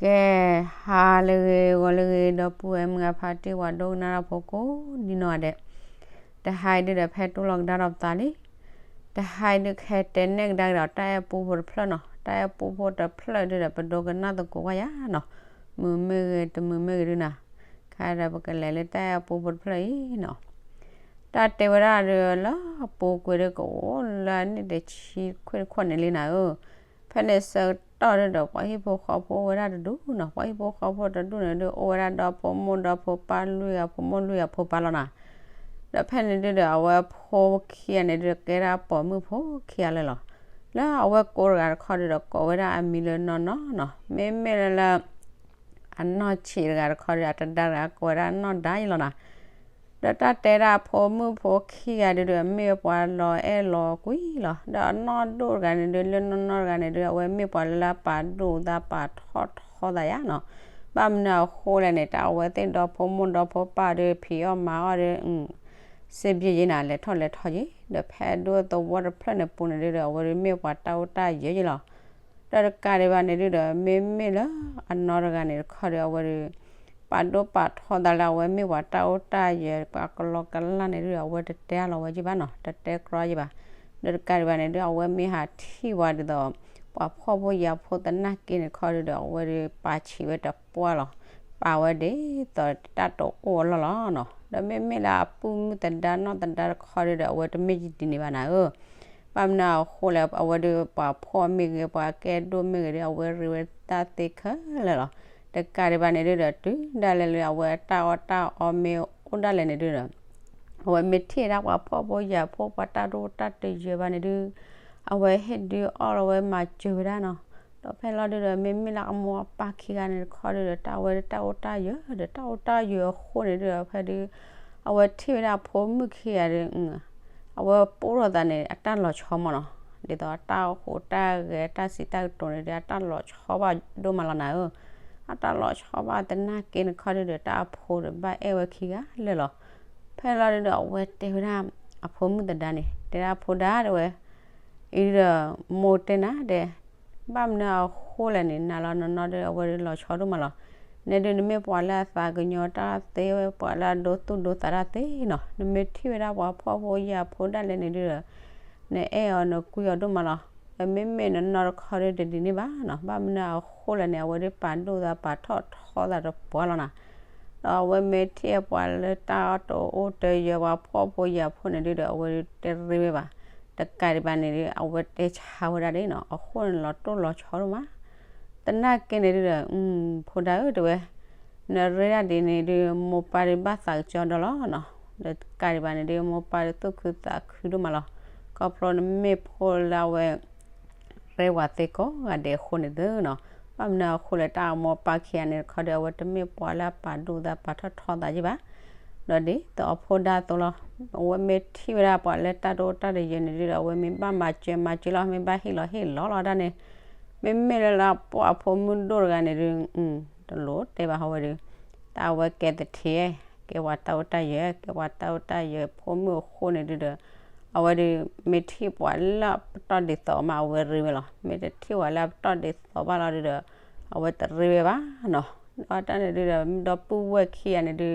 ကဲ, ဟါလၢအဂ့ၤ ဂီၤလၢအဂ့ၤ ဒီပုၢ်ဝဲၢ်မုၢ်အဖါတံၢ် ပှၤဒိကနၣ်တၢ်ဖိကိးဒံနီၢ်ဂၤဒဲး, တဟါအံၤဒုဒီး ဖဲတိၢ်လီၤကဒါဒီးပသးလံ. တဟါအံၤဒု ကဟဲတဲနဲၣ်ကဒါက့ၤဒီး တၢ်အဲၣ်ပူဖိတဖျၢၣ်နီၤ, တၢ်အဲၣ်ပူဖိတဖျၢၣ်ဒုဒီး ပဒိကနၣ်သကိးကွၢ်ယၤနီၤ, မုာ်မ့ၢ်ဂ့ၤ တမုာ်မ့ၢ်ဂ့ၤဒုနီၤ, ခဲဒီးပကလဲၤလၢတၢ်အဲၣ်ပူဖိတဖျၢၣ်အံၤနီၤ. တၢ်တဲဝဲဒၣ်ဒီး လၢအပူၤကွံာ်ဒီး ကအိၣ်လၢအနံၣ်တဆံခွံတခီၣ်န့ၣ်လံနၤဧၢ. ဖဲန့ၣ်ဆၢကတီၢ်ဒုဒီး ပှၤဟံၣ်ဖိဃီဖိအိၣ်ဝဲဒၣ်တဒူၣ်နီၤ, ပှၤဟံၣ်ဖိဃီဖိတဒူၣ်န့ၣ်ဒု အိၣ်ဝဲဒၣ်ဒီဖိမိၢ်ဒီဖိပၢ်လွံၢ်ဂၤ ဖိမိၢ်လွံၢ်ဂၤဖိပၢ်လီၤနၤ. ဒီးဖဲန့ၣ်ဒုဒီး အဝဲဖိခံဂၤန့ၣ်ဒု ကဲဒၣ်ပိာ်မုၣ်ဖိခံဂၤလၢာ်လီၤ. လၢအဝဲကိးတဂၤတခီဒုဒီး ကိးဝဲဒၣ်အမံၤလၢနီၢ်နီၢ်နီၤ, မ့မ့ၢ်လၢလၢ အနီၢ်ဆံးတဂၤတခီဒီး အတဒါတဂၤကိးဝဲဒၣ်နီၢ်ဒါယလီၤနၤ. ဒီးတၢ်တဲဒၣ်အဖိမုၣ်ဖိခံဂၤဒုဒီး မ့ၢ်ပှၤလီၤအဲၣ်လီၤကွံလီၤ. ဒီးအနီၢ်ဒိၣ်တဂၤန့ၣ်ဒု လၢနီၢ်နီၢ်တဂၤန့ၣ်ဒု အဝဲမ့ၢ်ပှၤလၢလၢပာ်ဒိၣ်သးပာ်ထီၣ်ထီသးယါနီၤ. ဘၣ်မနုၤအဃိလဲၣ်န့ၣ် တၢ်အဝဲသ့ၣ်ဒီဖိမိၢ်ဒီဖိပၢ်ဒု ဖံးအီၣ်မၤအီၣ်ဒု စ့ဘျ့ယ့နၤ လဲၤထီၣ်လဲၤထီယ့, ဒီးဖဲဒုသဝီတဖျၢၣ်န့ၣ်ပူၤန့ၣ်ဒုဒီး အဝဲဒုမ့ၢ်ပှၤတၢ်အိၣ်တၢ်ယၢၤယ့လီၤ. ဒီးတကးဒံးဘၣ်န့ၣ်ဒုဒီး မ့မ့ၢ်လၢအနီၢ်တဂၤန့ၣ်တခီဒီး အဝဲဒု ပာ်ဒိၣ်ပာ်ထီသးလၢအဝဲမ့ၢ်ပှၤတၢ်အိၣ်တၢ်ယၢၤ ပှၤကလီကလၢ်န့ၣ်ဒုဒီး အဝဲတတဲအါလီၤဝဲယ့ဘၣ်နီၤ, တတဲကြီယ့ဘၣ်. ဒီးတကးဒံးဘၣ်န့ၣ်ဒု အဝဲမ့ၢ်ဟးထံၣ်ပှၤဒ်သိး ပှၤဖှီၣ်ဖိယာ်ဖိသနာ်က့န့ၣ်တခီဒုဒီး အဝဲဒုပာ်ဆံးဝဲတပှၢ်လီၤ. ပာ်ဝဲဒ်သိးတၢ်တအိၣ်အလီၢ်လီၤနီၤ. ဒီးမ့မ့ၢ်လၢအပုၢ်မုၣ်သဒါနီၢ်သဒါတခီဒုဒီး အဝဲတမ့ၢ်ယဒ်န့ၣ်ဘၣ်နၤဧၢ. ဘၣ်မနုၤအဃိလဲၣ် အဝဲဒုပှၤဖှီၣ်မ့ၢ်ဂ့ၤ ပှၤကဲဒိၣ်မ့ၢ်ဂ့ၤဒု အဝဲရ့ဝဲတၢ်သ့ခဲလၢာ်လီၤ. တကးဒံးဘၣ်န့ၣ်ဒုဒီး တုၤဒၣ်လဲာ်လၢအဝဲတၢ်အီၣ်တၢ်အီမ့ၢ်အိၣ်ဒၣ်လဲာ်န့ၣ်ဒုဒီး အဝဲမ့ၢ်ထံၣ်ဝဲဒၣ်ပှၤဖှီၣ်ဖိယာ်ဖိ ပှၤတၢ်ဒိၣ်တၢ်တယၢၤဘၣ်န့ၣ်ဒု အဝဲဟ့ၣ်ဒုးအီၣ်လီၤဝဲမၤစၢၤဝဲဒၣ်နီၤ. ဒီးဖဲလီၤဒုဒီး မ့မ့ၢ်လၢအမိၢ်အပၢ်ခံဂၤန့ၣ်တခီဒုဒီး တၢ်ဝဲဒုတၢ်အိၣ်တၢ်ယၢၤ ဒီးတၢ်အိၣ်တၢ်ယၢၤအဃိန့ၣ်ဒုဒီး ဖဲဒု အဝဲထံၣ်ဝဲဒၣ်အဖိမုၣ်ခံဂၤဒု အဝဲပိၢ်ထီၣ်သးန့ၣ် အတၢ်လီၤဆီမးနီၤ. ဒ်သိးတၢ်အိၣ်ဃိးတၢ်ဂဲၤတၢ်စံးတၢ်ကတိၤန့ၣ်ဒု အတၢ်လီၤဆီဘၣ်ဒိၣ်မးလီၤနၤဧၢ. အတၢ်လီၤဆီဘၣ်သနာ်က့န့ၣ်တခီဒုဒီး တၢ်အဖိဒီးဘၣ်အဲၣ်ဝဲခံဂၤလၢာ်လီၤ. ဖဲလီၤဒုဒီး အဝဲတဲဝဲဒၣ် အဖိမုၣ်သဒါန့ၣ် တဲဒၣ်ဖိဒါတဲဝဲ အံၤဒီး မိၢ်တဲနၤဒဲး ဘၣ်မနုၤအဃိလဲၣ်န့ၣ် နၤလီၤနနီၢ်ဒု အဝဲဒုလီၤဆီဒိၣ်မးလီၤ. နဲဒု နမ့ၢ်ပှၤလၢအသးကညီၤတၢ်သ့ဝဲ ပှၤလၢအဒိသူၣ်ဒိသးတၢ်သ့နီၤ. နမ့ၢ်ထံၣ်ဝဲဒၣ်ပှၤဖှီၣ်ဖိယာ်ဖိဒၣ်လဲာ်န့ၣ်ဒုဒီး နအဲၣ်အီၤနကွံအီၤဒိၣ်မးလီၤ. မ့မ့ၢ်နနီၢ်တခီဒုတဒ်န့ၣ်ဘၣ်နီၤ. ဘၣ်မနုၤအဃိလဲၣ်န့ၣ် အဝဲဒုပာ်ဒိၣ်သးပာ်ထီၣ်ထီသးတပှၢ်လီၤနၤ. ဒီးအဝဲမ့ၢ်ထံၣ်ပှၤလၢတၢ်အီၣ်တအိၣ်တယၢၤ ပှၤဖှီၣ်ဖိယာ်ဖိန့ၣ်ဒုဒီး အဝဲဒုတရ့ဝဲဘၣ်. တကးဒံးဘၣ်န့ၣ်ဒု အဝဲတဲဆါဝဲဒၣ်ဒ်နီၤ အဃိန့ၣ်လီၤတိၢ်လီၤဆီဒိၣ်မး သနာ်က့န့ၣ်ဒုဒီး ဖိဒါဧၢ တဲဝဲ နရ့ဒၣ်ဒ်န့ၣ်ဒု မိၢ်ပၢ်ဒုဘၣ်သးကစီဒီလီၤနီၤ. ဒီးတကးဒံးဘၣ်န့ၣ်ဒု မိၢ်ပၢ်ဒုသူၣ်ခုသးခုဒိၣ်မးလီၤ. ခီဖျိနမ့ၢ်ဖိလၢအဝဲ ရ့ဝဲသ့ကိးဂၤဒဲးအဃိန့ၣ်သုနီၤ. ဘၣ်မနုၤအဃိလဲၣ် တၢ်အမိၢ်ပၢ်ခံဂၤန့ၣ်တခီဒီး အဝဲတမ့ၢ်ပှၤလၢအပာ်ဒိၣ်သးပာ်ထီၣ်ထီသးယ့ၢ်ဘၣ်. ဒီးဒ်သိးအဖိဒါအသိးလီၤ. အဝဲမ့ၢ်ထံၣ်ဝဲဒၣ်ပှၤလၢတၢ်ဒိၣ်တၢ်တယၢၤန့ၣ်ဒုဒီး အဝဲမ့ၢ်ဘၣ်မၤစၢၤမၤစၢၤလီၤ မ့ၢ်ဘၣ်ဟ့ၣ်လီၤဟ့ၣ်လီၤလီၤဒၣ်န့ၣ် မ့မ့ၢ်လၢလၢပှၤအဖိမုၣ်ဒိၣ်တဂၤန့ၣ်ဒု တလိၣ်တဲဘၣ်ဟီဝဲဒု တၢ်အဝဲကဲသထ့ ကဲပှၤတၢ်အိၣ်တၢ်ယၢၤ ကဲပှၤတၢ်အိၣ်တၢ်ယၢၤဖိမုၣ်အဃိန့ၣ်ဒုဒီး အဝဲဒု မ့ၢ်ထံၣ်ပှၤလၢအပတီၢ်ဒ်သိးမး အဝဲရ့ဝဲလီၤ. မ့ၢ်တထံၣ်ပှၤလၢအပတီၢ်ဒ်သိးဘၣ်လီၤဒုဒီး အဝဲတရ့ဝဲဘၣ်နီၤ. ဒီးတၢ်န့ၣ်ဒုဒီး ဒီပုၢ်ဝဲၢ်ခံဂၤန့ၣ်ဒု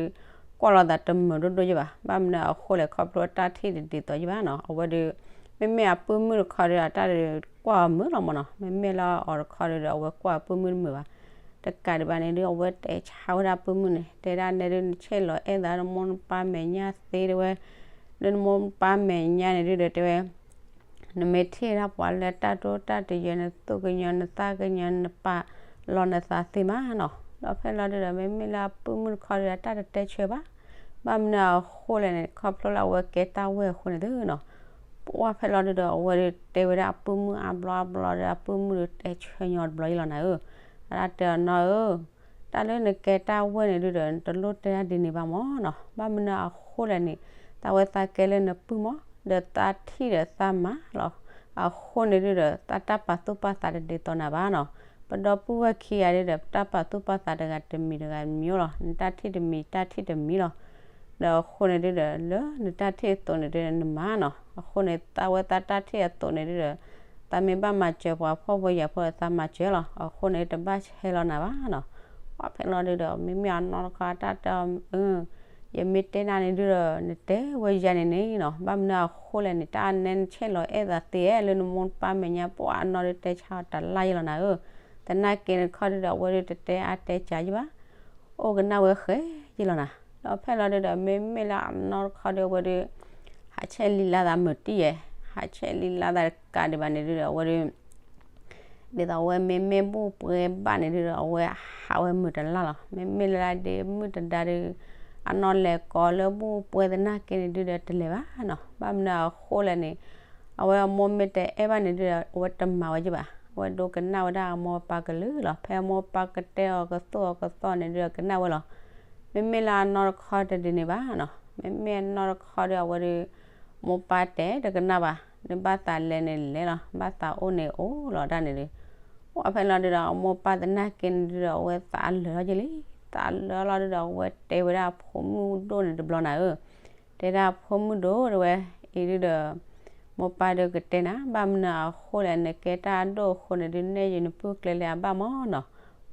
ကွၢ်လိာ်သးတမုာ်ဒိၣ်ဒိၣ်ယ့ၢ်ဘၣ်. ဘၣ်မနုၤအဃိလဲၣ် ခီဖျိတၢ်ထံၣ်တဒ်သိးယ့ၢ်ဘၣ်နီၤ. အဝဲဒု မ့မ့ၢ်အပုၢ်မုၣ်တခီဒီး အတၢ်ဒုးကွၢ်အီၤမုာ်လီၤမးနီၤ. မ့မ့ၢ်လၢအီၤတခီဒီး အဝဲကွၢ်အပုၢ်မုၣ်တမုာ်ဘၣ်. တကးဒံးဘၣ်န့ၣ်ဒု အဝဲတဲဆါဝဲဒၣ်အပုၢ်မုၣ်န့ၣ် တဲဒၣ်နဲဒု နဆဲးလီၤအဲၣ်သးနမိၢ်နပၢ်မဲာ်ညါသ့တဲဝဲ လၢနမိၢ်နပၢ်မဲာ်ညါန့ၣ်ဒုဒီးတဲဝဲ နမ့ၢ်ထံၣ်ဒၣ်ပှၤလၢတၢ်ဒိၣ်တၢ်တယၢၤ နသူၣ်ကညီၤနသးကညီၤ နပာ်လီၤနသးသ့မးနီၤ. ဒီးဖဲလီၤဒုဒီး မ့မ့ၢ်လၢအပုၢ်မုၣ်တခီဒီး အတၢ်တတဲဆၢဘၣ်. ဘၣ်မနုၤအဃိလဲၣ်န့ၣ် ခီဖျိလၢအဝဲကဲတၢ်ဝဲၢ်အဃိန့ၣ်သုနီၤ. ပှၢ်ဖဲလီၤဒုဒီး အဝဲဒုတဲဝဲဒၣ်အပုၢ်မုၣ်အါဘျီအါဘျီဒီး အပုၢ်မုၣ်ဒုတဲဆၢညီတဘျီယ့ၢ်လီၤနၤဧၢ. အတၢ်တဲအီၤနီၤဧၢ တၢ်လၢနကဲတၢ်ဝဲၢ်န့ၣ်ဒုဒီး နတလိၣ်တဲဒၣ်ဒ်န့ၣ်ဘၣ်မးနီၤ. ဘၣ်မနုၤအဃိလဲၣ်န့ၣ် သးဝဲသးကဲလၢနပုၢ်မး ဒီးသးထံၣ်ဒီးသးမၤလီၤ. အဃိန့ၣ်ဒုဒီး သးတၢ်ပာ်သူၣ်ပာ်သးတဒ်သိးနၤဘၣ်နီၤ. ပဒီပုၢ်ဝဲၢ်ခံဂၤဒုဒီး ပတၢ်ပာ်သူၣ်ပာ်သးတဂၤတမံၤတဂၤမံၤလီၤ. နတၢ်ထံၣ်တမံၤ တၢ်ထံၣ်တမံၤလီၤ. ဒီးအဃိန့ၣ်ဒုဒီး လၢနတၢ်ထံၣ်အသိးန့ၣ်ဒုဒီး နမၤနီၤ. အဃိန့ၣ် သးဝဲသးတၢ်ထံၣ်အသိးန့ၣ်ဒုဒီး သးမ့ၢ်ဘၣ်မၤစၢၤပှၤဖှီၣ်ဖိယာ်ဖိဒီး သးမၤစၢၤလီၤ. အဃိန့ၣ် တဘၣ်ဆဲးလီၤနၤဘၣ်နီၤ. ပှၢ်ဖဲလီၤဒုဒီး မ့မ့ၢ်အနီၢ်တခီတၢ်တဲအီၤ, ယမ့ၢ်တဲနၤန့ၣ်ဒုဒီး နတဲဝဲယၤန့ၣ်န့ၣ်နီၤ, ဘၣ်မနုၤအဃိလဲၣ်န့ၣ် တၢ်နဲနဆဲးလီၤအဲၣ်သးသ့ဧါ လၢနမိၢ်နပၢ်မဲာ်ညါ ပှၢ်အနီၢ်ဒုတဲဆါအီၤတလါယလီၤနၤဧၢ. သနာ်က့န့ၣ်တခီဒုဒီး အဝဲဒုတတဲအါတဲစှၤယဘၣ် အိၣ်ကနၣ်ဝဲဃဲယလီၤနၤ. ဒီးဖဲလီၤဒုဒီး မ့မ့ၢ်လၢအနီၢ်တခီဒု အဝဲဒု ဟးဆဲးလံလါသးမုာ်တံၢ်ယဲ, ဟးဆဲးလံလါသးတကးဒံးဘၣ်န့ၣ်ဒုဒီး အဝဲဒု ဒ်သိးအဝဲမ့မ့ၢ်ဘူၣ်ပှဲၤဘၣ်န့ၣ်ဒုဒီး အဝဲဟးဝဲမုာ်တလါလီၤ. မ့မ့ၢ်လၢဒ့မုၣ်တဒါဒု အနီၢ်လဲၤကိးလၢဘူၣ်ပှဲၤသနာ်က့န့ၣ်ဒုဒီး တလဲၤဘၣ်နီၤ. ဘၣ်မနုၤအဃိလဲၣ်န့ၣ် အဝဲအမိၢ်မ့ၢ်တအဲၣ်ဘၣ်န့ၣ်ဒုဒီး အဝဲတမၤဝဲယဘၣ်. အဝဲဒိကနၣ်ဝဲဒၣ်အမိၢ်ပၢ်ကလုၢ်လီၤ. ဖဲအမိၢ်ပၢ်ကတဲအီၤကသိၣ်အီၤကသီန့ၣ်ဒုဒီး ကနၣ်ဝဲလီၤ. မ့မ့ၢ်လၢအနီၢ်တခီတဒ်န့ၣ်ဘၣ်နီၤ. မ့မ့ၢ်အနီၢ်တခီဒု အဝဲဒု မိၢ်ပၢ်တဲတကနၣ်ဘၣ်, နဘၣ်သးလဲၤန့ၣ်လဲၤလီၤ, ဘၣ်သးအိၣ်န့ၣ်အိၣ်လီၤဒၣ်န့ၣ်ဒု. ပှၢ်ဖဲလီၤဒုဒီး အမိၢ်ပၢ်သနာ်က့န့ၣ်ဒုဒီး အဝဲသးလၢာ်လီၤက့လံ. သးလၢာ်လီၤဒုဒီး အဝဲတဲဝဲဒၣ်အဖိမုၣ်ဒိၣ်န့ၣ်တဘျီနၤဧၢ, တဲဒၣ်အဖိမုၣ်ဒိၣ်တဲဝဲ, အံၤဒုဒီး မိၢ်ပၢ်ဒုကတဲနၤ, ဘၣ်မနုၤအဃိလဲၣ် နကဲတၢ်အဒိၣ်အဃိန့ၣ်ဒု နဲၣ်ယနပုၢ်ကျဲလၢအဘၣ်မးနီၤ.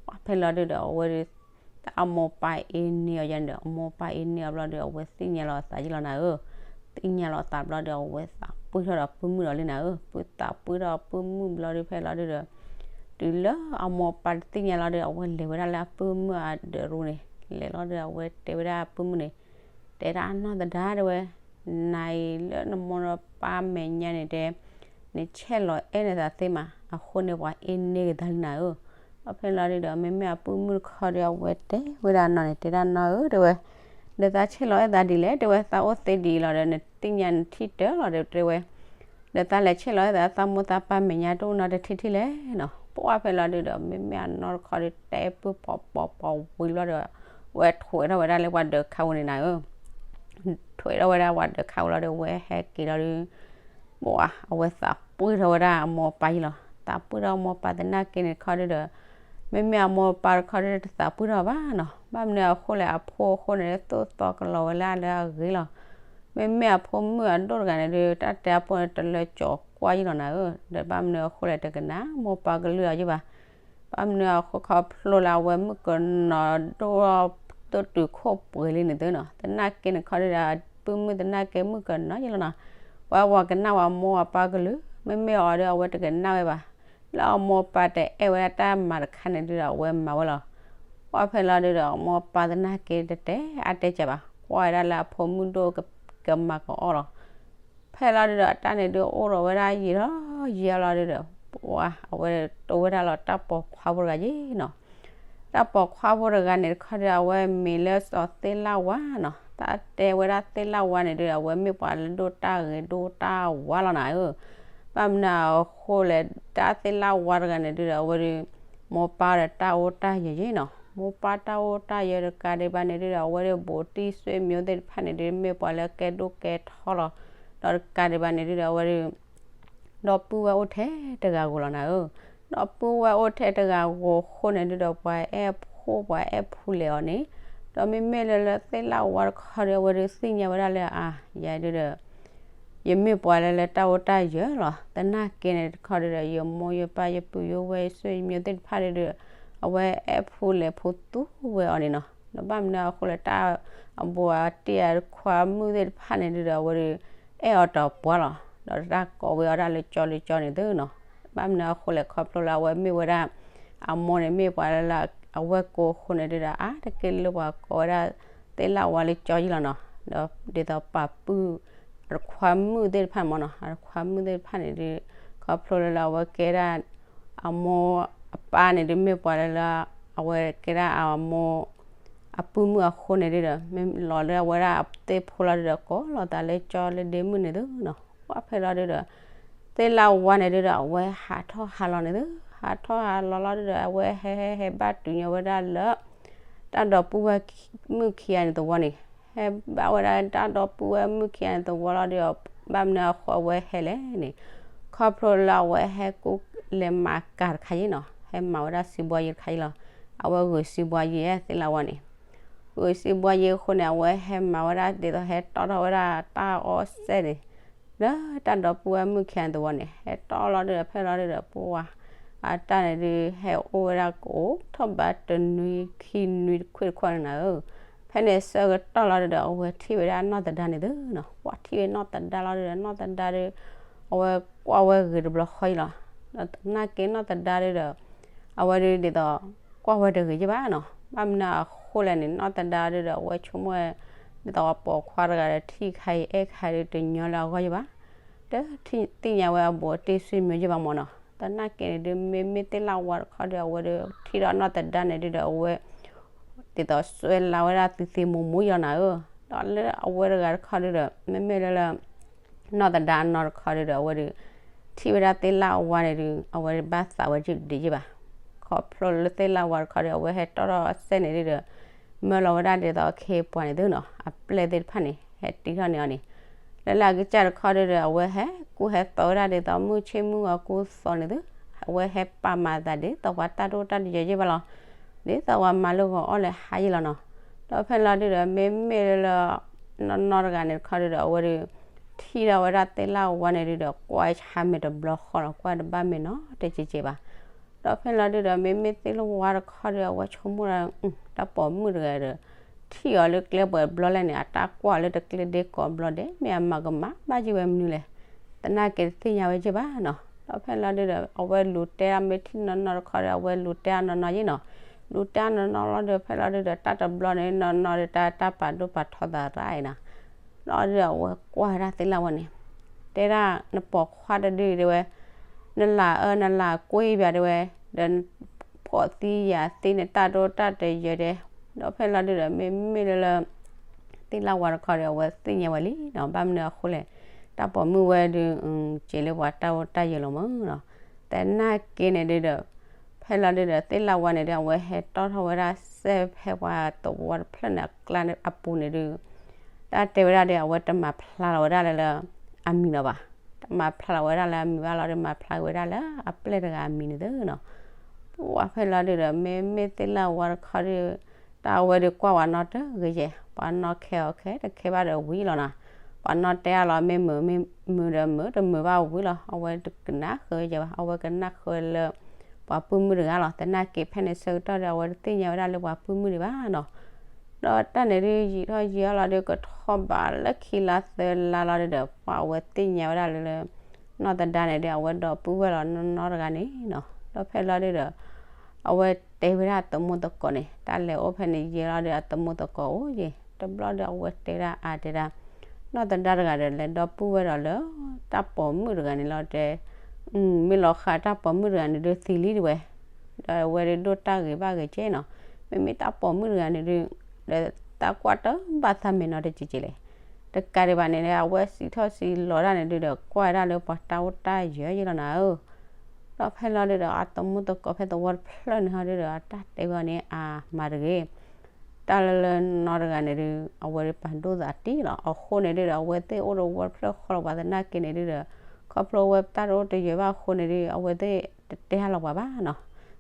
ပှၢ်ဖဲလီၤဒုဒီး အဝဲဒု တၢ်အမိၢ်ပၢ်အ့န့ၢ်အီၤယၤန့ၣ်ဒီး အမိၢ်ပၢ်အ့န့ၢ်အီၤဘျီဒီး အဝဲသ့ၣ်ညါလီၤအသးယလီၤနၤဧၢ. သ့ၣ်ညါလီၤအသးဘျီဒီး အဝဲသးပှံၢ်ထီၣ်ဒီးပုၢ်မုၣ်ဒီးလံနၤဧၢ. ပှံၢ်သးပှံၢ်ထီၣ်ပုၢ်မုၣ်ဘျီဒီး ဖဲလီၤဒုဒီး တုၤလၢအမိၢ်ပၢ်တသ့ၣ်ညါလီၤဒီး အဝဲလဲၤဝဲဒၣ်လၢအပုၢ်မုၣ်အဒၢးရူန့ၣ်, လဲၤလီၤဒီး အဝဲတဲဝဲဒၣ်အပုၢ်မုၣ်န့ၣ်, တဲဒၣ်အနီၢ်သဒါတဲဝဲ, နၤအံၤလၢနမိၢ်နပၢ်မဲာ်ညါန့ၣ်တဲ နဆဲးလီၤအဲၣ်နသးသ့မး, အဃိန့ၣ်ပှၤအ့န့ၢ်ကဒါလံနၤဧၢ. ပှၢ်ဖဲလီၤဒုဒီး မ့မ့ၢ်အပုၢ်မုၣ်တခီဒီး အဝဲတဲဝဲဒၣ်နီၢ်န့ၣ် တဲဒၣ်နီၢ်ဧၢ တဲဝဲ, ဒီးသးဆဲးလီၤအဲၣ်သးဒ်လဲၣ် တဲဝဲ, သးအိၣ်သ့ဒ်အံၤလီၤဒီး နသ့ၣ်ညါနထံၣ်တၢၢ်လီၤဒီး တဲဝဲ, ဒီးသးလဲၤဆဲးလီၤအဲၣ်သးသးမိၢ်သးပၢ်မဲာ်ညါတအိၣ်နီတထံၣ်ထံၣ်လဲၣ်နီၤ. ပှၢ်ဖဲလီၤဒုဒီး မ့မ့ၢ်အနီၢ်တခီဒီး တဲပုၢ်ပိာ်ပိာ်ပိာ်ဝံၤလီၤဒီး ဝဲထွဲးထီၣ်ဝဲဒၣ်လၢပှၤဒၢးခးပူၤန့ၣ်နၤဧၢ. ထွဲးထီၣ်ဝဲဒၣ်ပှၤဒၢးခးပူၤလီၤဒီး ဝဲဟဲက့ၤလီၤဒီး ပှၢ်အဝဲသးပှံၢ်ထီၣ်ဝဲဒၣ်အမိၢ်ပၢ်ယလီၤ. သးပှံၢ်ထီၣ်အမိၢ်ပၢ်သနာ်က့န့ၣ်တခီဒုဒီး မ့မ့ၢ်အမိၢ်ပၢ်တခီဒုတသးပှံၢ်ထီၣ်ဘၣ်နီၤ. ဘၣ်မနုၤအဃိလဲၣ် အဖိအဃိန့ၣ် သိၣ်သီကလီၤဝဲလၢအလၢအဂ့ၤလီၤ. မ့မ့ၢ်အဖိမုၣ်အဒိၣ်တဂၤန့ၣ်ဒု တၢ်တဲအဖိန့ၣ် တလၢကၠီၤကွၢ်ယလီၤနၤဧၢ. ဒီးဘၣ်မနုၤအဃိလဲၣ် တကနၣ်မိၢ်ပၢ်ကလုၢ်အီၤယဘၣ်. ဘၣ်မနုၤအဃိ ခီဖျိလၢအဝဲမုၣ်ကနီၤဒိၣ်ထီၣ်တိၢ်တုၤခိၣ်ပှဲၤလံန့ၣ်သုနီၤ. သနာ်က့န့ၣ်တခီဒုဒီး ပုၢ်မုၣ်သနာ်က့မုၣ်ကနီၤယလီၤနီၤ. ပှၤဝၤကနၣ်ဝဲအမိၢ်အပၢ်ကလုၢ်, မ့မ့ၢ်အီၤဒီး အဝဲတကနၣ်ဝဲဘၣ်. လၢအမိၢ်ပၢ်တအဲၣ်ဝဲဒၣ်တၢ်မၤတခါန့ၣ်ဒုဒီး အဝဲမၤဝဲလီၤ. ပှၢ်ဖဲလီၤဒုဒီး အမိၢ်ပၢ်သနာ်က့တတဲအါတဲစှၤဘၣ်, ကွၢ်ဝဲဒၣ်လၢအဖိမုၣ်ဒိၣ်ကမၤကအီၣ်လီၤ. ဖဲလီၤဒုဒီး တၢ်န့ၣ်ဒု အိၣ်ဒီးဝဲဒၣ်ယံာ်ထီၣ်ယံာ်လီၤဒုဒီး ပှၢ်အဝဲတိဝဲဒၣ်လီၤတၢ်ပိာ်ခွါဖိတဂၤယ့ၣ်နီၤ. တၢ်ပိာ်ခွါဖိတဂၤန့ၣ်တခီဒီး အဝဲမံၤလၢစီၤသ့ၣ်လၣ်ဝါနီၤ. တၢ်တဲဝဲဒၣ်သ့ၣ်လၣ်ဝါန့ၣ်ဒုဒီး အဝဲမ့ၢ်ပှၤလၢဒိၣ်တၢ်ဂ့ၤဒိၣ်တၢ်ဝါလီၤနၤဧၢ. ဘၣ်မနုၤအဃိလဲၣ် တၢ်သ့ၣ်လၣ်ဝါတဂၤန့ၣ်ဒုဒီး အဝဲဒု မိၢ်ပၢ်ဒီးတၢ်အိၣ်တၢ်ယၢၤယ့ၣ်နီၤ. မိၢ်ပၢ်တၢ်အိၣ်တၢ်ယၢၤတကးဒံးဘၣ်န့ၣ်ဒုဒီး အဝဲဒု ဘူးတံၢ်ဆွေမျိုးသ့ၣ်တဖၣ်န့ၣ်ဒု မ့ၢ်ပှၤလၢကဲဒိၣ်ကဲထီလီၤ. ဒီးတကးဒံးဘၣ်န့ၣ်ဒုဒီး အဝဲဒု ဒီပုၢ်ဝဲၢ်အိၣ်ထဲတဂၤဧိၤလီၤနၤဧၢ. ဒီပုၢ်ဝဲၢ်အိၣ်ထဲတဂၤဧိၤအဃိန့ၣ်ဒုဒီး ပှၤအဲၣ်ဖှိၣ်ပှၤအဲၣ်ဖှူလဲၤအီၤန့ၣ်, ဒီးမ့မ့ၢ်လၢလၢသ့ၣ်လၣ်ဝါတခီဒီး အဝဲဒုသ့ၣ်ညါဝဲဒၣ်လၢအါ ယၤဒုဒီး ယမ့ၢ်ပှၤလၢလၢတၢ်အိၣ်တၢ်ယၢၤလီၤ. သနာ်က့န့ၣ်တခီဒုဒီး ယမိၢ်ယပၢ်ယပုၢ်ယဝဲၢ်ယဆွေမျိုးသ့ၣ်တဖၣ်ဒုဒီး အဝဲအဲၣ်ဖှူလဲၤဖှူသူဝဲအီၤန့ၣ်နီၤ. ဒီးဘၣ်မနုၤအဃိလဲၣ် တၢ်အဘူးအတံၢ်အခွါမုၣ်သ့ၣ်တဖၣ်န့ၣ်ဒုဒီး အဝဲဒု အဲၣ်အီၤတပှၢ်လီၤ. ဒီးတၢ်ကိးဝဲအီၤဒၣ်လၢကၠီလၢကၠီန့ၣ်သုနီၤ. ဘၣ်မနုၤအဃိလဲၣ် ခီဖျိလၢအဝဲမ့ၢ်ဝဲဒၣ် အမိၢ်န့ၣ်မ့ၢ်ပှၤလၢလၢအဝဲၢ်ကိာ်အဃိန့ၣ်ဒုဒီး အါတက့ၢ်လၢပှၤကိးဝဲဒၣ်သ့ၣ်လၣ်ဝါလၢကၠီယ့ၣ်လီၤနီၤ. ဒီးဒ်သိးပာ်ပုၢ်အတခွါမုၣ်သ့ၣ်တဖၣ်မ့ၢ်နီၤ, အတခွါမုၣ်သ့ၣ်တဖၣ်န့ၣ်ဒု ခီဖျိလၢလၢအဝဲကဲဒၣ် အမိၢ်အပၢ်န့ၣ်ဒု မ့ၢ်ပှၤလၢလၢ အဝဲကဲဒၣ်အမိၢ်အပုၢ်မုၣ်အဃိန့ၣ်ဒုဒီး မ့ၢ်လီၤလၢအဝဲဒၣ်အသ့ၣ်ဖိလီၤဒုဒီး ကိးလီၤသးလၢကၠီလၢဒ့မုၣ်န့ၣ်သုနီၤ. ပှၢ်ဖဲလီၤဒုဒီး သ့ၣ်လၣ်ဝါန့ၣ်ဒုဒီး အဝဲဟးထီၣ်ဟးလီၤန့ၣ်သု, ဟးထီၣ်ဟးလီၤလီၤဒုဒီး အဝဲဟဲဟဲဟဲဘၣ်တုၤညီဝဲဒၣ်လၢ တၢ်ဒီပုၢ်ဝဲၢ်မုၣ်ခံဂၤန့ၣ်သဝီန့ၣ်, ဟဲဘၣ်ဝဲဒၣ်တၢ်ဒီပုၢ်ဝဲၢ်မုၣ်ခံဂၤန့ၣ်သဝီလီၤဒီး ဘၣ်မနုၤအဃိအဝဲဟဲလဲၣ်န့ၣ်, ခီဖျိလၢအဝဲဟဲကူၣ်လဲၤမၤကၤတခါယ့ၣ်နီၤ, ဟဲမၤဝဲဒၣ်စံးဘှါယ့တခါယ့ၣ်လီၤ. အဝဲဂုာ်စံးဘှါယ့သ့ၣ်လၣ်ဝါန့ၣ်, ဂုာ်စံးဘှါယ့အဃိန့ၣ် အဝဲဟဲမၤဝဲဒၣ်ဒ်သိးဟဲတီၣ်ထီၣ်ဝဲဒၣ်တၢ်အီၣ်စဲၣ်န့ၣ် လၢတၢ်ဒီပုၢ်ဝဲၢ်မုၣ်ခံဂၤသဝီန့ၣ် ဟဲတီၢ်လီၤဒုဒီး ဖဲလီၤဒုဒီး ပှၤ အတၢ်န့ၣ်ဒုး ဟဲအိၣ်ဝဲဒၣ်ကအိၣ်ထီၣ်ဘးတနွံခံနွံတခွံၣ်တခီၣ်န့ၣ်နၤဧၢ, ဖဲန့ၣ်ဆၢကတီၢ်လီၤဒုဒီး အဝဲထံၣ်ဝဲဒၣ်နီၢ်သဒါန့ၣ်သုနီၤ, ပှၤထံၣ်ဝဲနီၢ်သဒါလီၤဒုဒီး နီၢ်သဒါဒု အဝဲကွၢ်ဝဲဂ့ၤတဘျီဃီအံၤလီၤ. ဒီးသနာ်က့နီၢ်သဒါဒုဒီး အဝဲဒုးဒ်သိး ကွၢ်ဝဲတဂ့ၤယ့ၢ်ဘၣ်နီၤ, ဘၣ်မနုၤအဃိလဲၣ်န့ၣ် နီၢ်သဒါဒုဒီး အဝဲဆိကမိၣ်ဝဲ ဒ်သိးပှၤပိာ်ခွါတဂၤဒီး ထံၣ်ခါအံၤအဲၣ်ခါဒုး တညီလၢအဂီၢ်ယ့ၢ်ဘၣ်, တသ့ၣ်ညါဝဲအဘူးအတံၢ်ဆွေမျိုးယ့ၢ်ဘၣ်မၢ်နီၤ. သနာ်က့န့ၣ်ဒုး မ့မ့ၢ်သ့ၣ်လၣ်ဝါတခီဒုး အဝဲဒုးထံၣ်ဒီးနီၢ်သဒါန့ၣ်ဒုဒီး အဝဲ ဒ်သိးစွဲလၢဝဲဒၣ်သ့သ့မိမိယီၤနၤဧၢ, ဒီးလၢအဝဲတဂၤတခီဒုဒီး မ့မ့ၢ်လၢလၢ နီၢ်သဒါအနီၢ်တခီဒုဒီး အဝဲဒုး ထံၣ်ဝဲဒၣ်သ့ၣ်လၣ်ဝါန့ၣ်ဒုး အဝဲဒုးဘၣ်သးဝဲဒံးယ့ၢ်ဘၣ်, ခီဖျိလၢသ့ၣ်လၣ်ဝါတခီဒုး အဝဲဟဲတီၢ်ထီၣ်အစဲန့ၣ်ဒုဒီး မၢလီၤဝဲဒၣ်ဒ်သိးအခ့အပှၤန့ၣ်သုနီၤ, အပျဲၢ်သ့ၣ်တဖၣ်န့ၣ် ဟဲတံထီၣ်န့ၢ်အီၤန့ၣ်, လၢလၢအကစၢ်တခီဒုဒီး အဝဲဟဲကူၣ်ဟဲသိးဝဲဒၣ်ဒ်သိးမုၢ်ဆ့ၣ်မုၢ်ဂီၤကူသိးန့ၣ်သု, အဝဲဟဲပာ်မၤသးဒ်သိးပှၤတၢ်ဒိၣ်တၢ်တယၢၤယ့ၢ်ဘၣ်လီၤ, ဒ်သိးပှၤမၤလၢဂီၤအီၣ်လၢဟါယ့ၢ်လီၤနီၤ. ဒီးဖဲလီၤဒုဒီး မ့မ့ၢ်လၢလၢ နီၢ်နီၢ်တဂၤန့ၣ်တခီဒုဒီး အဝဲဒုး ထံၣ်ဒီးဝဲဒၣ်သ့ၣ်လၣ်ဝါန့ၣ်ဒုဒီး ကွၢ်ဆါမဲာ်တဘျီဃီလီၤ, ကွၢ်တဘၣ်မဲာ်နီတကဲးကဲးဘၣ်. ဒီးဖဲလီၤဒုဒီး မ့မ့ၢ်သ့ၣ်လၣ်ဝါတခီဒုး အဝဲဆိကမိၣ်ဒီး တၢ်ပိာ်မုၣ်တဂၤဒီး ထံၣ်အီၤလၢကျဲပှဲၤဘျီလဲၣ်န့ၣ် အတၢ်ကွၢ်လၢတကျဲဒ့ကိးဘျီဒဲး မ့ၢ်အမၤကမၣ်ဘၣ်ယ့ၢ်ဝဲမနုၤလဲၣ်, သနာ်က့တသ့ၣ်ညါဝဲယ့ၢ်ဘၣ်နီၤ. ဒီးဖဲလီၤဒုဒီး အဝဲလူၤတဲဒၣ်မ့ၢ်ထံၣ်နီၢ်နီၢ်တခီဒီး အဝဲလူၤတဲဒၣ်နီၢ်နီၢ်ယ့ၢ်နီၤ, လူၤတဲဒၣ်နီၢ်နီၢ်လီၤဒီး ဖဲလီၤဒုဒီး တၢ်တဘျီန့ၣ် နီၢ်နီၢ်ဒီးတၢ်တၢ်ပာ်ဒိၣ်ပာ်ထီသးရၣ်အံၤနီၤ. လီၤဒုဒီး အဝဲကွၢ်ဝဲဒၣ်သ့ၣ်လၣ်ဝါန့ၣ် တဲဒၣ် နပိာ်ခွါတဒုတဲဝဲ, နလၢအၢ နလၢကွ့ၢ်ဘၣ်တဲဝဲ, ဒီး ဖှီၣ်သံယာ်သံ နတၢ်ဒိၣ်တၢ်တယၢၤဒဲး, ဒီးဖဲလီၤဒုဒီး မ့မ့ၢ်လၢလၢ သ့ၣ်လၣ်ဝါတခီဒီး အဝဲသ့ၣ်ညါဝဲလံနီၤ, ဘၣ်မနုၤအဃိလဲၣ်, တၢ်ပိာ်မုၣ်ဝဲဒုး က့ၤလၢပှၤတၢ်ဒိၣ်တၢ်ယၢၤလီၤမၢ်နီၤ. သနာ်က့န့ၣ်ဒုဒီး ဖဲလီၤဒုဒီး သ့ၣ်လၣ်ဝါန့ၣ်ဒီး အဝဲဟဲတီၢ်ထီၣ်ဝဲဒၣ်စဲးဖဲပှၤသဝီတဖျၢၣ်န့ၣ် အကျါအပူၤန့ၣ်ဒု တၢ်တဲဝဲဒၣ်ဒီး အဝဲတမၤဖျါလီၤဝဲဒၣ်လၢလၢ အမံၤလီၤဘၣ်. တမၤဖျါလီၤဝဲဒၣ်လၢအမံၤဘၣ်လီၤဒီး မၤဖျါက့ၤဝဲဒၣ်လၢအပျဲၢ်တဂၤအမံၤန့ၣ်သုနီၤ. ပှၤဖဲလီၤဒုဒီး မ့မ့ၢ်သ့ၣ်လၣ်ဝါတခီဒီး တၢ်အဝဲဒုးကွၢ်ဝဲနီၢ်တဂ့ၤယဲၢ်, ပှၤနီၢ်ခဲအီၤခဲတခဲဘၣ်ဒီးဝံၤလီၤနီၤ. ပှၤနီၢ်တဲအါလီၤ မ့ၢ်မုာ်မ့ၢ်မုာ်ဒီးမုာ် တမုာ်ဘၣ်ဝံၤလီၤ. အဝဲတကနၣ်ဃုာ်ယဲၢ်ဘၣ်, အဝဲကနၣ်ဃုာ်လၢ ပှၤပုၢ်မုၣ်တဂၤလီၤ. သနာ်က့ဖဲန့ၣ်ဆၢကတီၢ်ဒီး အဝဲတသ့ၣ်ညါဝဲဒၣ်လၢပှၤပုၢ်မုၣ်ဒံးဘၣ်နီၤ. ဒီးတၢ်န့ၣ်ဒုး ယံာ်ထီၣ်ယံာ်ထီၣ်လီၤဒီး ကထီၣ်ဘးလၢခံလါသၢလါလီၤဒုဒီး ပှၤအဝဲသ့ၣ်ညါဝဲဒၣ်လၢလၢ နီၢ်သဒါန့ၣ်ဒီး အဝဲဒီပုၢ်ဝဲၢ်လီၤနီၢ်နီၢ်တဂၤန့ၣ်နီၤ. ဒီးဖဲလီၤဒုဒီး အဝဲတဲဝဲဒၣ်အသမူသကိးန့ၣ် တၢ်လဲၤအိၣ်ဖဲန့ၣ်ယဲၢ်လီၤဒီး အသမူသကိးအိၣ်ယဲၢ်, တဘျီဒီး အဝဲတဲဒၣ်အါတဲဒၣ် နီၢ်သဒါတဂၤဒီး လဲၤဒီပုၢ်ဝဲၢ်ဒီးလၢ တၢ်ပိာ်မုၣ်တဂၤန့ၣ်လီၤတဲ, မ့ၢ်လီၤဃးတၢ်ပိာ်မုၣ်တဂၤန့ၣ်ဒုးသံလံတဝဲ, ဒီးအဝဲဒုးဒိၣ်တၢ်ဂ့ၤဘၣ်ဂ့ၤကဲနီၤ. မ့မ့ၢ်တၢ်ပိာ်မုၣ်တဂၤန့ၣ်ဒုး ဒီးသးကွၢ်တဘၣ်သးမဲာ်နီတကဲးကဲးလဲၣ်. တကးဒံးဘၣ်န့ၣ်ဒီး အဝဲစံးထီၣ်စံးလီၤဒၣ်န့ၣ်ဒုးဒီး ကွၢ်ဝဲဒၣ်လၢပှၤတၢ်အိၣ်တၢ်ယၢၤယဲၢ်လီၤနၤဧၢ. ဒီးဖဲလီၤဒုဒီး အသမူသကိးဖဲသဝီတဖျၢၣ်န့ၣ်ဟီဒုဒီး အတၢ်တဲဝဲအီၤန့ၣ် အါမးတဂ့ၤ တၢ်လၢလၢနီတဂၤန့ၣ်ဒုး အဝဲဒုးပာ်ဒိၣ်သးတံၢ်လီၤ. အဃိန့ၣ်ဒုဒီး အဝဲသ့ၣ်အိၣ်ဒီးဝီတဖျၢၣ်ဃီလီၤပှၤသနာ်က့န့ၣ်ဒုဒီး ခီဖျိဝဲတၢ်တအိၣ်တယၢၤဘၣ်အဃိန့ၣ်ဒုး အဝဲသ့ၣ်တတဲဟးလီၤပှၤဘၣ်နီၤ.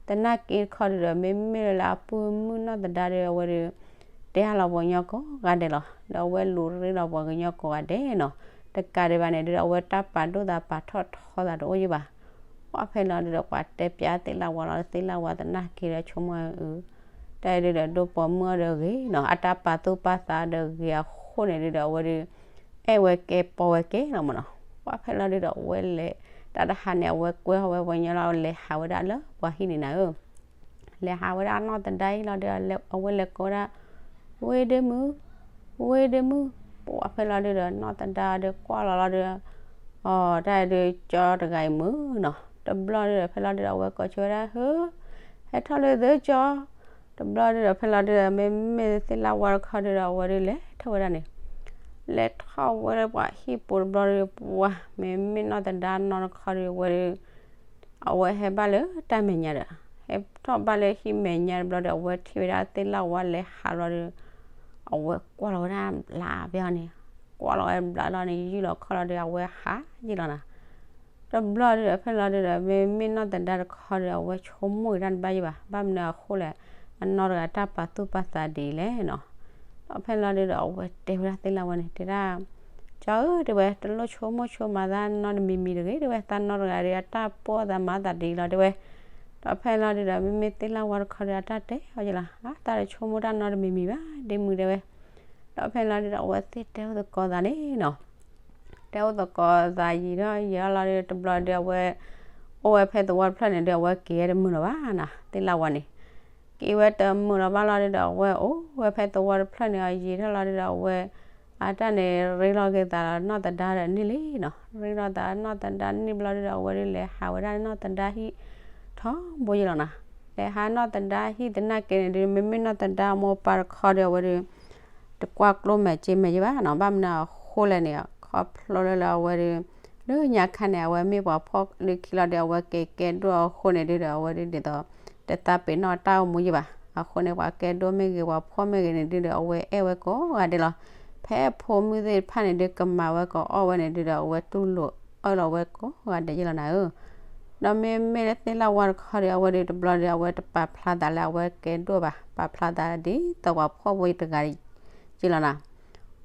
သနာ်က့တခီဒုဒီး မ့မ့ၢ်လၢလၢအပုၢ်မုၣ်နီၢ်သဒါဒီး အဝဲဒုး တဲဟးလီၤပှၤကညီကိးဂၤဒဲးလီၤ. ဒီးအဝဲလူၤရ့လီၤပှၤကညီကိးဂၤဒဲးနီၤ. တကးဒံးဘၣ်န့ၣ်ဒုဒီး အဝဲတၢ်ပာ်ဒိၣ်သးပာ်ထီၣ်ထီသးတအိၣ်ယံၣ်ဘၣ်. ပှၤဖဲလီၤဒုဒီး ပှၤတဲပျးသ့ၣ်လၣ်ဝါလီၤ သ့ၣ်လၣ်ဝါသနာ်က့ဒီးဆိကမိၣ်အၢ တၢ်ဒုဒီး ဒိၣ်ပိာ်မုၣ်အီၤဒီးဂ့ၤနီၤ အတၢ်ပာ်သူၣ်ပာ်သးဒီးဂ့ၤအဃိန့ၣ်ဒုဒီး အဝဲဒုး အဲၣ်ဝဲကဲပီဝဲကဲလီၤမးနီၤ. ပှၤဖဲလီၤဒုဒီး အဝဲလဲၤ တၢ်တဟါန့ၣ် အဝဲကွဲဟီၣ်ဝဲပှၤကညီလီၤ လဲၤဟးဝဲဒၣ်လၢပှၤဟံၣ်န့ၣ်နၤဧၢ. လဲၤဟးဝဲဒၣ်နီၢ်သဒါအံၤလီၤဒီး အဝဲလဲၤကိးဝဲဒၣ် ဝ့ၢ်ဒ့မုၣ် ဝ့ၢ်ဒ့မုၣ်. ပှၤဖဲလီၤဒုဒီး နီၢ်သဒါဒီးကွၢ်လီၤလီၤဒီး အီၤ တၢ်ဒုးကၠီတဂၤအံၤမုာ်နီၤ. တဘျီဒုဒီး ဖဲလီၤဒုဒီး အဝဲကိးဆၢဝဲဒၣ် ဟၢ ဟဲထီၣ်လၢသုကၠီ. တဘျီဒုဒီး ဖဲလီၤဒုဒီး မ့မ့ၢ်သ့ၣ်လၣ်ဝါတခီဒုဒီး အဝဲဒုးလဲၤထီၣ်ဝဲဒၣ်န့ၣ် လဲၤထီၣ်ဝဲလၢပှၤဟံၣ်ပူၤတဘျီဒု ပှၤ မ့မ့ၢ်နီၢ်သဒါနီၢ်တခီဒု အဝဲဒုး အဝဲဟဲဘၣ်လၢတၢ်မဲာ်ညါဒီး ဟဲထီၣ်ဘၣ်လၢဟံၣ်မဲာ်ညါတဘျီဒီး အဝဲထံၣ်ဝဲဒၣ်သ့ၣ်လၣ်ဝါလဲၤဟးလီၤဒီး အဝဲကွၢ်လီၤဝဲဒၣ်ဘျးဖဲအီၤန့ၣ် ကွၢ်လီၤဝဲဘျးလီၤန့ၣ် ယုၢ်လီၤခီလီၤဒီး အဝဲဟးယံာ်လီၤနၤ. တဘျီဒုဒီး ဖဲလီၤဒုဒီး မ့မ့ၢ်နီၢ်သဒါတခီဒီး အဝဲဆိကမိၣ်ဂ့ၤတၢ်တဘၣ်ယံၣ်ဘၣ် ဘၣ်မနုၤအဃိလဲၣ် အနီၢ်တဂၤတၢ်ပာ်သူၣ်ပာ်သးဒ်လဲၣ်နီၤ. ဒီးဖဲလီၤဒုဒီး အဝဲတဲဝဲဒၣ်သ့ၣ်လၣ်ဝါန့ၣ် တဲဒၣ် ကၠီဧၢ တဲဝဲ, တလိၣ်ဆိကမိၣ်ဆိကမးသးနီတမံၤမံၤတဂ့ၤ တဲဝဲ, သးနီတဂၤဒီး အတၢ်ပိာ်သးမၤသးဒ်လီၤ တဲဝဲ. ဒီးဖဲလီၤဒုဒီး မ့မ့ၢ်သ့ၣ်လၣ်ဝါတခီဒီး အတၢ်တဲအီၤယဲလီၤ, အါ သးတဆိကမိၣ်တၢ်နီတမံၤမံၤဘၣ် ဒ့မုၣ် တဲဝဲ. ဒီးဖဲလီၤဒုဒီး အဝဲသ့ၣ်တဲအိၣ်သကိးသးန့ၣ်နီၤ တဲအိၣ်သကိးသး ယံာ်ထီၣ်ယံာ်ထီၣ်လီၤဒီး တဘျီဒီး အဝဲ အိၣ်ဝဲဖဲသဝီတဖျၢၣ်န့ၣ်ဒီး အဝဲက့ၤဝဲတမုာ်လီၤဘၣ်နီၤ သ့ၣ်လၣ်ဝါန့ၣ်. က့ၤဝဲတမုာ်လီၤဘၣ်လီၤဒုဒီး အဝဲအိၣ်ဝဲဖဲသဝီတဖျၢၣ်န့ၣ် အယံာ်ထီၣ်လီၤဒုဒီး အဝဲ အတၢ်န့ၣ် ရ့လိာ်က့ၤသးလီၤနီၢ်သဒါဒီးန့ၣ်လံနီၤ. ရ့လိာ်သးနီၢ်သဒါန့ၣ်ဘျီဒုဒီး အဝဲဒုးလဲၤဟးဝဲဒၣ်နီၢ်သဒါဟံၣ်ထီဘိယဲလီၤနီၤ. လဲၤဟးနီၢ်သဒါဟံၣ်သနာ်က့န့ၣ်ဒုး မ့မ့ၢ်နီၢ်သဒါအမိၢ်ပၢ်တခီဒီး အဝဲဒုး တကွၢ်ကျိၣ်မဲာ်စ့မဲာ်ယဲဘၣ်နီၤ. ဘၣ်မနုၤအဃိလဲၣ်န့ၣ် ခီဖျိလၢလၢအဝဲဒုး လၢညါခါန့ၣ် အဝဲမ့ၢ်ပှၤဖှီၣ်လၢခံလီၤဒီး အဝဲက့ၤကဲဒိၣ်အဃိန့ၣ်ဒုဒီး အဝဲဒုးဒ်သိး တသးပ့ၤနီၣ်တၢ်အိၣ်မူယဲဘၣ်. အဃိန့ၣ် ပှၤကဲဒိၣ်မ့ၢ်ဂ့ၤ ပှၤဖှီၣ်မ့ၢ်ဂ့ၤန့ၣ်ဒုဒီး အဝဲအဲၣ်ဝဲကိးဂၤဒဲးလီၤ. ဖဲအဖိမုၣ်သ့ၣ်တဖၣ်န့ၣ်ဒုး ကမၤဝဲကအီၣ်ဝဲန့ၣ်ဒုဒီး အဝဲတူၢ်လိာ်အၢၣ်လီၤဝဲကိးဂၤဒဲးယဲလီၤနၤဧၢ. ဒီးမ့မ့ၢ်လၢသ့ၣ်လၣ်ဝါတခီဒီး အဝဲဒုးတဘျီဒီး အဝဲတပာ်ဖျါသးလၢအဝဲကဲဒိၣ်ဘၣ်, ပာ်ဖျါသးဒ်သိးပှၤဖှီၣ်ဖိတဂၤယဲလီၤနၤ.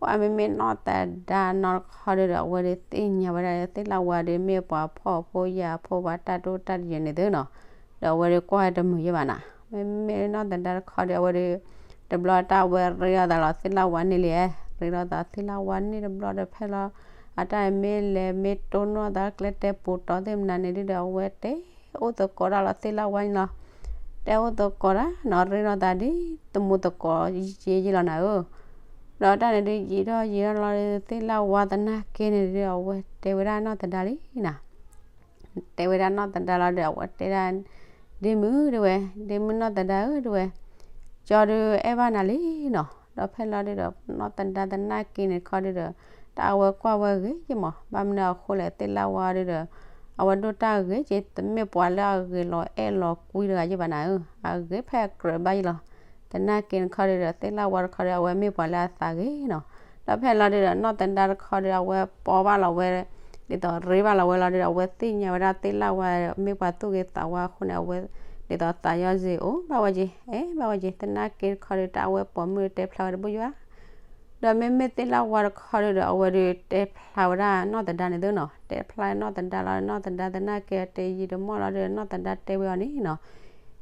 ပှၤမ့မ့ၢ်နီၢ်သဒါနီၢ်တခီဒုဒီး အဝဲဒုးသ့ၣ်ညါဝဲဒၣ်လၢသ့ၣ်လၣ်ဝါဒုး မ့ၢ်ပှၤဖှီၣ်ဖိယာ်ဖိ ပှၤတၢ်ဒိၣ်တၢ်ယဲၢ်န့ၣ်သုနီၤ. ဒီးအဝဲဒုးကွၢ်ဝဲတမုာ်ယဲဘၣ်နၤ. မ့မ့ၢ်နီၢ်သဒါတခီဒီး အဝဲဒုး တဘျီတၢ်အဝဲရ့လိာ်သးလီၤ သ့ၣ်လၣ်ဝါန့ၣ်လံ. ရ့လိာ်သးသ့ၣ်လၣ်ဝါန့ၣ်တဘျီဒီး ဖဲလီၤ အတၢ်မ့ၢ်လဲၤမ့ၢ်တိၢ်နီၢ်သးကျဲတဲပူၤတီသ့ၣ်မနုၤန့ၣ်ဒုဒီး အဝဲတဲအိၣ်သကိးတၢ်လီၤ သ့ၣ်လၣ်ဝါန့ၣ်လီၤ. တဲအိၣ်သကိးတၢ်နီၤ ရ့လိာ်သးဒ်တမူသကိးယဲယဲလီၤနၤဧၢ. ဒီးတၢ်န့ၣ်ဒုးယံာ်ထီၣ်ယံာ်ထီၣ်လီၤ သ့ၣ်လၣ်ဝါသနာ်က့န့ၣ်ဒုး အဝဲတဲဝဲဒၣ်နီၢ်သဒါလံနၤ. တဲဝဲဒၣ်နီၢ်သဒါလီၤဒီး အဝဲတဲဒၣ် ဒ့မုၣ် တဲဝဲ, ဒ့မုၣ်နီၢ်သဒါဧၢ တဲဝဲ, ကၠီဒုးအဲၣ်ဘၣ်နၤလံနီၤ. ဒီးဖဲလီၤဒုဒီး နီၢ်သဒါသနာ်က့န့ၣ်တခီဒုဒီး တၢ်အဝဲကွၢ်ဝဲဂ့ၤက့မး ဘၣ်မနုၤအဃိလဲၣ် သ့ၣ်လၣ်ဝါဒုဒီး အဝဲဒိၣ်တၢ်ဂ့ၤက့ တမ့ၢ်ပှၤလၢအဂ့ၤလီၤအဲၣ်လီၤကွံတဂၤယဲဘၣ်နၤဧၢ. အဂ့ၤဖဲအကြၢးဘၣ်ယဲလီၤ. သနာ်က့န့ၣ်တခီဒုဒီး သ့ၣ်လၣ်ဝါတခီဒီး အဝဲမ့ၢ်ပှၤလၢအသးဂ့ၤနီၤ. ဒီးဖဲလီၤဒုဒီး နီၢ်သဒါတခီဒီး အဝဲပိာ်ဘၣ်လီၤဝဲ ဒ်သိးရ့ဘၣ်လီၤဝဲလီၤဒုဒီး အဝဲသ့ၣ်ညါဝဲဒၣ်သ့ၣ်လၣ်ဝါ မ့ၢ်ပှၤသူၣ်ဂ့ၤသးဝါအဃိန့ၣ် အဝဲ ဒ်သိးသးယီၢ်စ့ၢ်အိၣ်ဘၣ်ဝဲက့ အဲၣ်ဘၣ်ဝဲက့ သနာ်က့တခီဒု တၢ်အဝဲပိာ်မုၣ်တဲဖျါဝဲတဘိယဲဘၣ်. ဒီးမ့မ့ၢ်သ့ၣ်လၣ်ဝါတခီဒုဒီး အဝဲဒုးတဲဖျါဝဲဒၣ်နီၢ်သဒါန့ၣ်သုနီၤ. တဲဖျါနီၢ်သဒါလီၤ နီၢ်သဒါသနာ်က့တဲယံာ်တမီၢ်လီၤဒုဒီး နီၢ်သဒါတဲဝဲအီၤန့ၣ်နီၤ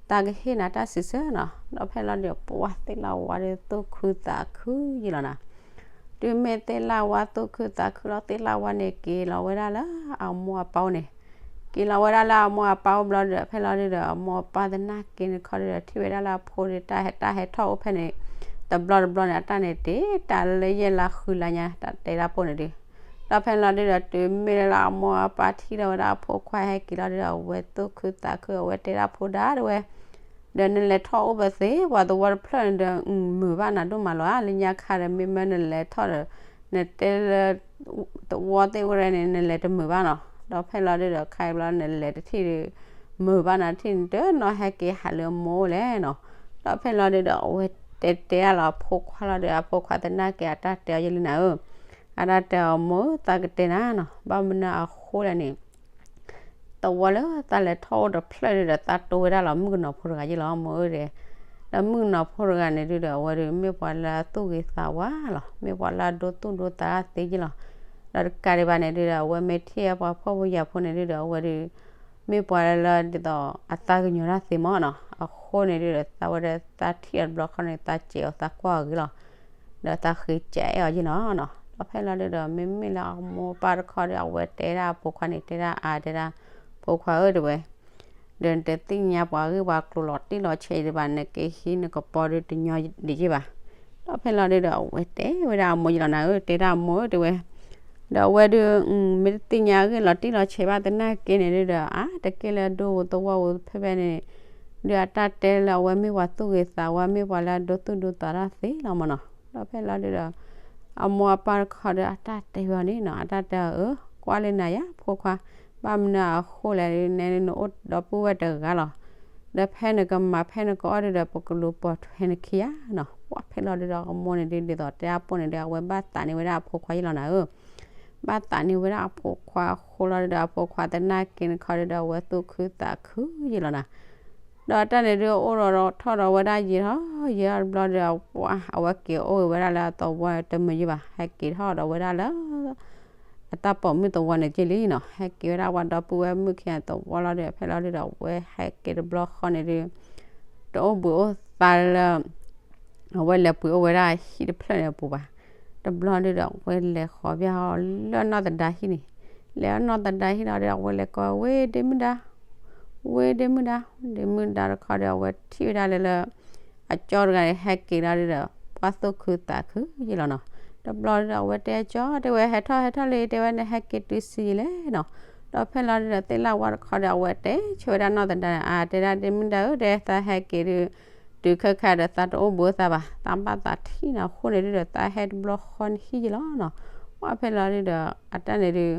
သးကဟ့ၣ်နၤတၢ်စံးဆၢနီၤ. ဒီးဖဲလီၤဒုး ပှၤသ့ၣ်လၣ်ဝါဒုးသူၣ်ခုသးခုယဲလီၤနၤ. တုၤမ့ၢ်သ့ၣ်လၣ်ဝါသူၣ်ခုသးခုလီၤ သ့ၣ်လၣ်ဝါန့ၣ်က့ၤလီၤဝဲဒၣ်လၢအမိၢ်အပၢ်အိၣ်န့ၣ် က့ၤလီၤဝဲဒၣ်လၢအမိၢ်အပၢ်အိၣ်ဘျီဒုဒီး ဖဲလီၤဒုဒီး အမိၢ်အပၢ်သနာ်က့န့ၣ်တခီဒုဒီး ထံၣ်ဝဲဒၣ်လၢအဖိဒုး တၢ်ဟဲ တၢ်ဟဲထီၣ်အိၣ်ဖဲန့ၣ် တဘျီတဘျီန့ၣ် အတၢ်န့ၣ်တ့ၢ်တၢ်လၢယဲၢ်လါဃုလါညါ တၢ်တဲတၢ်ဖိန့ၣ်ဒုး ဒီးဖဲလီၤဒုဒီး တုၤမ့ၢ်လၢအမိၢ်အပၢ်ထံၣ်ထီၣ်ဝဲဒၣ်အဖိခွါဟဲက့ၤလီၤဒုဒီး အဝဲသူၣ်ခုသးခု အဝဲတဲဒၣ်ဖိဒါတဲဝဲ ဒီးနလဲၤထီၣ်အိၣ်ပသ့ ပှၤသဝီတဖျၢၣ်န့ၣ်ဒီး မုာ်ဘၣ်နၤဒိၣ်မးလီၤဧါ လၢညါခါဒီး မ့မ့ၢ်နလဲၤထီၣ်ဒီး နတဲလၢ သဝီသ့ၣ်အိၣ်ရဲၣ်န့ၣ် နလဲၤတမုာ်ဘၣ်နီၤ. ဒီးဖဲလီၤဒုဒီး ခါအံၤဘျီနလဲၤတထံၣ်ဒီး မုာ်ဘၣ်နၤတထံၣ်န့ၣ် တနီၤဟဲက့ၤဟးလၢအမိၢ်အိၣ်လဲၣ်နီၤ. ဒီးဖဲလီၤဒုဒီး အဝဲတဲတဲဒၣ်လီၤအဖိခွါလီၤဒီး အဖိခွါသနာ်က့အတၢ်တဲအီၤယဲလံနၤဧၢ အတၢ်တဲအီၤမိၢ်ဧၢ သးကတဲနၤနီၤ ဘၣ်မနုၤအဃိလဲၣ်န့ၣ် သဝီလၢသးလဲၤထီၣ်အိၣ်တဖျၢၣ်ဒုဒီး သးတိဝဲဒၣ်လီၤမုၣ်ကနီၤဖိတဂၤယဲလီၤ မိၢ်ဧၢဒီး ဒီးမုၣ်ကနီၤဖိတဂၤန့ၣ်ဒုဒီး အဝဲဒုးမ့ၢ်ပှၤလၢအသူၣ်ဂ့ၤသးဝါလီၤ မ့ၢ်ပှၤလၢအဒိသူၣ်ဒိသးတၢ်သ့ယဲလီၤ. ဒီးတကးဒံးဘၣ်န့ၣ်ဒုဒီး အဝဲမ့ၢ်ထံၣ်အပှၤဖှီၣ်ဖိယာ်ဖိန့ၣ်ဒုဒီး အဝဲဒုး မ့ၢ်ပှၤလၢဒ်သိးအသးကညီၤတၢ်သ့မးနီၤ အဃိန့ၣ်ဒုဒီး သးဝဲဒီးသးထံၣ်အီၤတဘျီခီန့ၣ် သးစဲးအီၤသးကွၢ်အီၤဂ့ၤလီၤ ဒီးသးဃ့ကအဲၣ်အီၤယဲလီၤနီၤ. ဒီးဖဲလီၤဒုဒီး မ့မ့ၢ်လၢအမိၢ်အပၢ်တခီဒီး အဝဲတဲဒၣ်အဖိခွါန့ၣ် တဲဒၣ်အါတဲဒၣ် ဖိခွါဧၢ တဲဝဲ ဒီးနတသ့ၣ်ညါပှၤဂ့ၢ်ပှၤကျိၤလီၤတံၢ်လီၤဆဲးဒံးဘၣ် နကဟံးနကပီၤဒုတညီဒံးက့ဘၣ်. ဒီးဖဲလီၤဒုဒီး အဝဲတဲဝဲဒၣ်အမိၢ်ယဲလီၤနၤဧၢ တဲဒၣ်အမိၢ်ဧၢ တဲဝဲ ဒီးအဝဲဒုး မ့ၢ်တသ့ၣ်ညါအဂ့ၢ်လီၤတံၢ်လီၤဆဲးဘၣ်သနာ်က့န့ၣ်ဒုဒီး အါ တက့ၢ်လၢအဒိဝဲသဝီဝဲဖဲဖဲန့ၣ် ဒုးအတၢ်တဲလၢအဝဲမ့ၢ်ပှၤသူၣ်ဂ့ၤသးဝါ မ့ၢ်ပှၤလၢအဒိသူၣ်ဒိသးတၢ်သ့လီၤမးနီၤ. ဒီးဖဲလီၤဒုဒီး အမိၢ်အပၢ်တခီဒီး အတၢ်တဲဝဲအီၤန့ၣ်နီၤ အတၢ်တဲအီၤဧၢ ကွၢ်လံနၤယၤဖိခွါ ဘၣ်မနုၤအဃိလဲၣ် နဲနအိၣ်ဒီပုၢ်ဝဲၢ်တဂၤလီၤ. ဒီးဖဲနကမၤဖဲနကအီၣ်ဒုဒီး ပကလူၤပိာ်ထွဲနခံဂၤနီၤ. ပှၤဖဲလီၤဒုဒီး အမိၢ်န့ၣ်ဒု ဒ်သိးတဲအပိၢ်န့ၣ်ဒီး အဝဲဘၣ်သးန့ၢ်ဝဲဒၣ်အဖိခွါယဲလီၤနၤဧၢ ဘၣ်သးန့ၢ်ဝဲဒၣ်အဖိခွါအဃိလီၤဒုဒီး အဖိခွါသနာ်က့န့ၣ်တခီဒုဒီး အဝဲသူၣ်ခုသးခုယဲလီၤနၤ. ဒီးအတၢ်န့ၣ်ဒုးအိၣ်ဒီးထီၣ်ဒီးဝဲဒၣ်ယံာ်ထီၣ်ယံာ်ထီၣ်တဘျီဒီး အဝဲက့ၤအိၣ်ဂ့ၤဝဲဒၣ်လၢအသဝီတမုာ်ယံာ်ဘၣ် ဟဲက့ၤထီၣ်ဒီးဝဲဒၣ်လၢ အတၢ်ပိာ်မုၣ်သဝီန့ၣ်က့လံနီၤ ဟဲက့ၤဝဲဒၣ်ဝဲဒီပုၢ်ဝဲၢ်မုၣ်ခံဂၤသဝီလီၤဒီး ဖဲလီၤဒုးဒီးအဝဲဟဲက့ၤတဘျီဃီန့ၣ်ဒုး တအိၣ်ဘှံးအိၣ်သါလၢ အဝဲလဲၤပှ့ၤအိၣ်ဝဲဒၣ်ဟံၣ်တဖျၢၣ်န့ၣ်အပူၤဘၣ်. တဘျီဒုးဒီးအဝဲလဲၤဃီၤဘၣ်လၢနီၢ်သဒါဟံၣ်န့ၣ် လဲၤအနီၢ်သဒါဟံၣ်လီၤဒီး အဝဲလဲၤကိးဝဲဒ့မုၣ်ဒါ ဝဲဒ့မုၣ်ဒါ ဒ့မုၣ်ဒါတခီဒီး အဝဲထံၣ်ဝဲဒၣ်လၢလၢ အကၠီတဂၤန့ၣ် ဟဲက့ၤလီၤဒုးဒီး ပှၢ်သူၣ်ခုသးခုယံာ်လီၤနီၤ. တဘျီဒုးဒီးအဝဲတဲအကၠီတဲဝဲ ဟဲထီၣ်ဟဲထီၣ်လံ တဲဝဲန့ၣ်ဟဲက့ၤတုၤဆံးယံာ်လဲၣ်နီၤ. ဒီးဖဲလီၤဒုးဒီးသ့ၣ်လၣ်ဝါတခီဒီး အဝဲတဲဆၢဝဲဒၣ်နီၢ်သဒါန့ၣ် အါတဲဒၣ်ဒ့မုၣ်ဒါဧၢ တဲသးဟဲက့ၤဒုး တုၤခဲခါဒီးသးတအိၣ်ဘှံးအိၣ်သါဘၣ် သးဘၣ်သးထံၣ်နီၤအဃိန့ၣ်ဒုးဒီး သးဟဲတဘျီဃီန့ၣ်ဟံၣ်ယံာ်လီၤနီၤ. ပှၢ်ဖဲလီၤဒုးဒီး အတၢ်န့ၣ်ဒုး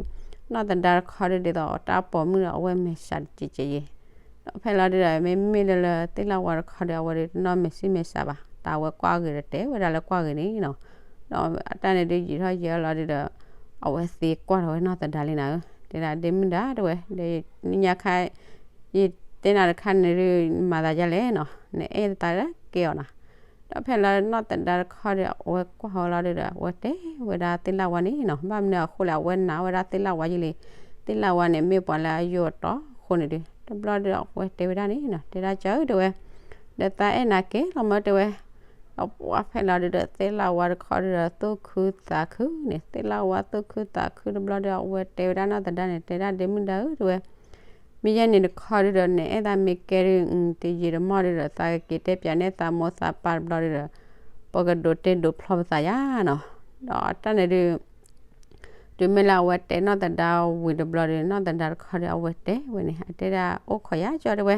နီၢ်သဒါတခီဒုးဒ်သိးတၢ်ပိာ်မုၣ်ဒီးအဝဲမဲာ်ဆှးတကဲးကဲးယံာ် ဒီးဖဲလီၤဒုးဒီး မ့မ့ၢ်လၢလၢသ့ၣ်လၣ်ဝါတခီဒီး အဝဲဒုးတနီၢ်မဲာ်ဆံမဲာ်ဆှးဘၣ် တၢ်ဝဲကွၢ်ဂ့ၤဒီးတဲဝဲဒၣ်လၢကွၢ်ဂ့ၤန့ၣ်နီၤ. ဒီးအတၢ်န့ၣ်ဒုးယံာ်ထီၣ်ယံာ်ထီၣ်လီၤဒုးဒီး အဝဲသံကွၢ်ထီၣ်ဝဲနီၢ်သဒါလံနၤဧၢ တဲဒၣ်ဒ့မုၣ်ဒါတဲဝဲ ဒီးညါခါ ယတဲနၤတခါန့ၣ်ဒုး မၤသးဒ်လဲၣ်နီၤ နအဲၣ်သးကဲအီၤနၤ. ဒီးဖဲလီၤနီၢ်သဒါတခီဒီး အဝဲကွၢ်ဝဲလီၤဒုးဒီး အဝဲတဲဝဲဒၣ်သ့ၣ်လၣ်ဝါန့ၣ်နီၤ ဘၣ်မနုၤအဃိလဲၣ် အဝဲနာ်ဝဲဒၣ်သ့ၣ်လၣ်ဝါယံာ်လံ သ့ၣ်လၣ်ဝါန့ၣ် မ့ၢ်ပှၤလၢအယိာ်အတီအဃိန့ၣ်ဒုး တဘျီဒုးဒီးအဝဲတဲဝဲဒၣ်န့ၣ်နီၤ တဲဒၣ်ကၠီဧၢတဲဝဲ ဒီးသးအဲၣ်နၤက့ၤလီၤမၢတဲဝဲ ဒီးပှၢ်ဖဲလီၤဒုးဒီး သ့ၣ်လၣ်ဝါတခီဒုးဒီး သူၣ်ခုသးခုန့ၣ် သ့ၣ်လၣ်ဝါသူၣ်ခုသးခုတဘျီဒီး အဝဲတဲဝဲဒၣ်နီၢ်သဒါန့ၣ် တဲဒၣ်ဒ့မုၣ်ဒါဧၢတဲဝဲ မ့ၢ်ယဲန့ၣ်တခီဒုးဒီး နအဲၣ်သးမ့ၢ်ကဲဒုး တယံာ်တမီၢ်ဒုးဒီး သးကက့ၤတဲပၠးန့ၢ်သးမိၢ်သးပၢ်တဘျီဒုးဒီး ပကဒိးတဲဒိးဖျီပသးယါနီၤ. ဒီးတၢ်န့ၣ်ဒုး တုၤမ့ၢ်လၢအဝဲတဲနီၢ်သဒါဝံၤတဘျီဒီး နီၢ်သဒါတခီဒီး အဝဲတဲဝဲန့ၣ် အတဲဒၣ်အိၣ်ခိးယါကၠီတဲဝဲ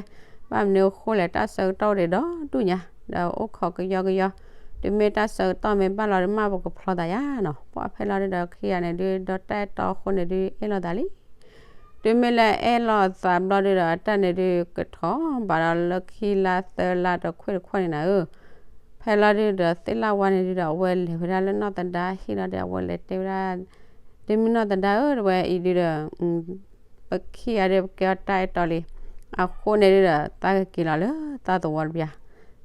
ဘၣ်မနုၤအဃိလဲၣ် တၢ်ဆၢကတီၢ်အိၣ်ဒံးဒီဒူၣ်ညါ ဒီးအိၣ်ခိးကယီကယီ တုၤမ့ၢ်တၢ်ဆၢကတီၢ်မ့ၢ်ဘၣ်လီၤဒုး မ့ၢ်ပကဖျီသးယါနီၤ. ပှၢ်ဖဲလီၤဒုးဒီး ခံဂၤန့ၣ်ဒုး ဒီးတၢ်အဲၣ်တီအဃိန့ၣ်ဒုး အဲၣ်လိာ်သးလံ တုၤမ့ၢ်လၢအဲၣ်လိာ်သးဘျီဒုးဒီး အတၢ်န့ၣ်ဒုး ကထီၣ်ဘၣ်ဒီးလၢခံလါသၢလါတခွဲၣ်တခွဲၣ်န့ၣ်နၤဧၢ, ဖဲလီၤဒုးဒီး သ့ၣ်လၣ်ဝါန့ၣ်ဒုးဒီး အဝဲလဲၤဝဲဒၣ်လၢနီၢ်သဒါဟံၣ်လီၤဒီး အဝဲလဲၤတဲဝဲဒၣ် ဒ့မုၣ်နီၢ်သဒါဧၢ တဝဲအံၤဒုးဒီး ပခံဂၤဒီးပကဲအီၤတၢ်အဲၣ်တီလံ, အဃိန့ၣ်ဒုးဒီး သးကက့ၤလီၤလၢသးသဝီတပျၢ်,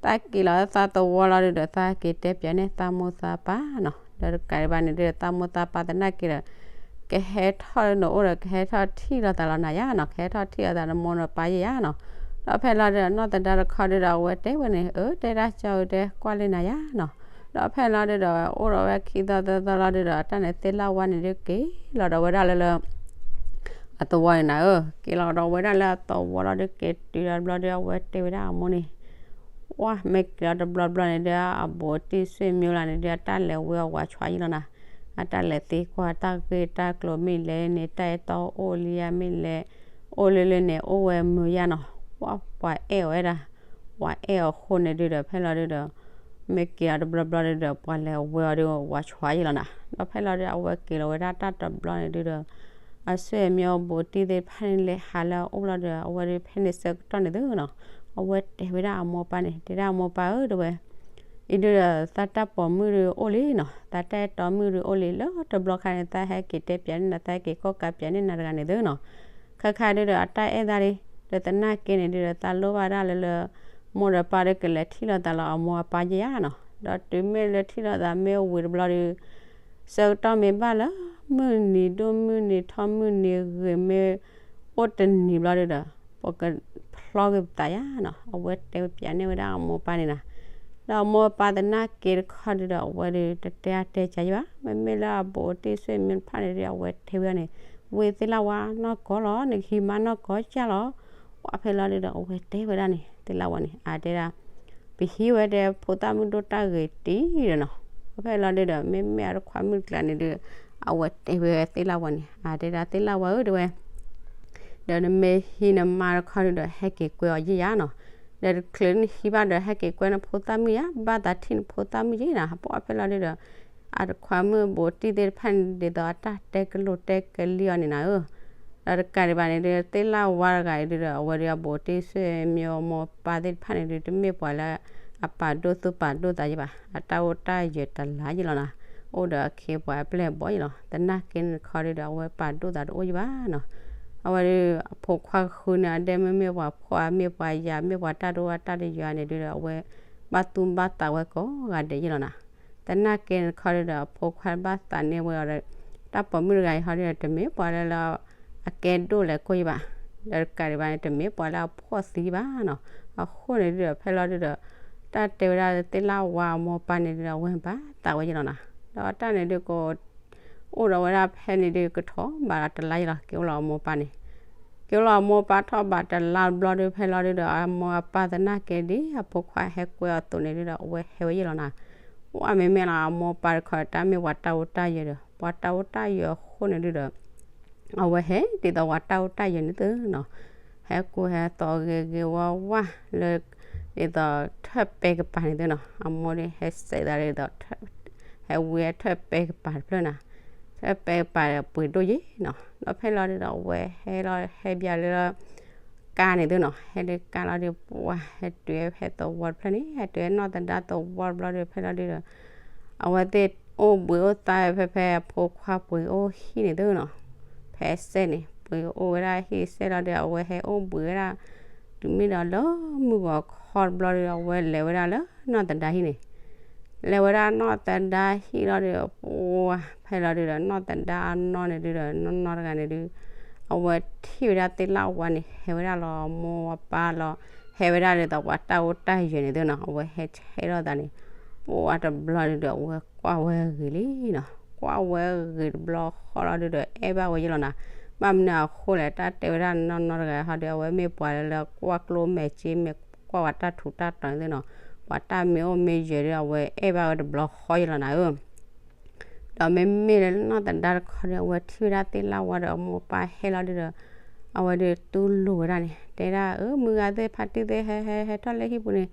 သးက့ၤလီၤလၢသးသဝီလီၤဒုးဒီး သးက့ၤတဲပၠးန့ၢ်သးမိၢ်သးပၢ်နီၤ, ဒီးတကးဒံးဘၣ်န့ၣ်ဒုးဒီး သးမိၢ်သးပၢ်သနာ်က့ဒီး ကဟဲထီၣ်နအိၣ်ဒီး ကဟဲထီၣ်ထံၣ်လိာ်သးလီၤနၤယါနီၤ, ကဟဲထီၣ်ထံၣ်လိာ်သးနမိၢ်နပၢ်ယါနီၤ, ဒီးဖဲလီၤဒုးဒီး နီၢ်သဒါတခီဒုးဒီး အဝဲတဲဝဲန့ၣ် အၢ တဲဒၣ်ကၠီဧၢ တဲကွၢ်လၢနၤယါနီၤ, ဒီးဖဲလီၤဒုးဒီး အိၣ်ဒီးဝဲခံသီသၢသီလီၤဒုးဒီး တၢ်န့ၣ်သ့ၣ်လၣ်ဝါန့ၣ်ဒုးက့ၤလီၤဒီးဝဲဒၣ်လၢလၢ အသဝီန့ၣ်နၤဧၢ, က့ၤလီၤဒီးဝဲဒၣ်လၢအသဝီလီၤဒုး က့ၤတုၤလီၤတဘျီဒုး အဝဲတဲဝဲဒၣ်အမိၢ်န့ၣ်, ဝါ မ့ၢ်က့ၤလီၤတဘျီဘျီန့ၣ်ဒုး အဘူးအတံၢ်ဆွေမျိုးလီၤန့ၣ်ဒုး အတၢ်လဲၤဝဲအဝၤဆွါယံာ်လီၤနၤ, အတၢ်လဲၤသ့ကွၢ်တၢ်ဂ့ၢ်တၢ်ကျိၤမ့ၢ်လဲၣ်န့ၣ် တၢ်အဲၣ်တီအိၣ်လံယါမ့ၢ်လဲၣ်, အိၣ်လၢလၢန့ၣ် အိၣ်ဝဲမုာ်ယါနီၤ, ဝါ ပှၤအဲၣ်အီၤဝဲဒၣ်, ပှၤအဲၣ်အီၤအဃိန့ၣ်ဒုးဒီး ဖဲလီၤဒုးဒီး မ့ၢ်က့ၤလီၤတဘျီဘျီဒုးဒီး ပှၤလဲၤဝဲအီၤဒုး ဝၤဆွါယံာ်လီၤနၤ, ဒီးဖဲလီၤဒုး အဝဲက့ၤလီၤဝဲဒၣ်တၢ်တဘျီန့ၣ်ဒုးဒီး အဆွေမျိုးဘူးအတံၢ်သ့ၣ်တဖၣ်န့ၣ်လဲၤဟးလၢအအိၣ်လီၤဒီး အဝဲဒုးဖဲန့ၣ်ဆၢကတီၢ်န့ၣ်သုနီၤ, အဝဲတဲဝဲဒၣ်အမိၢ်ပၢ်န့ၣ် တဲဒၣ်အမိၢ်ပၢ်ဧၢ တဝဲ အံၤဒုးဒီး သးတၢ်ပိာ်မုၣ်ဒုးအိၣ်လံနီၤ, သးတၢ်အဲၣ်တီမုၣ်ဒုးအိၣ်လံ လၢတဘျီခါန့ၣ် သးဟဲက့ၤတဲပၠးန့ၢ်နၤ သးဟဲက့ၤကိးကးပၠးန့ၢ်နၤတဂၤန့ၣ်သုနီၤ, ခဲခါဒုးဒီး အတၢ်အဲၣ်သးလံ, ဒီးသနာ်က့န့ၣ်ဒုးဒီး သးလိၣ်ဘၣ်ဒၣ်လၢလၢ မိၢ်ဒီးပၢ်ဒုးကလဲၤထံၣ်လိာ်သးလီၤအမိၢ်အပၢ်ယါနီၤ, ဒီးတုၤမ့ၢ်လၢထံၣ်လိာ်သးမ့ၢ်ဝံၤတဘျီဒုး ဆၢကတီၢ်မ့ၢ်ဘၣ်လၢ မုၢ်နံၤဒိၣ်မုၢ်နံၤထီၣ်မုၢ်နံၤဂ့ၤမ့ၢ် အိၣ်တနံၤဘျီဒုးဒီး ပကဖျီက့ၤပသးယါနီၤ, အဝဲတဲပၠးန့ၢ်ဝဲဒၣ်အမိၢ်ပၢ်န့ၣ်နၤ, ဒီးအမိၢ်ပၢ်သနာ်က့တခီဒုးဒီး အဝဲဒုးတတဲအါတဲကၢယါဘၣ်, မ့မ့ၢ်လၢအဘူးအတံၢ်ဆွေမျိုးတဖၣ်န့ၣ်ဒုး အဝဲတဲဝဲဒၣ်န့ၣ်, ဝံသ့ၣ်လၣ်ဝါနီၢ်ကီၢ်လီၤ နကဟံးမါနီၢ်ကီၢ်ကၢ်လီၤ, ပှၢ်ဖဲလီၤဒုးဒီး အဝဲတဲဝဲဒၣ်န့ၣ် သ့ၣ်လၣ်ဝါန့ၣ် အတဲဒၣ် ပဟံးဝဲဒီးဖိသၣ်မုၣ်ဒိၣ်တၢ်ဂ့ၤတံၢ်ဒီးနီၤ, ပှၢ်ဖဲလီၤဒုးဒီး မ့မ့ၢ်အတခွါမုၣ်တကျါန့ၣ်ဒုး အဝဲတဲဝဲသ့ၣ်လၣ်ဝါန့ၣ် အတဲဒၣ်သ့ၣ်လၣ်ဝါဧၢ တဝဲ ဒီးနမ့ၢ်ဟံးနမါတခီဒုးဒီး ဟဲက့ၤကွဲအီၤယံာ်ယါနီၤ, ဒီးတချုးနဟံးဘၣ်ဒီး ဟဲက့ၤကွဲနဖိသၣ်မုၣ်ယါ ဘၣ်သးထံၣ်နဖိသၣ်မုၣ်ယံာ်နၤ, ပှၢ်ဖဲလီၤဒုးဒီး အတခွါမုၣ်ဘူးအတံၢ်သ့ၣ်တဖၣ်န့ၣ် ဒ်သိးအတၢ်တဲကလိာ်တဲကလံၤအီၤန့ၣ်နၤဧၢ, ဒီးတကးဒံးဘၣ်န့ၣ်ဒုး သ့ၣ်လၣ်ဝါတဂၤအံၤဒုးဒီး အဝဲဒုးအဘူးအတံၢ်ဆွေမျိုးမိၢ်ပၢ်သ့ၣ်တဖၣ်န့ၣ်ဒုး တမ့ၢ်ပှၤလၢအပာ်ဒိၣ်သူၣ်ပာ်ဒိၣ်သးယံာ်ဘၣ်, အတၢ်အိၣ်တၢ်ယၢၤတလါယံာ်လီၤနၤ, အိၣ်ဒီးအခ့အပှၤအပျဲၢ်အဘီၣ်ယံာ်လီၤ, သနာ်က့န့ၣ်တခီဒုးဒီး အဝဲပာ်ဒိၣ်သးတအိၣ်ယံာ်ဘၣ်နီၤ အဝဲဒုး အဖိခွါဃုန့ၣ် အဒဲမ့မ့ၢ်ပှၤဖှီၣ်ဧါ မ့ၢ်ပှၤယၤ မ့ၢ်ပှၤတၢ်ဒိၣ်တၢ်ယိၤန့ၣ်ဒုးဒီး အဝဲဘၣ်သူၣ်ဘၣ်သးဝဲကိးဂၤဒဲးယ့ၢ်လီၤနီၤ. သနာ်က့န့ၣ်တခီဒုးဒီး အဖိခွါဘၣ်သးန့ၢ်ဝဲအီၤဒီး တၢ်ပိာ်မုၣ်တဂၤအံၤဟီဒုးဒီး တမ့ၢ်ပှၤလၢလၢ အကဲဒိၣ်လဲၤကိၢ်ယဘၣ်, ဒီးတကးဒံးဘၣ်န့ၣ် တမ့ၢ်ပှၤလၢအဖှီၣ်သံဘၣ်နီၤ. အဃိန့ၣ်ဒုးဒီး ဖဲလီၤဒုးဒီး တၢ်တဲဝဲဒၣ်သ့ၣ်လၣ်ဝါအမိၢ်အပၢ်န့ၣ်ဒုးဒီး အဝဲဘၣ်သးဝဲယ့ၢ်လီၤနီၤ. ဒီးတၢ်န့ၣ်ဒုးက အိၣ်ဒီးဝဲဒၣ်ဖဲန့ၣ်ဒုးကထီၣ်ဘးဒီးတလါယ့ၢ်လီၤ က့ၤအိၣ်လီၤအမိၢ်အပၢ်န့ၣ်, က့ၤအိၣ်လီၤအမိၢ်အပၢ်ထီၣ်ဘးတလါတဘျီဒုး ဖဲလီၤဒုးဒီး အမိၢ်အပၢ်သနာ်က့ဒ်အဖိခွါဟဲကွဲအီၤအသိးန့ၣ်ဒုးဒီး အဝဲဟဲဝဲယ့ၢ်လီၤနီၤ. ဝဲမ့မ့ၢ်လီၤအမိၢ်အပၢ်တခီတၢ်မ့ၢ်ပှၤတၢ်အိၣ်တၢ်ယၢၤဒီး ပှၤတၢ်အိၣ်တၢ်ယၢၤအဃိန့ၣ်ဒုးဒီး အဝဲဟဲဒ်သိးပှၤတၢ်အိၣ်တၢ်ယၢၤန့ၣ်သုနီၤ, ဟဲကူဟဲသိးဂ့ၤဂ့ၤဝါဝါလၢ ဒ်သိးထၢၣ်ပဲကပၤန့ၣ်သုနီၤ, အမိၢ်ဒုးဟဲစဲးသးဒ်သိး ဟဲဝံထၢၣ်ပဲကပၤတဖျၢၣ်နီၤ, ထၢၣ်ပဲကပၤဒီးပှ့ၤဒိၣ်ယ့ၢ်နီၤ. ဒီးဖဲလီၤဒုးဒီး အဝဲဟဲလီၤဟဲဘၣ်လၢ ကါန့ၣ်သုနီၤ, ဟဲလၢကါလီၤဒုး ပှၤဟဲတုၤဟဲသဝီတဖျၢၣ်န့ၣ် ဟဲတုၤဟဲနီၢ်သဒါသဝီတဘျီဒုး ဖဲလီၤဒုးဒီး အဝဲသ့ၣ်အိၣ်ဘှံးအိၣ်သါဖဲဖဲအဖိခွါပှ့ၤအိၣ်ဟံၣ်န့ၣ်သုနီၤ, ဖဲစဲးန့ၣ် ပှ့ၤအိၣ်ဝဲဒၣ်ဟံၣ်စဲးလီၤဒုး အဝဲဟဲအိၣ်ဘှံးဝဲဒၣ် တုၤမ့ၢ်ဒီးလၢမုၢ်ဂီၤခီတဘျီဒုး အဝဲလဲၤဝဲဒၣ်လၢနီၢ်သဒါဟံၣ်န့ၣ် လဲၤဝဲဒၣ်နီၢ်သဒါဟံၣ်လီၤဒုး ပှၤဖဲလီၤဒုးဒီး နီၢ်သဒါအနီၢ်န့ၣ်ဒုးဒီး နီၢ်နီၢ်တဂၤန့ၣ်ဒုး အဝဲထံၣ်ဝဲဒၣ်သ့ၣ်လၣ်ဝါန့ၣ် ဟဲဝဲဒၣ်လီၤအမိၢ်အပၢ်လီၤ, ဟဲဝဲဒၣ်ဒ်သိးပှၤတၢ်အိၣ်တၢ်ယၢၤန့ၣ်သုနီၤ, အဝဲဟဲဆဲးထီၣ်သးန့ၣ် ပှၤတဘျီဒုးဒီး အဝဲကွၢ်ဝဲဂ့ၤလံနီၤ, ကွၢ်ဝဲဂ့ၤတဘျီဃီလီၤဒုးဒီး အဲၣ်ဘၣ်ဝဲယ့ၢ်လီၤနီၤ. ဘၣ်မနုၤအဃိလဲၣ် တၢ်တဲဝဲဒၣ်နီၢ်နီၢ်တဂၤဟီဒုး အဝဲမ့ၢ်ပှၤလၢလၢကွၢ်ကျိၣ်မဲာ်စ့မဲာ် ကွၢ်ဝဲတၢ်ထူးတၢ်တီၤန့ၣ်သုနီၤ, ပှၤတၢ်မ့ၢ်အိၣ်မ့ၢ်ယၢၤဒုး အဝဲအဲၣ်ဘၣ်ဝဲတဘျီဃီယ့ၢ်လီၤနၤဧၢ ဒီးမ့မ့ၢ်လၢနီၢ်သဒါတခီဒီး အဝဲထံၣ်ဝဲဒၣ်သ့ၣ်လၣ်ဝါဒီး အမိၢ်အပၢ်ဟဲလီၤဒုးဒီး အဝဲဒုးတူၢ်လိာ်ဝဲဒၣ်န့ၣ် တဲဒၣ်အၢ မုၢ်ဂၤသ့ၣ်ဖါတံၢ်သ့ၣ် ဟဲဟဲဟဲထီၣ်လၢဟံၣ်ပူၤန့ၣ်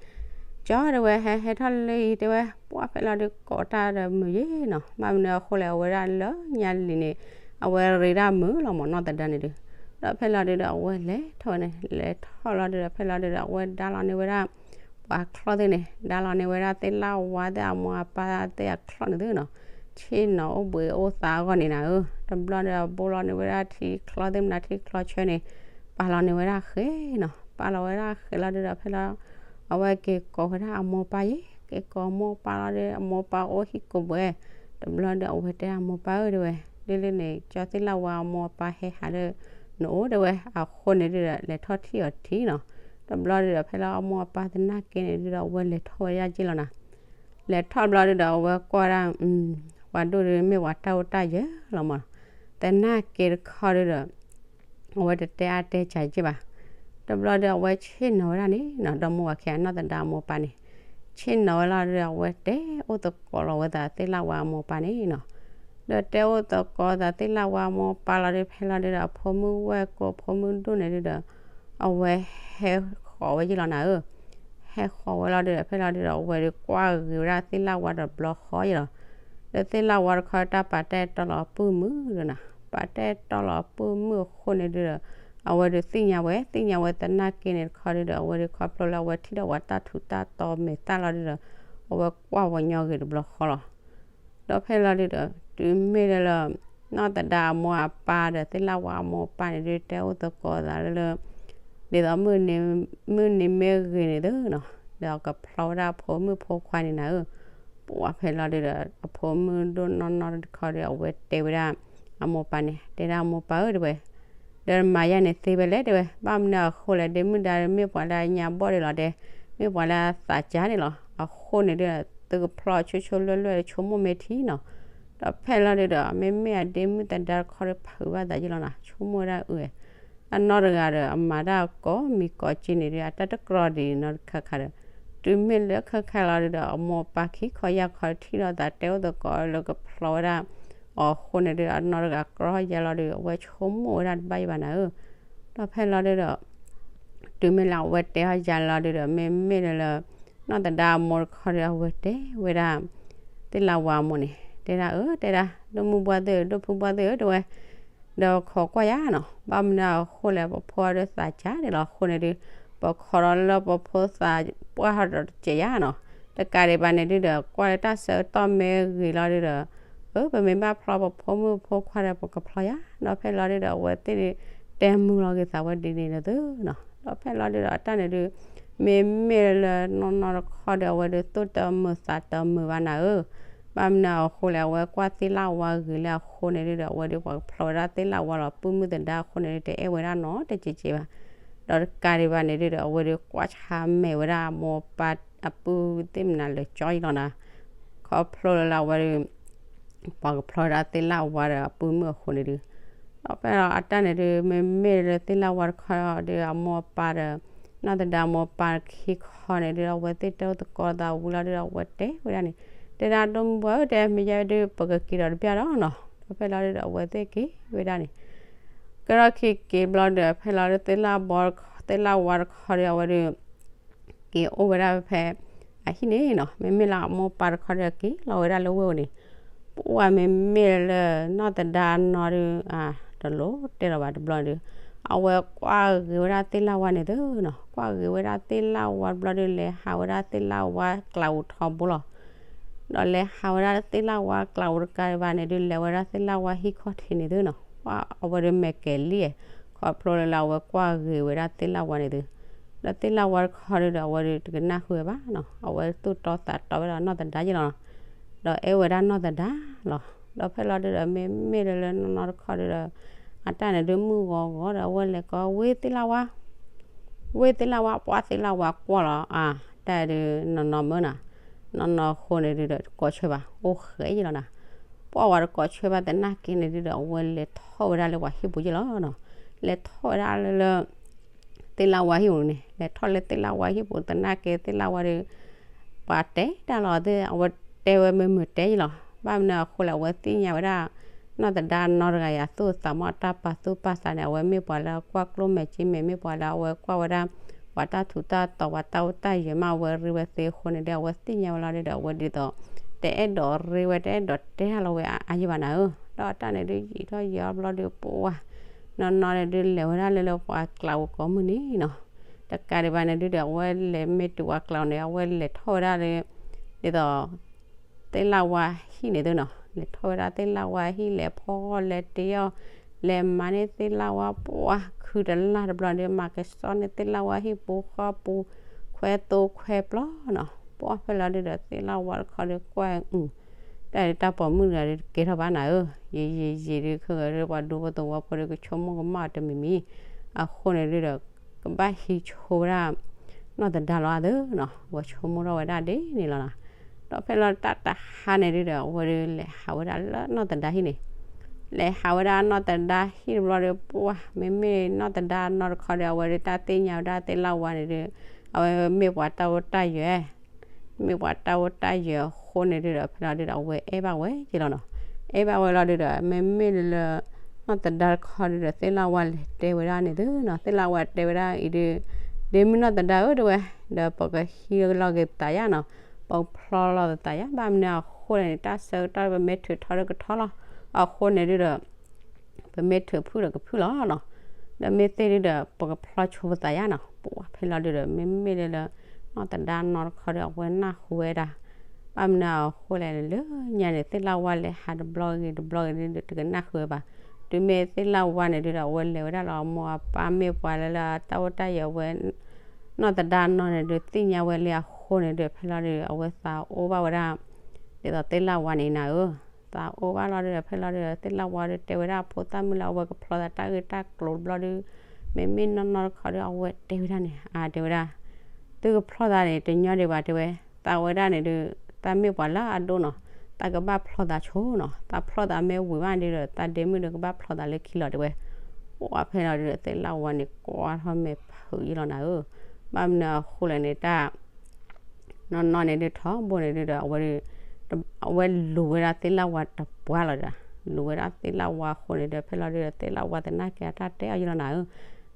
ကၠီတဲဝဲ ဟဲဟဲထီၣ်လၢအံၤတဲဝဲ ပှၤဖဲလီၤဒုးကိးတၢ်ဒီးမုာ်ယ့ၢ်နီၤ, ဘၣ်မနုၤအဃိလဲၣ် အဝဲဒၣ်လၢညါလံၤန့ၣ် အဝဲရ့ဒၣ်မုာ်လီၤမးနီၢ်သဒါန့ၣ်ဒုး, ဒီးဖဲလီၤဒုးဒီး အဝဲလဲၤထီၣ်ဝဲန့ၣ် လဲၤထီၣ်လီၤဒုးဒီး ဖဲလီၤဒုးဒီး အဝဲဒါလီၤန့ၢ်ဝဲဒၣ် ပှၤချီၣ်သ့ၣ်န့ၣ် ဒါလီၤန့ၢ်ဝဲဒၣ်သ့ၣ်လၣ်ဝါသ့ၣ်အမိၢ်အပၢ်သ့ၣ်အချီၣ်န့ၣ်သုနီၤ, ဆ့ၣ်နီၤအိၣ်ဘှံးအိၣ်သါအဂီၢ်န့ၣ်နၤဧၢ, တဘျီဒီး ဘိလီၤန့ၢ်ဝဲဒၣ်ထံချီသ့ၣ်မနၤထံချီဆၢန့ၣ် ပာ်လီၤန့ၢ်ဝဲဒၣ်ဃဲနီၤ, ပာ်လီၤဝဲဒၣ်ဃဲလီၤဒုးဒီး ဖဲလီၤ အဝဲက့ၤကိးဝဲဒၣ်အမိၢ်အပၢ်ယဲ, က့ၤကိးမိၢ်ပၢ်လီၤဒီး အမိၢ်ပၢ်အိၣ်ဟံၣ်ကိးဘှဲ, တဘျီဒီး အဝဲတဲအမိၢ်ပၢ်ဧၢတဲဝဲ, ဒ်လၢန့ၣ် ကၠီသ့ၣ်လၣ်ဝါအမိၢ်အပၢ်ဟဲဟးလၢ နအိၣ်တဲဝဲ, အဃိန့ၣ်ဒုးဒီး လဲၤထီၣ်ထံၣ်အီၤထံနီၤ, တဘျီဒုးဒီး ဖဲလၢအမိၢ်အပၢ်သနာ်က့န့ၣ်ဒုးဒီး အဝဲလဲၤထီၣ်ဝဲဒၣ်က့လီၤနၤ, လဲၤထီၣ်တဘျီဒုးဒီး အဝဲကွၢ်ဒၣ် ပှၤဒိၣ်ဒုးမ့ၢ်ပှၤတၢ်အိၣ်တၢ်ယၢၤလီၤမး, သနာ်က့တခီဒုးဒီး အဝဲတတဲအါတဲစှၤက့ဘၣ်, တဘျီဒီး အဝဲဆ့ၣ်နီၤဝဲဒၣ်န့ၣ်နီၤ, ဒီမိၢ်ဝၤခံဂၤနီၢ်သဒါအမိၢ်အပၢ်န့ၣ် ဆ့ၣ်နီၤဝဲလီၤဒီး အဝဲတဲအိၣ်သကိးလီၤဝဲသးသ့ၣ်လၣ်ဝါအမိၢ်အပၢ်န့ၣ်နီၤ, ဒီးတဲအိၣ်သကိးသးသ့ၣ်လၣ်ဝါအမိၢ်အပၢ်လီၤဒီး ဖဲလီၤဒုးဒီး အဖိမုၣ်ဝဲၢ်ကိးဖိမုၣ်ဒိၣ်န့ၣ်ဒုးဒီး အဝဲဟဲဃီၤဝဲယ့ၢ်လီၤနၤဧၢ, ဟဲဃီၤဝဲလီၤဒုးဒီး ဖဲလီၤဒုးဒီး အဝဲဒုးကွၢ်ဂ့ၤဝဲဒၣ်သ့ၣ်လၣ်ဝါဒီးတဘျီဃီယ့ၢ်လီၤ, ဒီးသ့ၣ်လၣ်ဝါတခီတၢ်ပာ်တၢ်အဲၣ်တီလီၤအပုၢ်မုၣ်ဒုးနီၤ, ပာ်တၢ်အဲၣ်တီလီၤအပုၢ်မုၣ်အဃိန့ၣ်ဒုးဒီး အဝဲဒုးသ့ၣ်ညါဝဲ သ့ၣ်ညါဝဲသနာ်က့န့ၣ်တခီဒုးဒီး အဝဲဒုးခီဖျိလၢအဝဲထံၣ်ဒီးပှၤတၢ်ထူးတၢ်တီၤမဲာ်သၣ်လီၤဒုးဒီး အဝဲကွၢ်ဝဲညီဂ့ၤတဘျီဃီလီၤ ဒီးဖဲလီၤဒုးဒီး တုၤမ့ၢ်လၢလၢ နီၢ်သဒါအမိၢ်အပၢ်ဒီးသ့ၣ်လၣ်ဝါအမိၢ်အပၢ်န့ၣ်ဒုး တဲအိၣ်သကိးသးလၢလၢ ဒ်သိး မုၢ်နံၤမ့ၢ်ဂ့ၤန့ၣ်သုနီၤ, ဒီးကဖျီဝဲဒၣ်အဖိမုၣ်ဖိခွါန့ၣ်နၤဧၢ, ပှၤဖဲလီၤဒုးဒီး အဖိမုၣ်ဒိၣ်နီၢ်နီၢ်တခီဒီး အဝဲတဲဝဲဒၣ် အမိၢ်ပၢ်န့ၣ် တဲဒၣ်အမိၢ်ပၢ်ဧၢတဲဝဲ ဒီးမၤယဲန့ၣ်သ့ဝဲလဲၣ်တဲဝဲ, ဘၣ်မနုၤအဃိလဲၣ် ဒ့မုၣ်ဒါမ့ၢ်ပှၤလၢအညါဘီၣ်ဒံးလီၤတဲ, မ့ၢ်ပှၤလၢအသးစၢ်န့ၣ်လီၤ, အဃိန့ၣ်ဒုး သုကဖျီဆိဆိလွဲၢ်လွဲၢ်ဆိကမိၣ်မ့ၢ်ထံနီၤ, ဒီးဖဲလီၤဒုးဒီး မ့မ့ၢ်အဒ့မုၣ်သဒါတခီဒီးဖုးဘၣ်သးယ့ၢ်လီၤနၤ, ဆိကမိၣ်ဝဲဒၣ်အုၣ်ဝဲ အနီၢ်တဂၤဒီး အမၤတၢ်ကိးမံၤကိးကၠ့န့ၣ်ဒုး အတၢ်တကြၢးဒံးနီတခါခါဒီး တုၤမ့ၢ်လၢခဲခါလီၤဒုးဒီး အမိၢ်ပၢ်ခံခီယၢ်ခီထံၣ်လိာ်သးတဲအိၣ်သကိးလၢကဖျီဝဲဒၣ်အီၤအဃိန့ၣ်ဒုး အနီၢ်တဂၤကြီယါလီၤဒုး အဝဲဆိကမိၣ်ဝဲဒၣ်တဘၣ်ယံၤဘၣ်နၤဧၢ, ဒီးဖဲလီၤဒုးဒီး တုၤမ့ၢ်လၢအဝဲတဲဟီယါလီၤဒုးဒီး မ့မ့ၢ်လၢလၢ နီၢ်သဒါအမိၢ်တခီဒီး အဝဲတဲဝဲဒၣ် သ့ၣ်လၣ်ဝါအမိၢ်န့ၣ် တဲဒၣ်အၢ တဲဒၣ် ဒိၣ်မုၢ်ဘှါသ့ၣ်ဧၢ ဒိၣ်ဖုဘှါသ့ၣ်ဧၢ တဲဝဲ ဒီးခိးကွၢ်ယါနီၤ, ဘၣ်မနုၤအဃိလဲၣ် ပဖိအဒိသးစၢ်ဒံးလီၤအဃိန့ၣ်ဒုး ပခိးဒီးလၢပဖိသးပှၢ်ဟီဒီးတစဲးယါနီၤ, တကးဒံးဘၣ်န့ၣ်ဒုးဒီး ကွၢ်လၢတၢ်ဆၢကတီၢ်မ့ၢ်ဂ့ၤလီၤဒုးဒီး အၢ ပမ့ၢ်ဘၣ်ဖျီပဖိမုၣ်ဖိခွါဒီး ပကဖျီယါ, ဒီးဖဲလီၤဒုးဒီး အဝဲသ့ၣ်ဒုး အဝဲတဲမုာ်လီၤက့ၤသးဝဲဒ်န့ၣ်လၢသုနီၤ. ဒီးဖဲလီၤဒုဒီး အတၢ်န့ၣ်ဒု မ့မ့ၢ်လၢနီၢ်နီၢ်တခီဒီး အဝဲဒုးသူၣ်တမုာ်သးတမုာ်ဘၣ်နၤဧၢ. ဘၣ်မနုၤအဃိလဲၣ် အဝဲကွၢ်သ့ၣ်လၣ်ဝါဂ့ၤလၢအဃိန့ၣ်ဒုဒီး အဝဲဒုးပှၤကဖျီဝဲဒၣ်သ့ၣ်လၣ်ဝါလီၤ. ပုၢ်မုၣ်သဒါအဃိန့ၣ်ဒု တအဲၣ်ဝဲဒၣ်နီတစဲးကဲးဘၣ်. ဒီးတကးဒံးဘၣ်န့ၣ်ဒုဒီး အဝဲဒုးကွၢ်ဆါမဲာ်ဝဲဒၣ်အမိၢ်အပၢ်အပုၢ်သ့ၣ်မနုၤလၢာ်ကၠီအံၤလီၤနၤ. ခီဖျိလၢအဝဲဒုး ပှၤကဖျီဝဲဒၣ်သ့ၣ်လၣ်ဝါဒီးအပုၢ်မုၣ်အဃိန့ၣ်ဒု ဒီးဖဲလီၤအတၢ်န့ၣ်ဒု မ့မ့ၢ်လၢသ့ၣ်လၣ်ဝါတခီဒီး အမိၢ်အပၢ်ဒီး နီၢ်သဒါမိၢ်ပၢ်ခံခီန့ၣ်ဒု အဝဲသ့ၣ်တၢ်အိၣ်သကိးသးဝံၤလီၤဒုဒီး အဝဲတဲဝဲဒၣ်န့ၣ်, တဲဒၣ်ဒိၣ်မုၢ်ဘှီဧၢ တဲမ့ၢ်ယဲဒု ပကက့ၤဒီးတဘျီဒီးနီၤ. ဒီးဖဲလီၤဒုဒီး အဝဲသ့ၣ်က့ၤဝဲဒၣ်န့ၣ် ကဲထီၣ်ခံက့ၤဘျီဒီး ဖဲလီၤဒု သ့ၣ်လၣ်ဝါတခီဒီး အဝဲဒုး က့ၤအိၣ်ဝဲဒၣ်ဖဲ အဟံၣ်န့ၣ်နီၤ. မ့မ့ၢ်လၢအမိၢ်ပၢ်တခီဒီးက့ၤလီၤဝဲဒၣ်လၢဝ့ၢ်အိၣ်န့ၣ်, ပှၢ်မ့မ့ၢ်လၢနီၢ်သဒါအနီၢ်ဒု တလိၣ်တဲလီၤဘၣ်တဘျီဒု, အဝဲကွၢ်ဂ့ၤဝဲဒၣ်သ့ၣ်လၣ်ဝါန့ၣ်သုနီၤ. ကွၢ်ဂ့ၤဝဲဒၣ်သ့ၣ်လၣ်ဝါတဘျီဒု လဲၤဟးဝဲဒၣ်သ့ၣ်လၣ်ဝါကျးဧိၤထီဘိလီၤ. ဒီးလဲၤဟးဝဲဒၣ်သ့ၣ်လၣ်ဝါကျးဧိၤတကးဒံးဘၣ်န့ၣ်ဒု လဲၤဝဲဒၣ်သ့ၣ်လၣ်ဝါဟံၣ်ခီၣ်ထံးန့ၣ်သုနီၤ. ပှၢ်အဝဲဒုးမဲာ်ကဲၤလံ, ခီဖျိလၢအဝဲကွၢ်ဂ့ၤဝဲဒၣ်သ့ၣ်လၣ်ဝါန့ၣ်သု, ဒီးသ့ၣ်လၣ်ဝါတခီဒုဒီး အဝဲဒုးတကနၣ်ဃုာ်ဝဲဘၣ်နီၤ. အဝဲသူၣ်တီသးတီဝဲဒၣ်နီၢ်သဒါယ့ၢ်လီၤနီၤ. ဒီးအဲၣ်ဝဲဒၣ်နီၢ်သဒါလီၤ. ဒီးဖဲလီၤဒုဒီး မ့မ့ၢ်လၢလၢနီၢ်နီၢ်တခီဒုဒီး အတၢ်န့ၣ်ဒုမုၢ်ဂီၤဂီၤဒီး အဝဲလဲၤကိးဝ့ၢ်သ့ၣ်လၣ်ဝါ, ဝ့ၢ်သ့ၣ်လၣ်ဝါ ပှၢ်သ့ၣ်လၣ်ဝါကွၢ်လီၤ. အါ တၢ်ဒုနီၢ်နီၢ်မၢနၤ, နီၢ်နီၢ်အဃိန့ၣ်ဒုဒီး တကိးဆၢဘၣ် အိၣ်ဃဲယ့ၢ်လီၤနၤ. ပှၢ်ဝဲတကိးဆၢဘၣ်သနာ်က့န့ၣ်ဒုဒီး အဝဲလဲၤထီၣ်ဝဲဒၣ်လၢပှၤဟံၣ်ပူၤယ့ၢ်လီၤနီၤ. လဲၤထီၣ်ဝဲဒၣ်လၢလၢ သ့ၣ်လၣ်ဝါဟံၣ်ပူၤန့ၣ်, လဲၤထီၣ်လၢသ့ၣ်လၣ်ဝါဟံၣ်ပူၤသနာ်က့ သ့ၣ်လၣ်ဝါဒီး ပှၤတဲတၢ်လီၤသ့ၣ် အဝဲတဲဝဲမုာ်မုာ်တဲယ့ၢ်လီၤ. ဘၣ်မနုၤအဃိလဲၣ် အဝဲသ့ၣ်ညါဝဲဒၣ် နီၢ်သဒါနီၢ်တဂၤအံၤအသူၣ်အသးမ့ၢ်အတၢ်ပာ်သူၣ်ပာ်သးန့ၣ် အဝဲမ့ၢ်ပှၤလၢအကွၢ်ကျိၣ်မဲာ်စ့မဲာ် မ့ၢ်ပှၤလၢအဝဲကွၢ်ဝဲဒၣ် ပှၤတၢ်ထူးတၢ်တီၤ ပှၤတၢ်အိၣ်တၢ်ယၢၤမး အဝဲရ့ဝဲသ့အဃိန့ၣ်ဒီး အဝဲသ့ၣ်ညါဝဲလီၤဒုဒီး အဝဲဒ်သိး တအဲၣ်ဒိးရ့ဝဲ တအဲၣ်ဒိးတဲတၢ်လီၤဝဲအါယံာ်ဘၣ်နၤဧၢ. ဒီးအတၢ်န့ၣ်ဒု ယံာ်ထီၣ်ယံာ်အီၤဘျီဒု ပှၢ် နီၢ်နီၢ်န့ၣ်ဒု လဲၤဝဲဒၣ်လၢလၢပှၤကျးဧိၤကိးမုၢ်နံၤနီၤ. တကးဒံးဘၣ်န့ၣ်ဒုဒီး အဝဲလဲၤမ့ၢ်တုၤပှၤကျးဧိၤန့ၣ် အဝဲလဲၤထီၣ်ဝဲဒၣ်လၢ ဒ်သိး သ့ၣ်လၣ်ဝါဟံၣ်န့ၣ်သုနီၤ. လဲၤထီၣ်ဝဲဒၣ်သ့ၣ်လၣ်ဝါဟံၣ် လဲၤဖီၣ်ဂီၢ် လဲၤတ့အီၣ် လဲၤမၤန့ၢ်သ့ၣ်လၣ်ဝါ ပှၢ်ခုတလၢ်တဘျီဒု မၤကဆှီန့ၢ်သ့ၣ်လၣ်ဝါဟံၣ်ပူၤဃီပူၤ ခွဲသိခွဲပျီနီၤ. ပှၢ်ဖဲလီၤဒုဒီး သ့ၣ်လၣ်ဝါတခီဒုကွၢ်အု တၢ်ဒုတၢ်ပိာ်မုၣ်တဂၤဒုတကဲထီၣ်ဘၣ်နၤဧၢ. ယံာ်ယံာ်ယံာ်ဒု ခဲဂၤဒု ပှၤဒူဖိသဝီဖိဒု ကဆိကမိၣ်ကမၣ်အီၤတမံၤမံၤ အဃိန့ၣ်ဒုဒီး ကဘၣ်ဟံးဆိဝဲဒၣ် နီၢ်သဒါလီၤအသးနီၤ. အဝဲဆိကမိၣ်ထီၣ်ဝဲဒၣ်ဒ်န့ၣ်လီၤနီၤ. ဒီးဖဲလီၤတၢ်တဟါန့ၣ်ဒုဒီး အဝဲဒုလဲၤဟးဝဲဒၣ်လၢနီၢ်သဒါဟံၣ်န့ၣ်, လဲၤဟးဝဲဒၣ်နီၢ်သဒါဟံၣ်တဘျီဒီး ပှၢ် မ့မ့ၢ်နီၢ်သဒါနီၢ်တခီဒီး အဝဲဒုတၢ်သ့ၣ်ညါဝဲဒၣ်သ့ၣ်လၣ်ဝါန့ၣ်ဒု အဝဲမ့ၢ်ပှၤတၢ်အိၣ်တၢ်ယၢၤ မ့ၢ်ပှၤတၢ်အိၣ်တၢ်ယၢၤအဃိန့ၣ်ဒုဒီး ဖဲလီၤဒုဒီး အဝဲအဲၣ်ဘၣ်ဝဲက့လီၤနီၤ. အဲၣ်ဘၣ်ဝဲလီၤဒုဒီး မ့မ့ၢ်လၢ နီၢ်သဒါတခီဒုဒီး သ့ၣ်လၣ်ဝါလဲၤတဲဝဲဒၣ်န့ၣ်သုနီၤ. သ့ၣ်လၣ်ဝါတဲဝဲဒၣ်အံၤဒု ဒ့မုၣ်နီၢ်သဒါဧၢ တဲဝဲ, ဒီးပကဟံးလီၤက့ၤသးယါနီၤ, ပကဖျီလီၤသးယါ, ဘၣ်မနုၤအဃိလဲၣ်န့ၣ် တၢ်ဆၢကတီၢ်ပမ့ၢ်ထုးထီၣ်ဒီးကထီၣ်လီၤ. အဃိန့ၣ်ဒုဒီး ပမ့ၢ်ထုးဖုၣ်ဒီးကဖုၣ်လီၤနီၤ. ဒီးမ့ၢ်သ့ၣ်ဒုဒီး ပကဖျီဆိပသးယါနီၤ. ပှၢ်ဖဲလီၤဒုဒီး မ့မ့ၢ်လၢလၢ နီၢ်သဒါနီၢ်တခီဒီး အဝဲနၢ်ဟူဝဲဒၣ် ဘၣ်မနုၤအဃိလဲၣ်န့ၣ် လၢညါန့ၣ် သ့ၣ်လၣ်ဝါလဲၤဟးတဘျီဂ့ၤတဘျီဂ့ၤဒုဒီး တကနၣ်ဃုာ်ဝဲဘၣ်. တုၤမ့ၢ်သ့ၣ်လၣ်ဝါန့ၣ်ဒုဒီး အဝဲလဲၤဝဲဒၣ်လီၤ. အမိၢ်အပၢ်မ့ၢ်ပှၤလၢလၢတၢ်အိၣ်တၢ်ယၢၤဝဲ နီၢ်သဒါနီၢ်န့ၣ်ဒု သ့ၣ်ညါဝဲလံအဃိန့ၣ်ဒု ဖဲလီၤဒု အဝဲသးအိၣ်ဘၣ်ဝဲဒၣ် ဒ်သိးသ့ၣ်လၣ်ဝါန့ၣ်နၤဧၢ. သးအိၣ်ဘၣ်လီၤဒုဒီး ဖဲလီၤဒုဒီး သ့ၣ်လၣ်ဝါဒုတဲဝဲဒၣ်ဖိသၣ်မုၣ်လၢ အဝဲကဖျီသးတၢ်ဂ့ၢ်တၢ်ကျိၤတဘျီဒု မ့မ့ၢ်နီၢ်နီၢ်တခီဒု အဝဲတဲဝဲဒၣ်န့ၣ် အါ တဲဝဲဒၣ် သုကဖျီသးန့ၣ် တညီဒံးဘၣ် တဲဝဲ, သးဝဲဒၣ်န့ၣ်ဒု သးမ့ၢ်ပှၤလၢအဒိၣ်နီၤ, သးကဘၣ်ဖျီသးဆိနီၤ, သးဖျီသးမ့ၢ်ဝံၤဘၣ်ဒုဒီး သးဒ့မုၣ်ဒုကဘၣ်ဖျီသးလၢခံလီၤ တဲဝဲ. ပှၢ်ဖဲလီၤဒုဒီး သ့ၣ်လၣ်ဝါန့ၣ် ကွၢ်ထီၣ်မဲာ်ဖုးယံလီၤနၤဧၢ. ဘၣ်မနုၤအဃိလဲၣ်န့ၣ် တၢ် နီၢ်နီၢ်န့ၣ်ဒု ထီဘိန့ၣ်ဒုဒီး အဝဲ အဝဲလူၤဝဲဒၣ်သ့ၣ်လၣ်ဝါတပှၢ်လီၤဒီး, လူၤဝဲဒၣ်သ့ၣ်လၣ်ဝါအဃိန့ၣ်ဒီး ဖဲလီၤဒုဒီး သ့ၣ်လၣ်ဝါသနာ်က့အတၢ်တဲအီၤယံလီၤနၤဧၢ.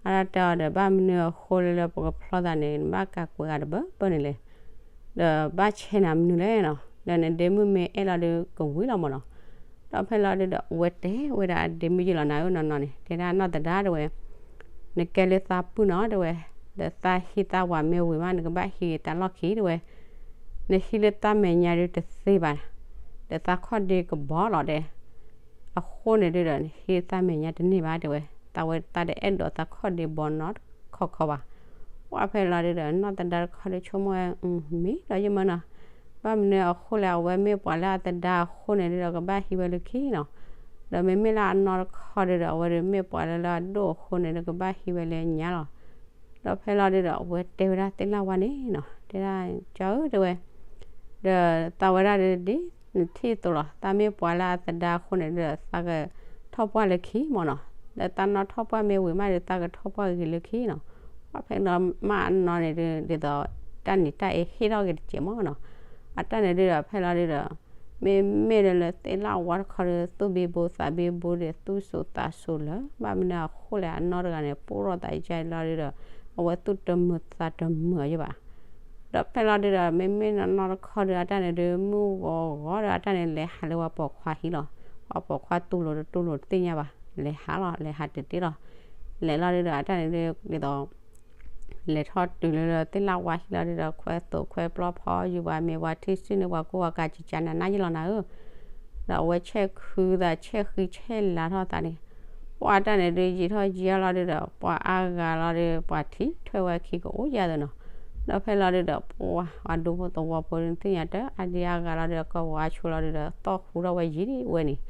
အတၢ်တဲအီၤဒီး ဘၣ်မနုၤအဃိလၢလၢပကဖျီသးန့ၣ် နဘၣ်ကးကွဲးဂၤတဘၢဘၢန့ၣ်လဲၣ်, ဒီးဘၣ်ဆဲးနၤမနုၤလဲၣ်နီၤ, ဒီးနဒ့မုၣ်မ့ၢ်အဲၣ်လီၤဒု ကဝံၤလီၤမၢ်နီၤ. ဒီးဖဲလီၤဒုဒီး အဝဲတဲဝဲဒၣ်အဒ့မုၣ်ယံလီၤနၤဧၢ နီၢ်နီၢ်န့ၣ် တဲဒၣ်နီၢ်သဒါတဲဝဲ, နကဲလၢသးပုၢ်နီၤ တဲဝဲ, ဒီးသးဟံးသးဝၤမ့ၢ်ဝံၤမး နကဘၣ်ဟံးတၢ်လီၢ်ခံ တဲဝဲ, နဟံးလၢသးမဲာ်ညါဒုတသ့ဘၣ်, ဒီးသးခီၣ်ဒ့ကဘီလီၤတဲ, အဃိန့ၣ်ဒုဒီး နဟံးသးမဲာ်ညါတန့ၢ်ဘၣ် တဲဝဲ. တၢ်ဝဲသးတအဲၣ်ဒိးသးခီၣ်ဒ့ဘီနီတခီခီဘၣ်. ပှၢ်ဖဲလီၤဒုဒီး နီၢ်သဒါတခီဒီးဆိကမိၣ်ဝဲ မ့ၢ်ဒီးယမၢနီၤ, ဘၣ်မနုၤအဃိလဲၣ် အဝဲမ့ၢ်ပှၤလၢအသဒါအဃိန့ၣ်ဒုဒီး ကဘၣ်ဟံးဝဲလၢခံနီၤ, ဒီးမ့မ့ၢ်လၢအနီၢ်တခီဒုဒီး အဝဲဒုးမ့ၢ်ပှၤလၢလၢအဒိၣ်အဃိန့ၣ်ဒုး ကဘၣ်ဟံးဝဲလၢညါလီၤ. ဒီးဖဲလီၤဒုဒီး အဝဲတဲဝဲဒၣ်သ့ၣ်လၣ်ဝါန့ၣ်နီၤ, တဲဒၣ်ကၠီဧၢ တဲဝဲ, ဒီးသးဝဲဒၣ်ဒ်နထံၣ်အသိးလီၤ, သးမ့ၢ်ပှၤလၢအသဒါအဃိန့ၣ်ဒုဒီး သးကထီၣ်ပှၢ်လၢခံမၢနီၤ, ဒီးသးနီၢ်ထီၣ်ပှၢ်မ့ၢ်ဝံၤမးဒီး သးကထီၣ်ပှၢ်ဂ့ၤလၢခံနီၤ. ပှၢ်ဖဲလီၤမးအနီၢ်န့ၣ်ဒု ဒ်သိးတၢ်နံၤတၢ်အ့ဟ့ၣ်ထီၣ်က့ၤတစဲးမၢနီၤ, အတၢ်န့ၣ်ဒုဒီး ဖဲလီၤဒုဒီး မ့မ့ၢ်လၢလၢသ့ၣ်လၣ်ဝါတခီဒီး သူၣ်ဘံဘူသးဘံဘူဒီး သူၣ်စူၤသးစူၤလၢ ဘၣ်မနုၤအဃိလဲၣ် အနီၢ်တဂၤန့ၣ် ပိၢ်ထီၣ်သးယါလီၤဒုဒီး အဝဲသူၣ်တမုာ်သးတမုာ်အီၤယဘၣ်. ဒီးဖဲလီၤဒုဒီး မ့မ့ၢ်နီၢ်နီၢ်တခီဒီး အတၢ်န့ၣ်ဒု မုၢ်ဂီၤဂီၤဒီး အတၢ်န့ၣ်လဲၤဟးလၢပှၤပိာ်ခွါဟံၣ်လီၤ. ပှၤပိာ်ခွါတူၢ်လိာ်တတူၢ်လိာ်တသ့ၣ်ညါဘၣ်, လဲၤဟးလီၤ လဲၤဟးတ့ၢ်တ့ၢ်လီၤ. လဲၤလီၤဒုဒီး အတၢ်န့ၣ်ဒု ဒ်သိး လဲၤထီၣ်တုၤလၢလၢသ့ၣ်လၣ်ဝါဟံၣ်လီၤဒုဒီး ခွဲသိးခွဲပျီဖီယူၤ ပှၤမ့ၢ်ပှၤထံၣ်စုန့ၣ် ပှၤကိၢ်ပှၤကၤကကနၤနါယလီၤနၤဧၢ, ဒီးအဝဲဆဲးခုသး ဆဲးဃံဆဲးလၤထီၣ်သးန့ၣ်, ပှၢ်တၢ်န့ၣ်ဒု ယံာ်ထီၣ်ယံာ်လီၤဒုဒီး ပှၤအါဂၤလီၤဒု ပှၤထံၣ်ထွဲဝဲခံကအိၣ်ယၤသနီၤ, ဒီးဖဲလီၤဒုဒီး ပှၢ်အဒူဖိသဝီဖိဒု နသ့ၣ်ညါတၢ် အါဒံအါဂၤလီၤဒုဒီး ကဝၤဆိလီၤဒုဒီး သီၣ်ဃူထီၣ်ဝဲယံာ်ဝဲန့ၣ်,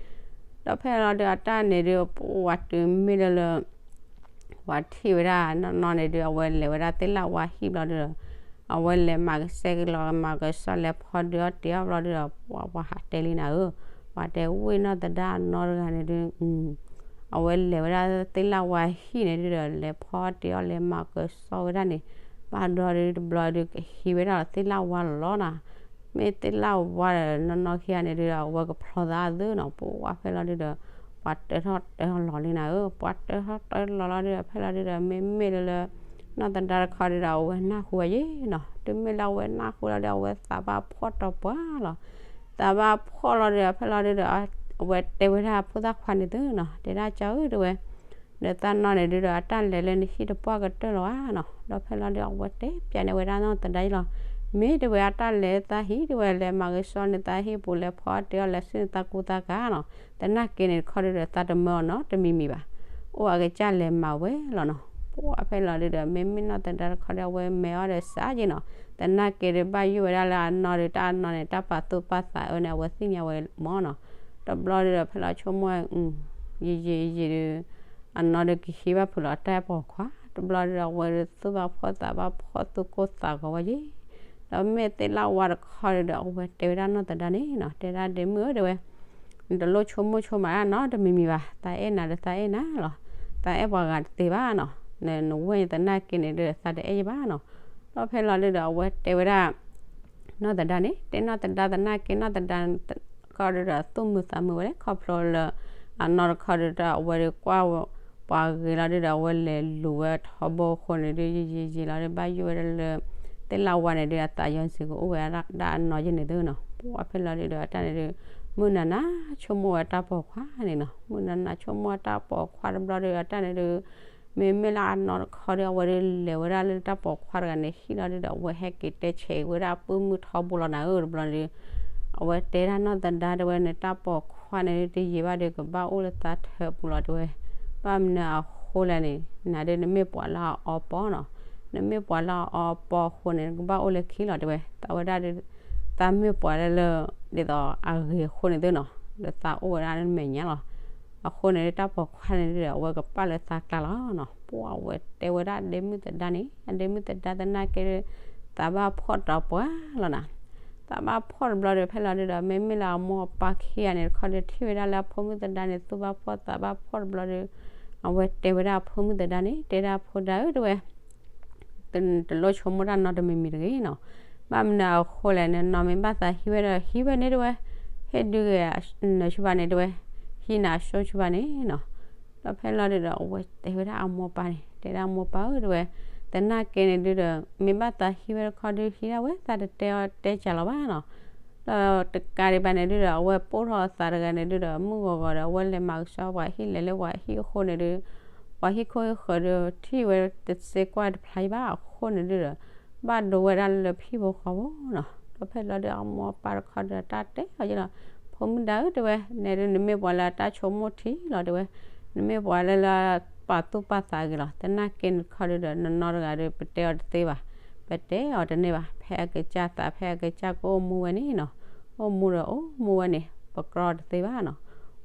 ဒီးဖဲလီၤဒု အတၢ်န့ၣ်ဒု ပှၢ်တုၤမ့ၢ်လၢလၢ ပှၤထံၣ်ဝဲဒၣ်နီၢ်နီၢ်န့ၣ်ဒု အဝဲလဲၤဝဲဒၣ်သ့ၣ်လၣ်ဝါဟံၣ်ဘျီဒုဒီး အဝဲလဲၤမၤကဆှဲက့ၤလီၤ မၤကဆှီ လဲၤဖီဒုးအီၣ်တ့ၤအီၣ်ဘျီဒုဒီး ပှၤပှၤဟးတဲလံနၤဧၢ, ပှၤတဲဝ့ၢ်နီၢ်သဒါအနီၢ်တဂၤန့ၣ်ဒု အဝဲလဲၤဝဲဒၣ်သ့ၣ်လၣ်ဝါဟံၣ်န့ၣ်ဒုဒီး လဲၤဖီတ့ၤအီၣ် လဲၤမၤကဆှီဝဲဒၣ်န့ၣ်, ဘၣ်ဒီးဒုတဘျီဒုကဟံးဝဲဒၣ်သ့ၣ်လၣ်ဝါလီၤနၤ, မ့ၢ်သ့ၣ်လၣ်ဝါဒီးနီၢ်နီၢ်ခံဂၤန့ၣ်ဒုဒီး အဝဲကဖျီသးအသးနီၤ, ပှၢ်ဖဲလီၤဒုဒီး ပှၤတၢထီၣ်တၢလီၤလံနၤဧၢ, ပှၤတၢထီၣ်တၢလီၤလီၤဒုဒီး ဖဲလီၤဒုဒီး မ့မ့ၢ်လၢလၢ နီၢ်သဒါတခီဒုဒီး အဝဲနၢ်ဟူဝဲယဲနီၤ, တုၤမ့ၢ်လၢအဝဲနၢ်ဟူလီၤဒု အဝဲသးဘၣ်ဖှီၣ်တီၤပှၢ်လီၤ, သးဘၣ်ဖှီၣ်လီၤဒုဒီး ဖဲလီၤဒုဒီး အဝဲတဲဝဲဒၣ်ဖိသၣ်ခွါန့ၣ်သ့နီၤ, တဲဒၣ်ကၠီဧၢ တဲဝဲ ဒီးသးနီၢ်န့ၣ်ဒုဒီး အတၢ်လဲၤလၢနဟံၣ်တပှၢ်ကတၢၢ်လီၤဧါနီၤ, ဒီးဖဲလီၤဒု အဝဲတဲပျးန့ၢ်ဝဲဒၣ်နီၢ်သဒါယလီၤ, မ့ၢ်တဲဝဲ အတၢ်လဲၤသးဟံၣ်တဲဝဲ လဲၤမၤကဆှီန့ၢ်သးဟံၣ်ပူၤ လဲၤဖီတ့ၤအီၣ် လဲၤဆူန့ၢ်သးကူသးကၤနီၤ, သနာ်က့န့ၣ်တခီဒုဒီး သးတမၢအီၤနီတမံၤမံၤဘၣ်, အိၣ်အကစၢ်လဲၤမၤဝဲလီၤနီၤ, ပှၢ်ဖဲလီၤဒုဒီး မ့မ့ၢ်နီၢ်သဒါတခီဒီး အဝဲမဲာ်အီၤဒီးစးက့နီၤ, သနာ်က့ဒီး ဘၣ်ယိၣ်ဝဲဒၣ်လၢအနီၢ်ဒီး တၢ်အနီၢ်န့ၣ် တၢ်ပာ်သူၣ်ပာ်သးအၢန့ၣ် အဝဲသ့ၣ်ညါဝဲမၢနီၤ, တဘျီဒုဒီး ဖဲလီၤဆိကမိၣ်ဝဲ ယံာ်ယံာ်ယံာ်ဒု အနီၢ်ဒီးကဟံးဘၣ်ဖုးလီၤတၢ်ပိာ်ခွါ, တဘျီဒုဒီး အဝဲဒုးသူၣ်ဘၣ်ဖှီၣ်သးဘၣ်ဖှီၣ်သူၣ်ကိၢ်သးဂီၤဝဲယဲ, ဒီးမ့ၢ်သ့ၣ်လၣ်ဝါတခီဒုဒီး အဝဲတဲဝဲဒၣ်နီၢ်သဒါန့ၣ်နီၤ, တဲဒၣ်ဒ့မုၣ်ဧၢ တဲဝဲ နတလိၣ်ဆိကမိၣ်ဆိကမးဒၣ်နီတမံၤမံၤဘၣ်, သးအဲၣ်နၤဒီးသးအဲၣ်နၤလီၤ, သးအဲၣ်ပှၤဂၤတသ့ဘၣ်နီၤ, နဝဲၢ်သနာ်က့န့ၣ်ဒုး သးတအဲၣ်ယဘၣ်နီၤ, ဒီးဖဲလီၤဒုဒီး အဝဲတဲဝဲဒၣ် နီၢ်သဒါန့ၣ် တဲနီၢ်သဒါသနာ်က့ နီၢ်သဒါတခီဒုဒီး သူၣ်မုာ်သးမုာ်ဝဲလၢ ခီဖျိလၢ အနီၢ်တခီဒုဒီး အဝဲဒုးကွၢ်ပှၤဂ့ၤလီၤဒုဒီး အဝဲလဲၤလူၤဝဲထီဘိအဃိန့ၣ်ဒုး ယံာ်ယံာ်ယံာ်လီၤဒုး ဘၣ်ယိၣ်ဝဲဒၣ်လၢ သ့ၣ်လၣ်ဝါန့ၣ်ဒုး အသးယီၤစ့ၢ်ကီးအိၣ်ဝဲဒၣ်အနီၢ်ယဲန့ၣ်သ့နီၤ, ပှၢ်ဖဲလီၤဒုဒီး အတၢ်န့ၣ်ဒုး မုၢ်နၤနၤဆိကမိၣ်ဝဲတၢ်ပိာ်ခွါန့ၣ်နီၤ, မုၢ်နၤနၤဆိကမိၣ်တၢ်ပိာ်ခွါတဘျီဒုး အတၢ်န့ၣ်ဒုး မ့မ့ၢ်လၢအနီၢ်တခီဒီး အဝဲဒုးလဲၤဝဲဒၣ်လၢတၢ်ပိာ်ခွါတဂၤန့ၣ်ဟံၣ်လီၤဒုဒီး အဝဲဟဲက့ၤတဲဆဲးဝဲဒၣ်အပုၢ်မုၣ်ထီဘိလီၤနၤဧၢ တဘျီဒုး, အဝဲတဲဒၣ်နီၢ်သဒါတဲဝဲ နတၢ်ပိာ်ခွါန့ၣ်ဒုး တယံာ်ဘၣ်ဒုး ကဘၣ်အိၣ်လၢသးထၢပူၤလီၤတဲဝဲ, ဘၣ်မနုၤအဃိလဲၣ်န့ၣ် နၤဒုးနမ့ၢ်ပှၤလၢအအီပီနီၤ, နမ့ၢ်ပှၤလၢအအီပီအဃိန့ၣ် နကဘၣ်အိၣ်လၢခံလီၤတဲဝဲ, သးဝဲဒၣ်ဒုး သးမ့ၢ်ပှၤလၢလၢ ဒ်သိးအဂ့ၤအဃိန့ၣ်သ့နီၤ, ဒီးသးအိၣ်ဝဲဒၣ်လၢနမဲာ်ညါလီၤ. အဃိန့ၣ် တၢ်ပိာ်ခွါန့ၣ်ဒုး အဝဲကပာ်လၢသးကျါလီၤနီၤ. ပှၢ်ဝဲတဲဝဲဒၣ်အဒ့မုၣ်သဒါန့ၣ် အဒ့မုၣ်သဒါသနာ်က့ဒုး သးဘၣ်ဖှီၣ်တီၤပှၢ်လီၤနၤ. သးဘၣ်ဖှီၣ်တဘျီဒီး ဖဲလီၤဒုးဒီး မ့မ့ၢ်လၢအမိၢ်အပၢ်ခံဂၤန့ၣ်တခီဒုး ထံၣ်ဝဲဒၣ်လၢအဖိမုၣ်သဒါန့ၣ် သူၣ်ဘၣ်ဖှီၣ်သးဘၣ်ဖှီၣ်တဘျီဒီး အဝဲတဲဝဲဒၣ်အဖိမုၣ်သဒါန့ၣ် တဲဒၣ်ဖိဒါဧၢ တဲဝဲ တလိၣ်ဆိကမိၣ်တၢ်နီတမံၤမံၤတဂ့ၤနီၤ. ဘၣ်မနုၤအဃိလဲၣ်န့ၣ် နီၢ်မ့ၢ်ဘၣ်သးဟံးဝဲဒီး ဟံးဝဲန့ၣ်တဲဝဲ, ဟ့ၣ်ဒုးဂ့ၤနၢၤဆူဘၣ်န့ၣ်တဲဝဲ, ဟံးနၤအစိဆူဘၣ်န့ၣ်နီၤ. ဒီးဖဲလီၤဒုးဒီး အဝဲတဲဝဲဒၣ်အမိၢ်ပၢ်န့ၣ် တဲဒၣ်အမိၢ်ပၢ်ဧၢ တဲဝဲ, သနာ်က့န့ၣ်ဒုးဒီး မ့ၢ်ဘၣ်သးဟံးဝဲတခီဒုး ဟံးဒၣ်ဝဲ သးတတဲအီၤတဲကၢ်လီၤဘၣ်နီၤ. ဒီးတကးဒံးဘၣ်န့ၣ်ဒုးဒီး အဝဲပိၢ်ထီၣ်အသးတဂၤန့ၣ်ဒုးဒီး မုၢ်ဂီၤဂီၤဒီး အဝဲလဲၤမၤကဆှီပှၤဟံၣ်လဲၤလၢပှၤဟံၣ်အဃိန့ၣ်ဒုး ပှၤဟံၣ်ခိၣ်ဟံၣ်ဃၢၤဒုး ထံၣ်ဝဲတသ့ကွၢ်တဖျါအံၤဘၣ်အဃိန့ၣ်ဒုးဒီး ဘၣ်ဒိဝဲဒၣ်လၢဟံၣ်ဖိဃီဖိနီၤ. ဒီးဖဲလီၤဒုး အမိၢ်ပၢ်တခီဒီး တၢ်တဲအီၤယဲလီၤ, ဖိမုၣ်ဒါဧၢ တဲဝဲ, နဲဒုးနမ့ၢ်ပှၤလၢတၢ်ဆိကမိၣ်ထံလီၤတဲဝဲ, နမ့ၢ်ပှၤလၢလၢ ပာ်သူၣ်ပာ်သးဂ့ၤလီၤ. သနာ်က့န့ၣ်တခီဒုဒီး နီၢ်နီၢ်တဂၤဒီး ပတဲအီၤတသ့ဘၣ်, ပတဲအီၤတန့ၢ်ဘၣ်, ဖဲအကစၢ်သး ဖဲအကစၢ်ကအိၣ်မူဝဲန့ၣ်နီၤ, အိၣ်မူဒီးအိၣ်မူဝဲန့ၣ် ပကြီတသ့ဘၣ်နီၤ.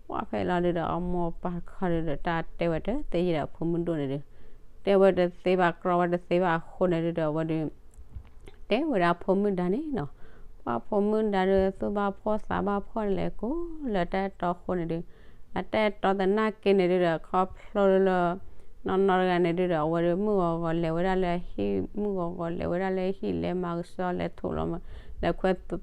ပှၢ်ဖဲလီၤဒုဒီး အမိၢ်ပၢ်တခီဒုဒီး တၢ်တဲဝဲတသ့ယဲဒီး အဖိမုၣ်ဒိၣ်န့ၣ်ဒု တဲဝဲတသ့ဘၣ် ကြီဝဲတသ့ဘၣ်အဃိန့ၣ်ဒုဒီး အဝဲဒု တဲဝဲဒၣ်ဖိမုၣ်ဒါန့ၣ်နီၤ, ပှၢ်ဖိမုၣ်ဒါဒီး သူၣ်ဘၣ်ဖှီၣ်သးဘၣ်ဖှီၣ်လဲၤကိးလၢတၢ်အဲၣ်တီအဃိန့ၣ်ဒု, အတၢ်အဲၣ်တီသနာ်က့န့ၣ်ဒုဒီး ခီဖျိလၢ နီၢ်နီၢ်တဂၤန့ၣ်ဒုဒီး အဝဲဒု မုၢ်ဂီၤဂီၤလဲၤဝဲဒၣ်လၢဟံၣ်, မုၢ်ဂီၤဂီၤလဲၤဝဲဒၣ်လၢဟံၣ် လဲၤမၤကဆှီ လဲၤထူၣ်လီၤ, လဲၤခွဲပျ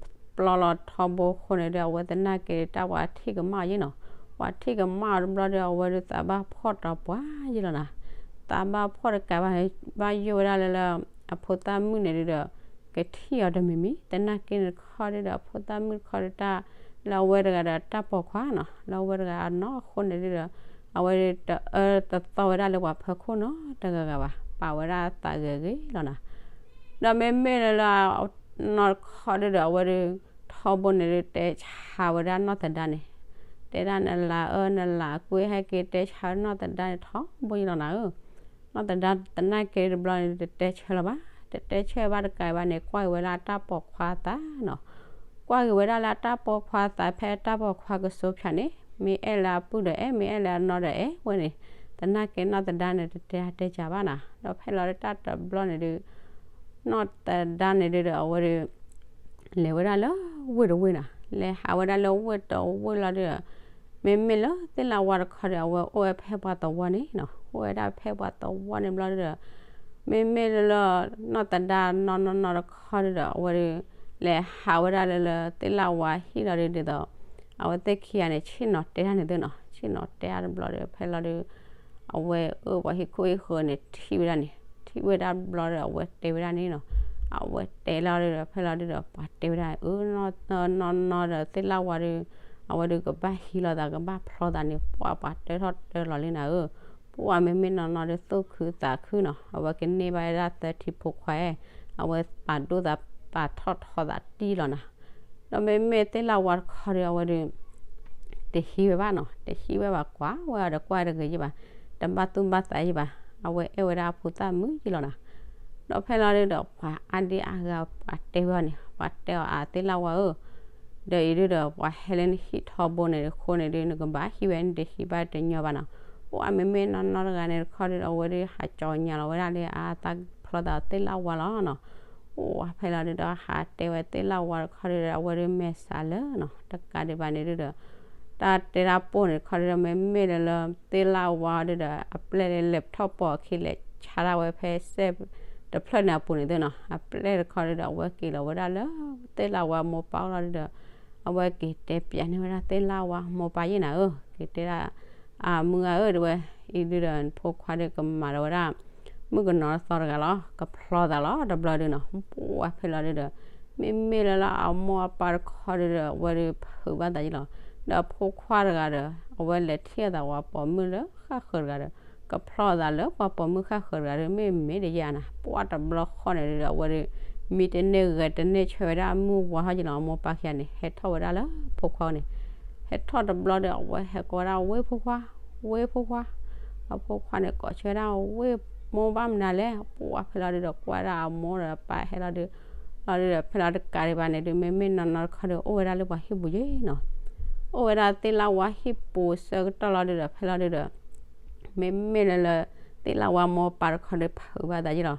ီလီၤထီဘိအဃိန့ၣ်ဒု အဝဲသနာ်က့တၢ်ပှၤထံၣ်ကမၣ်အီၤယဲနီၤ, ပှၤထံၣ်ကမၣ်အီၤတဘျီဒီး အဝဲဒု သးဘၣ်ဖှီၣ်တီပှၤယဲလီၤနီၤ. သးဘၣ်ဖှီၣ်တကးဘၣ် ဘၣ်ယိၣ်ဝဲဒၣ်လၢလၢ အဖိသၣ်မုၣ်န့ၣ်ဒုဒီး ကထံၣ်အီၤတမံၤမံၤ, သနာ်က့န့ၣ်တခီဒုဒီး အဖိသၣ်မုၣ်တခီဒုတၢ် လၢအဝဲတဂၤဒီးတၢ်ပိာ်ခွါနီၤ, လၢအဝဲတဂၤအနီၢ်အဃိန့ၣ်ဒုဒီး အဝဲဒုတအၢတသီဝဲဒၣ်လၢပှၤဖၢခိၣ်နီတဂၤဂၤဘၣ်, ပာ်ဝဲဒၣ်သးဂ့ၤဂ့ၤလီၤနီၤ. ဒီးမ့မ့ၢ်လၢလၢ နီၢ်တခီဒုဒီး အဝဲဒု ထီဘိန့ၣ်ဒု တဲဆါဝဲဒၣ်နီၢ်သဒါန့ၣ်, တဲဒၣ်နလၤအၢနလၤကွ့ဟဲက့ၤတဲဆါဝဲနီၢ်သဒါန့ၣ်ထီဘိယဲလီၤနီၤဧၢ. နီၢ်သဒါသနာ်က့တဘျီန့ၣ် တတဲဆၢလၢၤဘၣ်, တတဲဆၢဘၣ်တကးဘၣ်န့ၣ် ကွၢ်က့ၤဝဲလၢအတၢ်ပိာ်ခွါသးနီၤ, ကွၢ်က့ၤဝဲဒၣ်လၢအတၢ်ပိာ်ခွါသး ဖဲအတၢ်ပိာ်ခွါကစိဖၠးန့ၣ် မ့ၢ်အဲၣ်လၢအပုၢ်ဒီးအဲၣ် မ့ၢ်အဲၣ်လၢအနီၢ်ဒီးအဲၣ်ဝဲန့ၣ်, သနာ်က့နီၢ်သဒါန့ၣ် တတဲတဲကးဘၣ်နီၤ. ဒီးဖဲလီၤဒုတၢ်တဘျီန့ၣ်ဒု နီၢ်သဒါန့ၣ်ဒုဒီး အဝဲဒု လဲၤဝဲဒၣ်လၢဝ့ၢ်တဝ့ၢ်နီၤ, လဲၤဟးဝဲဒၣ်လၢဝ့ၢ်တဝ့ၢ်လီၤဒုဒီး မ့မ့ၢ်လၢသ့ၣ်လၢဝါတခီဒီး အဝဲအိၣ်ဝဲဖဲပှၤသဝီန့ၣ်နီၤ, အိၣ်ဝဲဒၣ်ဖဲပှၤသဝီန့ၣ်ဘျီဒုဒီး မ့မ့ၢ်လၢလၢ နီၢ်သဒါနီၢ်နီၢ်နီၢ်တခီဒုဒီး အဝဲဒု လဲၤဟးဝဲဒၣ်လၢလၢသ့ၣ်လၢဝါဟံၣ်လီၤဒုဒ်သိး အဝဲသ့ၣ်ခံဂၤန့ၣ် ဆ့ၣ်နီၤတဲတၢ်န့ၣ်သုနီၤ, ဆ့ၣ်နီၤတဲတၢ်တဘျီဒီး ဖဲလီၤဒု အဝဲအၢပှၤဟံၣ်ခိၣ်ဟံၣ်ဃၢၤန့ၣ် ထံၣ်ဝဲဒၣ်န့ၣ်, ထံၣ်ဝဲဒၣ်တဘျီဒီး အဝဲတဲဝဲဒၣ်န့ၣ်နီၤ, အဝဲတဲလီၤဒုဒီး ဖဲလီၤဒုဒီး ပှၤတဲဝဲဒၣ် အၢ နီၢ်နီၢ်နီၢ်ဒီးသ့ၣ်လၢဝါဒု အဝဲဒုကဘၣ်ဟံးလီၤသး ကဘၣ်ဖျီသးန့ၣ် ပှၤပှၤတၢထီၣ်တၢလီၤလံနၤဧၢ, ပှၢ်မ့မ့ၢ်နီၢ်နီၢ်ဒုသူၣ်ခုသးခုနီၤ, အဝဲကန့ၢ်ဘၣ်ဝဲဒၣ်သၢထံဖိခွါ, အဝဲပာ်ဒိၣ်သး ပာ်ထီၣ်ထီသးတံၢ်လီၤနၤ, ဒီးမ့မ့ၢ်သ့ၣ်လၢဝါတခီဒီး အဝဲဒု တဟံးဝဲဘၣ်နီၤ, တဟံးဝဲဘၣ် ကွၢ်ဝဲအီၤဒီးကွၢ်တဂ့ၤယဘၣ်, တဘၣ်သူၣ်ဘၣ်သးယဘၣ်, အဝဲအဲၣ်ဝဲဒၣ်အဖိသၣ်မုၣ်ယလီၤနၤ, ဒီးဖဲလီၤဒုဒီး ပှၤအါဒံအါဂၤပှၤတဲဝဲအီၤန့ၣ် ပှၤတဲအီၤအသ့ၣ်လၢဝါဧၢ ဒီးအံၤဒုဒီး ပှၤဟဲလၢနဟံၣ်ထီဘိန့ၣ်အဃိန့ၣ်ဒု နကဘၣ်ဟံးဝဲ နတဟံးဘၣ်တညီဘၣ်နီၤ, ပှၢ်မ့မ့ၢ်နီၢ်နီၢ်တဂၤန့ၣ်တခီဒုဒီး အဝဲဒုဟးကၠီညါလီၤဝဲဒၣ်လၢအသးဖျီသးသ့ၣ်လၢဝါလီၤနီၤ, ပှၢ်ဖဲလီၤဒုဒီး ဟးတဲဝဲသ့ၣ်လၢဝါတခီဒုဒီး အဝဲဒုမဲာ်ဆှးလၢာ်နီၤ, တကးဒံးဘၣ်န့ၣ်ဒုဒီး တၢ်တဲတၢ်ပိၢ်န့ၣ်တခီဒုဒီး မ့မ့ၢ်လၢလၢသ့ၣ်လၢဝါဒုဒီး အပျဲၢ်လဲၤထီၣ်ပိာ်အခံ လဲၤဆါဒၣ်ဝဲဖဲစဲးတဖျၢၣ်န့ၣ်အပူၤန့ၣ်သုနီၤ, အပျဲၢ်တခီဒုဒီး အဝဲက့ၤလီၤဝဲဒၣ်လၢသ့ၣ်လၢဝါမိၢ်ပၢ်အိၣ်လီၤဒုဒီး အဝဲက့ၤတဲပျးန့ၢ်ဝဲဒၣ်သ့ၣ်လၢဝါမိၢ်ပၢ်ယဲၢ်နၤဧၢ, က့ၤတဲဒၣ် အမုၢ်ဂၤဧၢ တဲဝဲ, အံၤဒုဒီး ဖိခွါဒုကမၤဒီးဝဲဒၣ် မုၣ်ကနီၤသီတဂၤလီၤ, ကဖျီသးလီၤ တဘျီဒုနီၤ, ပှၢ်ဖဲလီၤဒုဒီး မ့မ့ၢ်လၢလၢအမိၢ်အပၢ်တခီဒုဒီး အဝဲဒုဖုးဘၣ်သးယဲၢ်လီၤ, ဒီးဖိခွါတဂၤဒီး အဝဲလဲၤထံၣ်အသးဝဲပိာ်မုၣ်လၢဃၣ်ဃၢၤတဂၤဒီး ကဖျီသးလၢပှၤပိာ်မုၣ်ဃၣ်ဃၢၤတဂၤဒီး မ့ၢ်မ့ၢ်တယဲၢ်နၤ, ပှၢ်တဘျီဃီန့ၣ်ဒုဒီး အဝဲဒု မံတန့ၢ်ဂဲၤတန့ၢ်ဆၢဝဲဒၣ်အမုၢ်ဝါထီၣ်ယဲၢ်လီၤ, အမိၢ်ပၢ်ခံဂၤန့ၣ် ဟဲထီၣ်ဝဲဒၣ်လၢဖိခွါန့ၣ်, ဟဲထီၣ်တဘျီဒီး အဝဲဟဲကိးဝဲဒၣ်ဝ့ၢ်ဖိခွါ, ဝ့ၢ်ဖိခွါ, အဖိခွါန့ၣ် ကိးဆၢဝဲဒၣ်ဝ့ၢ်မိၢ်ဘၣ်မနုၤလဲၣ်, ပှၢ်ဖဲလီၤဒုဒီး ကွၢ်ဒၣ်အမိၢ်ဒီးပၢ်ဟဲလီၤဒု လီၤဒုဒီး ဖဲလီၤတကးဒံးဘၣ်န့ၣ်ဒု မ့မ့ၢ်နီၢ်နီၢ်တခီဒု အိၣ်ဝဲဒၣ်လၢပှၤဟံၣ်ပူၤယဲၢ်နီၤ, အိၣ်ဝဲဒၣ်သ့ၣ်လၢဝါဟံၣ်ပူၤဆၢကတီၢ်လီၤဒုဒီး ဖဲလီၤဒုဒီး မ့မ့ၢ်လၢလၢ သ့ၣ်လၢဝါမိၢ်ပၢ်တခီဒု ဖုးဘၣ်သးယဲၢ်လီၤ,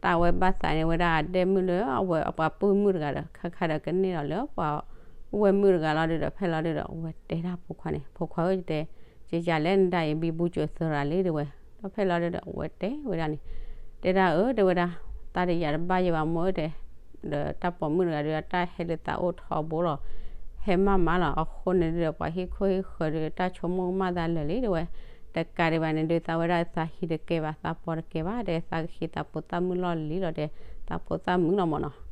တၢ်ဝဲဘၣ်သးန့ၢ်ဝဲဒၣ်အဒဲၣ်မုၣ်လၢအဝဲအပှၤပုၢ်မုၣ်တဂၤဒီး ခါခါဒီးကန့ၢ်ဒီးလၢပှၤဝဲၢ်မုၣ်တဂၤလီၤဒုဒီး ဖဲလီၤဒုဒီး အဝဲတဲဒၣ်ဖိခွါန့ၣ်, ဖိခွါဧၢ ယတဲ ယယၤလဲၣ်နဒၣ်အံၤ ဘံဘူကၠိၤသၢရၤလံ တဲဝဲ, ဒီးဖဲလီၤဒုဒီး အဝဲတဲဝဲဒၣ်န့ၣ်, တဲဒၣ်အၢ တဲဝဲဒၣ်, တၢ်တယာ်တဘၣ်ယံၤဘၣ်မိၢ်ဧၢ တဲ ဒီးတၢ်ပိာ်မုၣ်တဂၤဒု တၢ်ဟဲလၢသးအိၣ်ထီဘိလီၤ, ဟဲမးမးလီၤ, အဃိန့ၣ်ဒုဒီး ပှၤဟံၣ်ခိၣ်ဟံၣ်ဃၢၤဒု တၢ်ဆိကမိၣ်ကမၣ်သးလၢာ်လံ တဲဝဲ, တကးဒံးဘၣ်န့ၣ်ဒု သးဝဲဒၣ်သးဟံးတကဲဘၣ် သးပှီၤတကဲဘၣ် တဲ သးကဟံးသးဖိသၣ်မုၣ်လီၢ်လံၤလီၤ တဲ သးဖိသၣ်မုၣ်လီၤမၢ်နီၤ,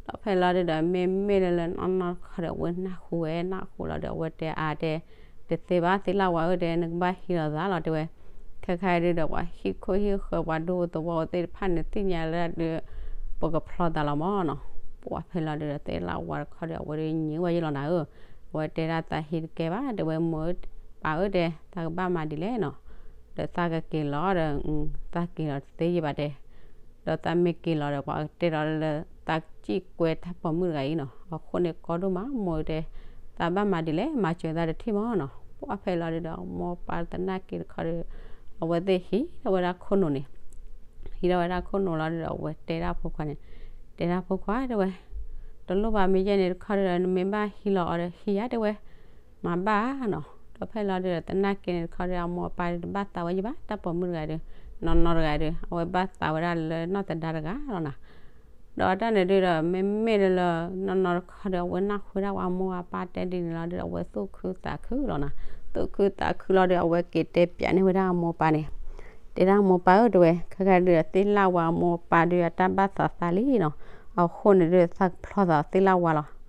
ဒီးဖဲလီၤဒုဒီး မ့မ့ၢ်လၢလၢနီၢ်နီၢ်တခီဒီး အဝဲနၢ်ဟူဝဲနၢ်ဟူလီၤဒီး အဝဲတဲအါတဲ တသ့ဘၣ်သ့ၣ်လၢဝါဧၢ တဲ နကဘၣ်ဟံးလီၤသးလီၤ တဲဝဲ, ခဲခါဒုဒီး ပှၤဟံၣ်ခိၣ်ဟံၣ်ဃၢၤ ပှၤဒူသဝီသ့ၣ်တဖၣ်န့ၣ် သ့ၣ်ညါလၢဒု ပကဖျီသးလီၤမၢ်နီၤ, ပှၢ်ဖဲလီၤဒုဒီး သ့ၣ်လၢဝါတခီဒီး အဝဲဒုညံဝဲယဲၢ်လီၤနၤဧၢ, အဝဲတဲဒၣ်သးဟံးတကဲဘၣ် တဲဝဲ မိၢ်ဧၢ ပၢ်ဧၢ တဲ သးကဘၣ်မၤဒ်လဲၣ်နီၤ ဒီးသးကက့ၤလီၤဒီး သးက့ၤလီၤတသ့ယံၤဘၣ်တဲ, ဒီးသးမ့ၢ်က့ၤလီၤဒီး ပှၤကတဲလီၤလၢသးစံၣ်ကွဲတၢ်ပိာ်မုၣ်တဂၤအံၤနီၤ, အဃိန့ၣ် ကီဒိၣ်မးမိၢ်တဲ, သးဘၣ်မၤဒ်လဲၣ် မၤစၢၤသးတထံၣ်မးနီၤ. ပှၢ်ဖဲလီၤဒုဒီး မိၢ်ပၢ်သနာ်က့တခီဒီး အဝဲသ့ၣ်ဟံးထီၣ်ဝဲဒၣ်ခိၣ်နူာ်န့ၣ်, ဟံးထီၣ်ဝဲဒၣ်ခိၣ်နူာ်လီၤဒုဒီး အဝဲတဲဒၣ်ဖိခွါန့ၣ်, တဲဒၣ်ဖိခွါတဲဝဲ, တလိၣ်ဘၣ်မ့ၢ်ယဲၢ်န့ၣ်တခီဒီး နမ့ၢ်ဘၣ်ဟံးလီၤအီၤဒီး ဟံးယါတဲဝဲ မၤဘၣ်နီၤ. ဒီးဖဲလီၤဒုဒီး သနာ်က့န့ၣ်တခီဒီး အမိၢ်အပၢ်ဒီးတဘၣ်သးဝဲယံၤဘၣ် တၢ်ပိာ်မုၣ်တဂၤဒီး, နီၢ်နီၢ်တဂၤဒီး အဝဲဘၣ်သးဝဲဒၣ်လၢနီၢ်သဒါတဂၤလီၤနီၤ. ဒီးအတၢ်န့ၣ်ဒုဒီး မ့မ့ၢ်လၢလၢ နီၢ်နီၢ်တခီဒီး အဝဲနၢ်ဟူဝဲဒၣ်ဝဲအမိၢ်အပၢ်တဲဒ်န့ၣ်လီၤဒုဒီး အဝဲသူၣ်ခုသးခုလီၤနီၤ. သူၣ်ခုသးခုလီၤဒီး အဝဲက့ၤတဲပျးန့ၢ်ဝဲဒၣ်အမိၢ်အပၢ်န့ၣ်, တဲဒၣ်မိၢ်ပၢ်ဧၢတဲဝဲ, ခဲကဒုဒီး သ့ၣ်လၣ်ဝါအမိၢ်အပၢ်ဒု အတၢ်ဘၣ်သးသးလံနီၤ. အဃိန့ၣ်ဒုဒီး သးကဖျီသးသ့ၣ်လၣ်ဝါလီၤ.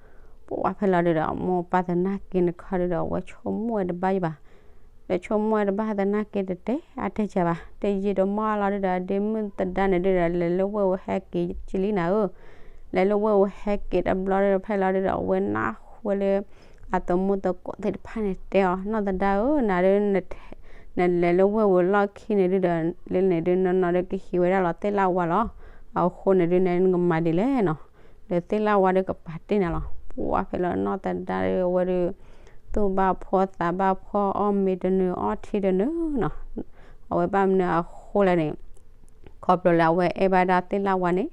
ပှၢ်ဖဲလီၤဒုဒီး အမိၢ်အပၢ်သနာ်က့န့ၣ်တခီဒုဒီး အဝဲဆိကမိၣ်ဝဲတဘၣ်ယံၤဘၣ်. ဒီးဆိကမိၣ်ဝဲတဘၣ်သနာ်က့တတဲအါတဲစှၤဘၣ်. တယံာ်တမီၢ်လီၤဒုဒီး အဒ့မုၣ်သဒါန့ၣ်ဒုဒီး လဲၤလၢဝ့ၢ်ဝဲဟဲက့ၤကလံနၤဧၢ, လဲၤလၢဝ့ၢ်ဝဲဟဲက့ၤတဘျီဒုဒီး ဖဲလီၤဒုဒီး အဝဲနၢ်ဟူဝဲလၢ အသမူသကိးသ့ၣ်တဖၣ်န့ၣ်တဲအီၤ, နီၢ်သဒါဧၢ, နၤဒု နလဲၤလၢဝ့ၢ်ဝဲလီၢ်ခံန့ၣ်ဒုဒီး လၢန့ၣ်ဒု နီၢ်နီၢ်ဒုကဟံးဝဲဒၣ်လီၤသ့ၣ်လၣ်ဝါလီၤ. အဃိန့ၣ်ဒု နကမၤဒ်လဲၣ်နီၤ, ဒီးသ့ၣ်လၣ်ဝါဒုကပာ်တ့ၢ်နၤလီၤ. ပှၢ်ဖဲလီၤနီၢ်သဒါဒုအဝဲဒု သူၣ်ဘၣ်ဖှီသးဘၣ်ဖှီ အီၣ်မ့ၤတနုာ်အီထံတနုာ်နီၤ. အဝဲဘၣ်မနုၤအဃိလဲၣ်န့ၣ် ခီဖျိလၢအဝဲအဲၣ်ဘၣ်ဒၣ်သ့ၣ်လၣ်ဝါန့ၣ်,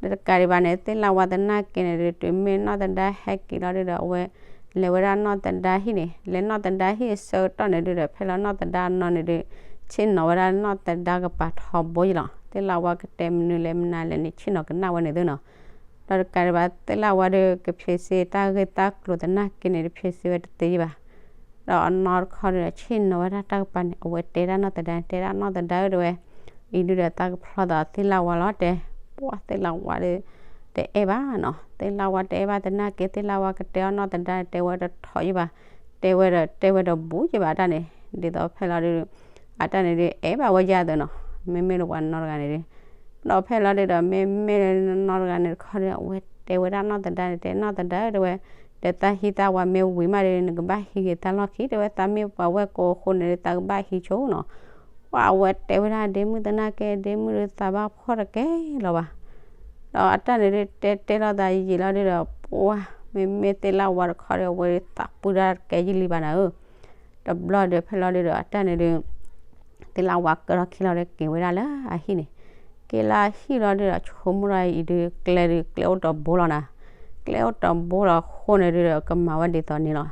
ဒီးတကးဒံးဘၣ်န့ၣ် သ့ၣ်လၣ်ဝါသနာ်က့န့ၣ်ဒု တုၤမ့ၢ်နီၢ်သဒါဟဲက့ၤလီၤဒုဒီး အဝဲလဲၤဝဲဒၣ်နီၢ်သဒါဟံၣ်န့ၣ်, လဲၤနီၢ်သဒါဟံၣ်အဆၢကတီၢ်န့ၣ်ဒုဒီး ဖဲလီၤနီၢ်သဒါအနီၢ်န့ၣ်ဒု ဆ့ၣ်နီၤဝဲဒၣ်နီၢ်သဒါကပၤထီဘိယံၤလီၤ. သ့ၣ်လၣ်ဝါကတဲမနုၤလဲၣ်မနုၤလဲၣ်န့ၣ် ဆ့ၣ်နီၤကနၣ်ဝဲန့ၣ်သုနီၤ. ဒီးတကးဒံးဘၣ် သ့ၣ်လၣ်ဝါဒုကဖံးစ့တၢ်ဂ့ၢ်တၢ်ကျိၤသနာ်က့န့ၣ် တဖံးစ့ဝဲတသ့ယံၤဘၣ်. ဒီးအနီၢ်တခီဒုဒီး ဆ့ၣ်နီၤဝဲဒၣ်တၢ်ကပၤန့ၣ် အဝဲတဲဒၣ်နီၢ်သဒါန့ၣ်, တဲဒၣ်နီၢ်သဒါဧၢတဲဝဲ, အံၤဒုဒီးသးကဖျီသးသ့ၣ်လၣ်ဝါလီၤတဲ, ပှၢ်သ့ၣ်လၣ်ဝါဒု တအဲၣ်ဘၣ်နီၤ. သ့ၣ်လၣ်ဝါတအဲၣ်ဘၣ်သနာ်က့ သ့ၣ်လၣ်ဝါကတဲအီၤနီၢ်သဒါန့ၣ် တဲဝဲတထီၣ်ယံၤဘၣ်, တဲဝဲဒီးတဲဝဲဒီးဘူးယံၤဘၣ်တၢ်န့ၣ်, ဒ်သိးဖဲလီၤဒု အတၢ်န့ၣ်ဒု အဲၣ်ဘၣ်ဝဲယၤသ့နီၤ, မ့မ့ၢ်လၢပှၤနီၢ်တဂၤန့ၣ်ဒု ဒီးဖဲလီၤဒုဒီး မ့မ့ၢ်လၢနီၢ်တဂၤန့ၣ်တခီဒု အဝဲတဲဝဲဒၣ်နီၢ်သဒါန့ၣ် တဲနီၢ်သဒါဧၢတဲဝဲ, ဒီးသးဟံးသးဝၤမ့ၢ်ဝံၤမးဒု နကဘၣ်ဟံးက့ၤတၢ်လီၢ်ခံ တဲဝဲ, သးမ့ၢ်ပှၤဝဲၢ်ကိာ်အဃိန့ၣ်ဒု သးကဘၣ်ဟံးဆိနီၤ. ပှၢ်အဝဲတဲဝဲဒၣ်ဒ့မုၣ်သနာ်က့ ဒ့မုၣ်ဒုသးဘၣ်ဖှီၣ်တကဲလီၤဘၣ်. ဒီးအတၢ်န့ၣ်ဒု တဲတဲလီၤသးယံာ်လီၤဒုဒီး ပှၢ် မ့မ့ၢ်သ့ၣ်လၣ်ဝါတခီဒု အဝဲဒုသးပှံတၢ်တကဲယံာ်လံဘၣ်နၤဧၢ. တဘျီဒု ဖဲလီၤဒုဒီး အတၢ်န့ၣ်ဒု သ့ၣ်လၣ်ဝါကၢထီၣ်ခံလီၤဒီးက့ၤဝဲဒၣ်လၢအဟံၣ်န့ၣ်, က့ၤလၢအဟံၣ်လီၤဒုဒီး ဆိကမိၣ်ဒီးအံၤဒု ကျဲဒု ကျဲအိၣ်တဘိလီၤနၤ, ကျဲအိၣ်တဘိလီၤအဃိန့ၣ်ဒုဒီး ကမၤဝဲဒ်သိးန့ၣ်လီၤ.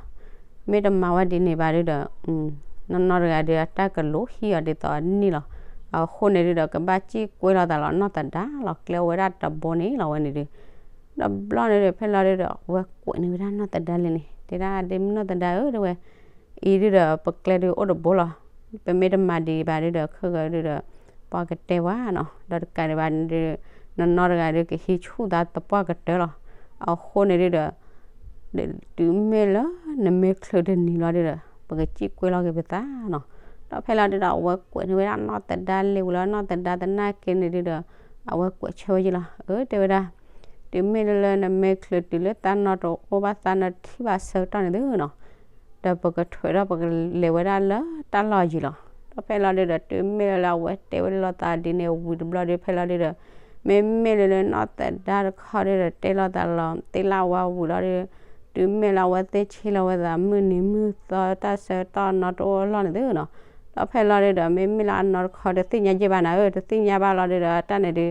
မ့ၢ်တမၤဝဲဒ်န့ၣ်ဘၣ်ဒုဒီး နီၢ်နီၢ်တဂၤဒု အတၢ်ကလူးဟံၣ်အီၤဒ်သိးအနံၣ်လီၤ. အဃိန့ၣ်ဒုဒီး ကဘၣ်စံၣ်ကွဲလီၤသးလီၤနီၢ်သဒါလီၤ, ကျဲအိၣ်ဝဲဒၣ်တဘိန့ၣ်လီၤဝဲန့ၣ်ဒု တဘျီန့ၣ်ဒု ဖဲလီၤဒုဒီး အဝဲကွဲးန့ၢ်ဝဲဒၣ်နီၢ်သဒါလံန့ၣ်, တဲဒၣ်ဒ့မုၣ်နီၢ်သဒါဧၢတဲဝဲ, အံၤဒုဒီး ပကျဲဒုအိၣ်တဘိလီၤ. ပမ့ၢ်တမၤဒံးဘၣ်ဒုဒီး ခဲကဒုဒီး ပှၤကတဲဝဲနီၤ, ဒီးတကးဒံးဘၣ်ဒု နီၢ်နီၢ်တဂၤဒု ကဟံးဆူၣ်သးသပှၢ်ကတၢၢ်လီၤ. အဃိန့ၣ်ဒုဒီး တုၤမ့ၢ်လၢနမ့ၢ်ချုးတနံၤလီၤဒုဒီး ပကစံၣ်ကွဲလီၤက့ၤပသးနီၤ. ဒီးဖဲလီၤဒုဒီး အဝဲကွဲးန့ၢ်ဝဲဒၣ်နီၢ်သဒါလံဝံၤလီၤ, နီၢ်သဒါသနာ်က့န့ၣ်ဒုဒီး အဝဲကွဲးဆၢဝဲယံၤလီၤ. အၢ တဲဝဲဒၣ် တုၤမ့ၢ်လၢလၢနမ့ၢ်ချုးတုၤလၢတၢ်နီတအိၣ်ဘၣ် သးနထံၣ်ဘၣ်ဆၢကတီၢ်န့ၣ်သုနီၤ, ဒီးပကထွဲးဒီးပကလဲၤဝဲဒၣ်လၢတၢ်လီၢ်ယံၤလီၤ. ဒီးဖဲလီၤဒုဒီး တုၤမ့ၢ်လၢလၢအဝဲတဲဝဲလိာ်သးဒ်န့ၣ်ဝံၤတဘျီဒု ဖဲလီၤဒုဒီး မ့မ့ၢ်လၢလၢနီၢ်သဒါတခီဒုဒီး တဲလိာ်သးလီၤ သ့ၣ်လၣ်ဝါဝံၤလီၤဒု တုၤမ့ၢ်လၢအဝဲသ့ၣ်ဆ့လီၤဝဲသး မုၢ်နံၤမုၢ်သီတၢ်ဆၢကတီၢ်နီတအိၣ်အလီၢ်န့ၣ်သုနီၤ. ဒီးဖဲလီၤဒုဒီး မ့မ့ၢ်လၢအနီၢ်တခီဒု သ့ၣ်ညါယဲၢ်ဘၣ်နၤဧၢ, တသ့ၣ်ညါဘၣ်လီၤဒုဒီး အတၢ်န့ၣ်ဒု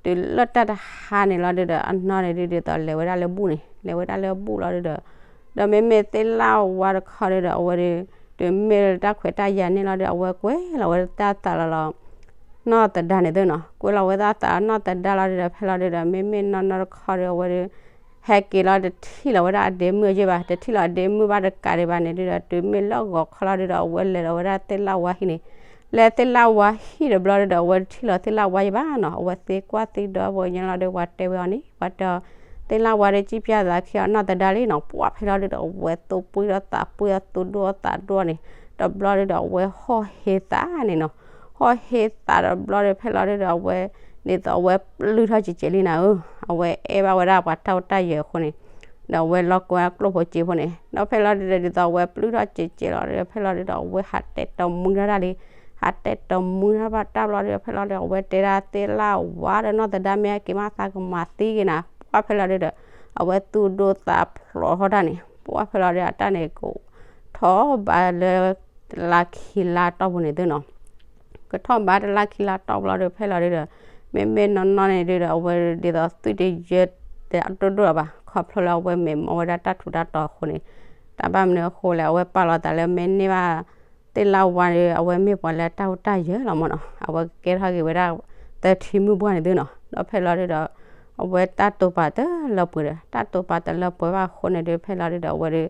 တုၤလၢတၢ်တဟါန့ၣ်လီၤဒုဒီး အနီၢ်န့ၣ်ဒုဒ်သိးလဲၤဝဲဒၣ်လၢဘူၣ်န့ၣ်, လဲၤဝဲဒၣ်လၢဘူၣ်လီၤဒုဒီး ဒီးမ့မ့ၢ်သ့ၣ်လၣ်ဝါတခီဒုဒီး အဝဲဒု တုၤမ့ၢ်လၢတၢ်ခွဲးတၢ်ယာ်န့ၣ်လီၤဒု အဝဲကွဲးလီၤဝဲတၢ်သးလီၤလီၤ နီၢ်သဒါန့ၣ်သုနီၤ, ကွဲးလီၤဝဲတၢ်သးနီၢ်သဒါလီၤဒုဒီး ဖဲလီၤဒုဒီး မ့မ့ၢ်နီၢ်နီၢ်တခီဒု အဝဲဒု ဟဲက့ၤလီၤတထံၣ်လီၤဝဲဒၣ်အဒ့မုၣ်အယဲၢ်ဘၣ်, တထံၣ်လီၤအဒ့မုၣ်ဘၣ်တကးဒံးဘၣ်န့ၣ်ဒုဒီး တုၤမ့ၢ်လၢဂီၤခီလီၤဒုဒီး အဝဲလဲၤလီၤဝဲဒၣ်သ့ၣ်လၣ်ဝါဟံၣ်န့ၣ်, လဲၤသ့ၣ်လၣ်ဝါဟံၣ်တဘျီဒုဒီး အဝဲတထံၣ်လီၤသ့ၣ်လၣ်ဝါယဲၢ်ဘၣ်နီၤ, အဝဲသ့ကွၢ်သ့ဒီးပှၤကညီလီၤဒု ပှၤတဲဝဲအီၤန့ၣ် ပှၤတဲအီၤ သ့ၣ်လၣ်ဝါဒု စံၣ်ပၠၣ်သးခံအီၤနီၢ်သဒါလံနီၤ, ပှၢ်ဖဲလီၤဒုဒီး အဝဲသူၣ်ပှံၢ်ဒီးသးပှံၢ်ဒီးသူၣ်ဒိၣ်ဒီးသးဒိၣ်န့ၣ်, တဘျီဒုဒီး အဝဲဟီၣ်ဟ့သးန့ၣ်နီၤ, ဟီၣ်ဟ့သးတဘျီဒု ဖဲလီၤဒုဒီး အဝဲ ဒ်သိးအဝဲပျုၢ်ထီၣ်စဲးစဲးလံနၤဧၢ, အဝဲအဲၣ်ဘၣ်ဝဲဒၣ်ပှၤတၢ်အိၣ်တၢ်ယၢၤအဃိန့ၣ်, ဒီးအဝဲလီၤကွဲကျိၣ်ဖိစ့ဖိန့ၣ်, ဒီးဖဲလီၤဒုဒီး ဒ်သိးအဝဲပျုၢ်ထီၣ်စဲးစဲးလီၤဒု ဖဲလီၤဒုဒီး အဝဲဟးတဲတမူထီၣ်တၢ်လံ, ဟးတဲတမှံတၢ်ဘၣ်တၢ်ဘျီဒီး ဖဲလီၤဒီး အဝဲတဲဒၣ်သ့ၣ်လၢ်ဝါဒီး နီၢ်သဒါမ့ၢ်ဟဲက့ၤမး သးကမၤသံက့ၤနၤ, ပှၢ်ဖဲလီၤဒီး အဝဲသူၣ်ဒိၣ်သးဖျိးထီၣ်တၢ်န့ၣ် ပှၢ်ဖဲလီၤဒီး အတၢ်န့ၣ်ကထီၣ်ဘးလၢ တလါခံလါတီၢ်ပူၤန့ၣ်သုနီၤ ကထီၣ်ဘးတလါခံလါတီၢ်ပူၤလီၤဒီး ဖဲလီၤဒီး မ့မ့ၢ်နီၢ်နီၢ်န့ၣ်ဒီး အဝဲဒ်သိးသွံၣ်တယၢတဒိၣ်ဒိၣ်လီၤဘၣ် ခီဖျိလၢအဝဲမ့ၢ်မၤဝဲဒၣ်တၢ်ထူးတၢ်တီၤအဃိန့ၣ်, တၢ်ဘၣ်မနုၤအဃိလဲၣ် အဝဲပာ်လီၤသးလၢမ့ၢ်န့ၢ်ဘၣ် သ့ၣ်လၢ်ဝါဒီး အဝဲမ့ၢ်ပှၤလၢတၢ်အိၣ်တၢ်ယၢၤလီၤမ့ၢ်နီၤ အဝဲကကဲထီၣ်က့ၤဝဲဒၣ် သၢထံမုၣ်ပှၢ်န့ၣ်သုနီၤ ဒီးဖဲလီၤဒီး အဝဲတၢ်တိာ်ပာ်တလၢပှဲၤဒီး တၢ်တိာ်ပာ်တလၢပှဲၤဘၣ်အဃိန့ၣ်ဒီး ဖဲလီၤဒီး အဝဲဒီး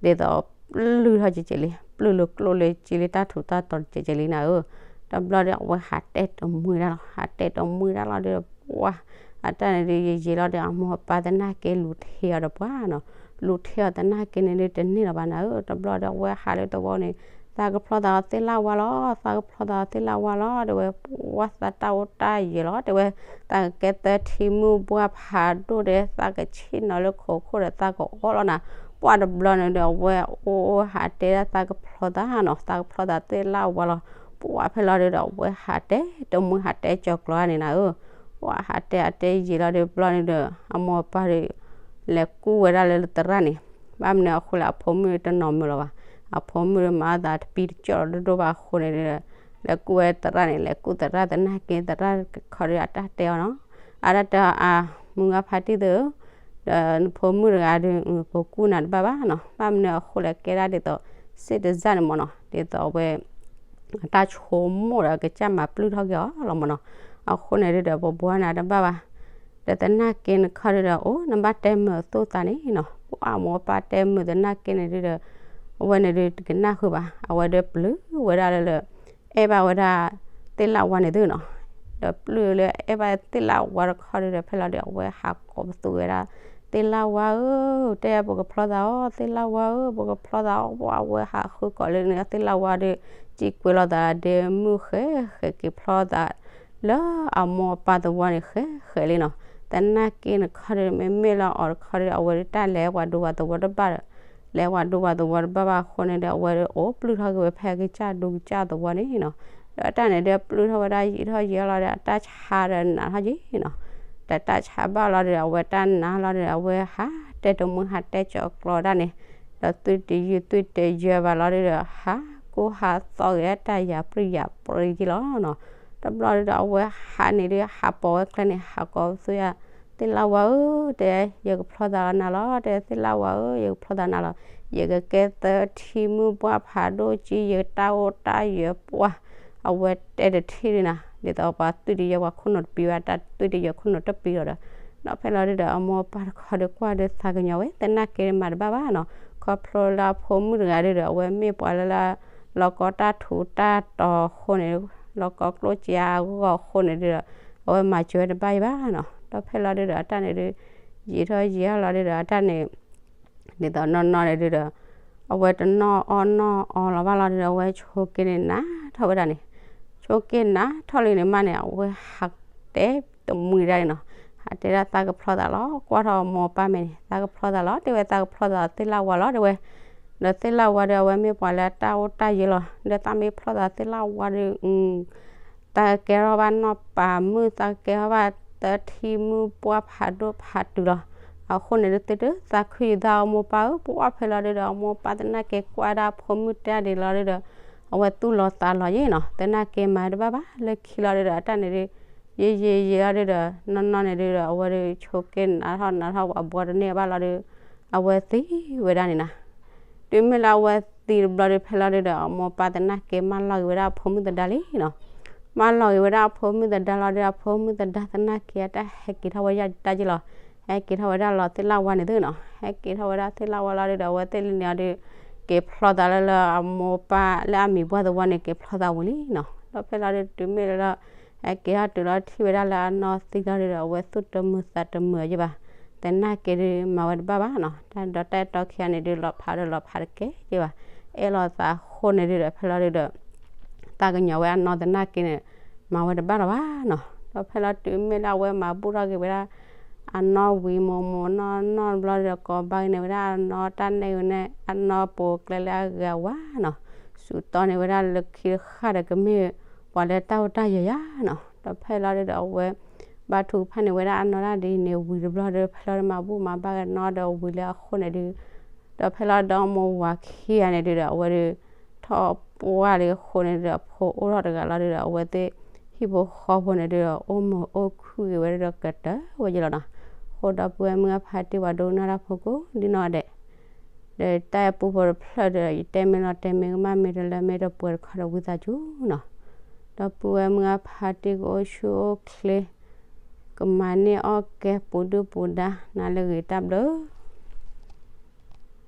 ဒ်သိးပျုၢ်ထီၣ်ကဲကဲလံ ပျုၢ်လၢကျိၣ်လၢစ့လံ တၢ်ထူးတၢ်တီၤကဲကဲလံနၤဧၢ, တဘျီဒီး အဝဲဟးတဲတမှံတၢ်လီၤ ဟးတဲတမှံတၢ်လီၤဒီး ပှၢ် အတၢ်န့ၣ်ဒီး ယံာ်ယံာ်လီၤဒီး အမိၢ်အပၢ်သနာ်က့လူၤထံအီၤဒီးပှၢ်နီၤ, လူၤထံအီၤသနာ်က့န့ၣ်ဒီး တန့ၢ်လီၤဘၣ်နၤဧၢ, တဘျီဒီး အဝဲဟးလၢသဝီန့ၣ် သးကဖျီသးအီၤသ့ၣ်လၢ်ဝါလီၤ သးကဖျီသးအီၤသ့ၣ်လၢ်ဝါလီၤ တဲဝဲ ပှၢ်သးတၢ်အိၣ်တၢ်ယၢၤလီၤ တဲဝဲ, သးကကဲသၢထံမုၣ်ပှၢ်ဖးဒိၣ်ဒီး သးကဆ့ၣ်နီၤလၢခိးခိၣ်ဒီး သးကအီၣ်လီၤနၤ, ပှၢ်တဘျီန့ၣ်ဒီး အဝဲအိၣ်အိၣ်ဟးတဲဒၣ်သးကဖျီသးနီၤ သးကဖျီသးသ့ၣ်လၢ်ဝါလီၤ, ပှၢ်ဖဲလီၤဒီး အဝဲဟးတဲတမှံဟးတဲကၠီၤကျီၤန့ၣ်နၤဧၢ, ပှၢ်ဟးတဲဟးတဲယံာ်လီၤဒီး တဘျီန့ၣ်ဒီး အမိၢ်အပၢ်ဒီး လဲၤကူၣ်ဝဲဒၣ်လၢသရၣ်န့ၣ်, ဘၣ်မနုၤအဃိလဲၣ် အဖိမုၣ်တနီၤမုာ်လီၤဘၣ်, အဖိမုၣ်ဒီးမၤအသးတပံတကၠီၣ်လီၤဒိၣ်ဒိၣ်ဘၣ်အဃိန့ၣ်ဒီး လဲၤကူၣ်ဝဲသရၣ်န့ၣ် လဲၤကူၣ်သရၣ်သနာ်က့ သရၣ်ခီဒီးအတၢ်တဲအီၤနီၤ, အတၢ်တဲအီၤ အမုၢ်ဂၤဖါတံၢ်သ့ၣ်ဧၢ, ဒီးနဖိမုၣ်တဂၤဒီး ပကူၣ်နၤတဘၣ်ဘၣ်နီၤ, ဘၣ်မနုၤအဃိလဲၣ် ကဲဒၣ်ဒ်သိး စ့တစၢ်န့ၣ်မ့ၢ်နီၤ, ဒ်သိးအဝဲ အတၢ်ဆိကမိၣ်ဒီးကစၢ်မၤပျုၢ်ထီၣ်က့ၤအီၤလီၤမ့ၢ်နီၤ, အဃိန့ၣ်ဒီး ပဘှီနၤတဘၣ်ဘၣ်, ဒီးသနာ်က့နခီဒီး အိၣ်နဘၣ်တဲမုာ်အသိၣ်သးန့ၣ်နီၤ, ပှၢ်မိၢ်ပၢ်တဲမုာ်သနာ်က့န့ၣ်ဒီး အဝဲန့ၣ်ဒီးတကနၣ်ဃုာ်ဘၣ်, အဝဲဒီးပျုၢ်ဝဲဒၣ်လၢလၢ အဲၣ်ဘၣ်ဝဲဒၣ် သ့ၣ်လၢ်ဝါန့ၣ်သုနီၤ, ဒီးပျုၢ်လၢအဲၣ်ဘၣ်သ့ၣ်လၢ်ဝါတခီဒီး ဖဲလီၤဒီး အဝဲဟးကိးပသူဝဲဒၣ် သ့ၣ်လၢ်ဝါဧၢ, တဲပကဖျီသးအီၤ သ့ၣ်လၢ်ဝါဧၢ, ပကဖျီသးအီၤ, ပှၢ်ဝဲဟးဃုကိးလၢန့ၣ် သ့ၣ်လၢ်ဝါဒီး စံးကွဲးလီၤသးဒီး မုၢ်ဃဲဃဲက့ၤဖျီသး လၢအမိၢ်အပၢ်သဝီန့ၣ် ဃဲဃဲလံနီၤ, သနာ်က့နခီဒီး မ့မ့ၢ်လၢအီၤတခီဒီး အဝဲဒၣ်တၢ်လဲၤဝဲဒိဝဲသဝီတဘၣ်ဒီး လဲၤဝဲဒိဝဲသဝီတဘၣ်ဘၣ်အဃိန့ၣ်ဒီး အဝဲဒၣ်အိၣ်ပျုၢ်ထီၣ်က့ၤဝဲဖဲကစၢ်ဒူကစၢ်သဝီန့ၣ်နီၤ, ဒီးတၢ်န့ၣ်ဒီးပျုၢ်ထီၣ်ဝဲဒၣ်ယံာ်ထီၣ်ယံာ်လီၤဒီး အတၢ်ဆါဒီးနးထီၣ်က့ၤနီၤ, ဒီးတၢ်ဆါဘၣ်လီၤဒီး အဝဲတၢ်နးလီၤဒီး အဝဲဟးတဲတမှံဟးတဲကၠီၤကျီၤဒၣ်န့ၣ်, ဒီးသွံၣ်တယၢသွံၣ်တယၢဘၣ်လီၤဒီး ဟးကူၣ်ဟးသီဂ့ၤတၢ်ယၤပြံယၤပြံက့ၤလီၤနီၤ, တဘျီဒီး အဝဲဟးန့ၣ်ဒီး ဟးပိာ်ဝဲကျဲန့ၣ် ဟးကိးပသူယၤ သ့ၣ်လၢ်ဝါဧၢ, တဲ ယကဖျီသးနၤလီၤ, တဲ သ့ၣ်လၢ်ဝါဧၢ, ယကဖျီသးနၤလီၤ, ယကကဲသၢထံမုၣ်ပှၢ်ဖးဒိၣ်ကံ ယတၢ်အိၣ်တၢ်ယၢၤပှၢ်, အဝဲတဲတထံၣ်ဒၣ်နၤ ဒ်သိးပှၤသွံၣ်တယၢပှၤခိၣ်နူာ်တပံဘၣ် တၢ်သွံၣ်တယၢခိၣ်နူာ်တပံလီၤဒီး, ဒီးဖဲလီၤဒုဒီး အမိၢ်အပၢ်တခီဒီးကွၢ်ဒီးသးကညီၤဝဲ သနာ်က့မၤတဘၣ်ဘၣ်နီၤ, ခီဖျိလၢအဖိမုၣ်တဂၤဒုဒီး အဝဲမ့ၢ်ပှၤလၢလၢ လီၤကီတၢ်ထူးတၢ်တီၤအဃိန့ၣ်, လီၤကီကျိၣ်စ့အဂီၢ်အဃိန့ၣ်ဒုဒီး အဝဲမၤစၢၤဝဲတဘၣ်အံၤဘၣ်နီၤ, ဒီးဖဲလီၤဒုဒီး အတၢ်န့ၣ်ဒု ယံာ်ထီၣ်ယံာ်ထီၣ်လီၤဒုဒီး အတၢ်န့ၣ် ဒ်သိးနီၢ်နီၢ်န့ၣ်ဒုဒီး အဝဲတနီၣ်အီၣ်နီၣ်အီလီၤဘၣ်လီၤဒုဒီး အဝဲဆိးက့န့ၣ်နးထီၣ်ဝဲဒၣ်န့ၣ်, ဆိးက့နးထီၣ်လံန့ၣ်မးန့ၣ် အဝဲဟးတဲတမှံဒၣ်န့ၣ်နီၤ, ဟးတဲဒၣ်သးကဖျီသးလီၤ, ကွၢ်ထီၣ်အမိၢ်အပၢ်မဲာ်န့ၣ် သးကဖျီသးလီၤ, တဲဝဲသးကဖျီသး သ့ၣ်လၢ်ဝါလီၤ တဲဝဲ, ဒီးသ့ၣ်လၢ်ဝါဒီး အဝဲမ့ၢ်ပှၤလၢတၢ်အိၣ်တၢ်ယၢၤလီၤ, ဒီးသးမ့ၢ်ဖျီသးသ့ၣ်လၢ်ဝါဒီး သးကကဲထီၣ်ဘၣ်နီၢ်ပၤမုၣ်, သးကကဲထီၣ်ဘၣ်သၢထံမုၣ်ပှၢ်ဖးဒိၣ်ဖးတုၤလီၤ. အဃိန့ၣ်ဒု သုတသးခုယသးအမိၢ်ပၢ်ဧၢ, ပှၢ်ဖဲလီၤဒုဒီး အမိၢ်ပၢ်သနာ်က့ကွၢ်ဒၣ်ဖိမုၣ်တဲဒ်လီၤဒုဒီး အဝဲသူၣ်လီၤသးလီၤယ့ၣ်နီၤ, သနာ်က့မၤတဘၣ်ဘၣ်, လၢခံလီၤဒုဒီး အတၢ်န့ၣ်ဒု ယံာ်ယံာ်ယံာ်လီၤဒုဒီး နီၢ်နီၢ်န့ၣ်ဒုဒီး အဝဲဒုဆိးက့နးထီၣ်နးထီၣ် အဘှီတန့ၢ်ဘၣ်လီၤဒု အဝဲသံဝဲဒၣ်န့ၣ်နၤ တုၤမ့ၢ်လၢအဝဲသံတဘျီဒု ဖဲလီၤဒုဒီး အမိၢ်ပၢ်သနာ်က့မၢလီၤက့ၤဝဲဒၣ်အဖိမုၣ်သဒါလံနီၤ. မၢလီၤက့ၤဝဲဒၣ်အဖိမုၣ်သဒါလီၤဒု အဖိမုၣ်သဒါသနာ်က့အတၢ်ဟဲက့ၤထီၣ်ဝဲယါတၢ်က့လီၤ. ဟဲက့ၤထီၣ်ဝဲဒၣ်လီၤသ့ၣ်လၢ်ဝါန့ၣ်သုနီၤ. ဟဲက့ၤထီၣ်ဝဲဒၣ်သ့ၣ်လၢ်ဝါလီၤဒုဒီး အဝဲသ့ၣ်လံန့ၣ်အီၤဒု က့ၤဖျီသးလၢလၢအမိၢ်ပၢ်လၢအမံၤပှၢ်သဝီန့ၣ် က့ၤဖျီသးဝံၤလံနီၤ. ဒီးဖဲလီၤဒု တုၤမ့ၢ်လၢ ဟဲက့ၤထီၣ်တုၤလီၤထံၣ်ဝဲဒၣ်လၢအနီၢ်သံလီၤဒုဒီး အဝဲသူၣ်တမုာ်သးတမုာ်ယ့ၣ်ဘၣ်. သနာ်က့ဒု မၤဝဲတဘၣ်ဘၣ်နီၤ. တၢ်ဒီးတၢ်အဲၣ်တီခံဂၤန့ၣ်ဒု လီၤဖးဒီးလီၤဖးတကဲယ့ၣ်ဘၣ်. အဲၣ်လီၤသးအဃိန့ၣ်ဒုဒီး ဖဲလီၤဒုဒီး သးကညီၤဝဲအနီၢ်သနာ်က့န့ၣ် မၤဝဲတဘၣ်လီၤဘၣ်နီၤ. ဒီးဖဲလီၤတုၤမ့ၢ်လၢအဝဲမၤဘူၣ်ထီၣ်က့ၤဝဲဒၣ် အနီၢ်ဝံၤမိၢ်မိၢ်နီၢ်နီၢ်တဘျီဒီး ကိးဘၣ်က့ၤန့ၢ်ဝဲဒၣ်အနီၢ်တၢ်နဲၣ်ဂ့ၤန့ၣ် အနီၢ်ပိာ်ကျဲလၢအဂၤဝါနီၤ. စူးတီန့ၢ်ဝဲဒၣ်လၢခံတဃၣ်ဒီး ကမ့ၢ်ပှၤလၢတၢ်အိၣ်တၢ်ယၢၤယၤနီၤ. ဒီးဖဲလီၤဒုဒီး အဝဲဘၣ်ထုကဖၣ်န့ၢ်ဝဲဒၣ်အနီၢ်ဒၣ်ဒ်န့ၣ်ဝံၤတဘျီဒီး ဖဲလီၤဒုမၤဘူၣ်မၤဘၣ်ကနီၤဒီးဝံၤလၢအဃိန့ၣ်ဒု ဒီးဖဲလီၤဒီးမိၢ်ဝၤခံဂၤန့ၣ်ဒုဒီး အဝဲဒု ထီၣ်ပှၢ်လၢအဃိန့ၣ်ဒုဒီး အဖိအိၣ်ထီၣ်တဂၤလီၤဒုဒီး အဝဲသ့ၣ်ဟံၣ်ဖိဃီဖိန့ၣ်ဒုဒီး အိၣ်မုာ်အိၣ်ခုၣ်ဂ့ၤဝဲဒုဒီး ကတၢၢ်ဝဲယလီၤနီၤ. အဃိဒီပုၢ်ဝဲၢ်မုၢ်အဖါတံၢ် ပှၤဒိကနၣ်တၢ်ဖိကိးဒ်နီၢ်ဒဲး ဒီးတၢ်အဲၣ်ပူဖိတဖျၢၣ်ဒီး ယတဲမ့ၢ်လီၤတဲမ့ၢ်ကမၣ်မ့ၢ်တလၢမ့ၢ်တပှဲၤတခီဒီး ဝံသးစူၤနီၤ. ဒီပုၢ်ဝဲၢ်မုၢ်အဖါတံၢ် ကအိၣ်ဆူၣ်အိၣ်ချ့ ကမၤန့ၢ်အီၣ်ကဲ ပူၤဒုၣ်ပူၤဒါ နၤလၢအဂ့ၤ တၢ်ဘျုး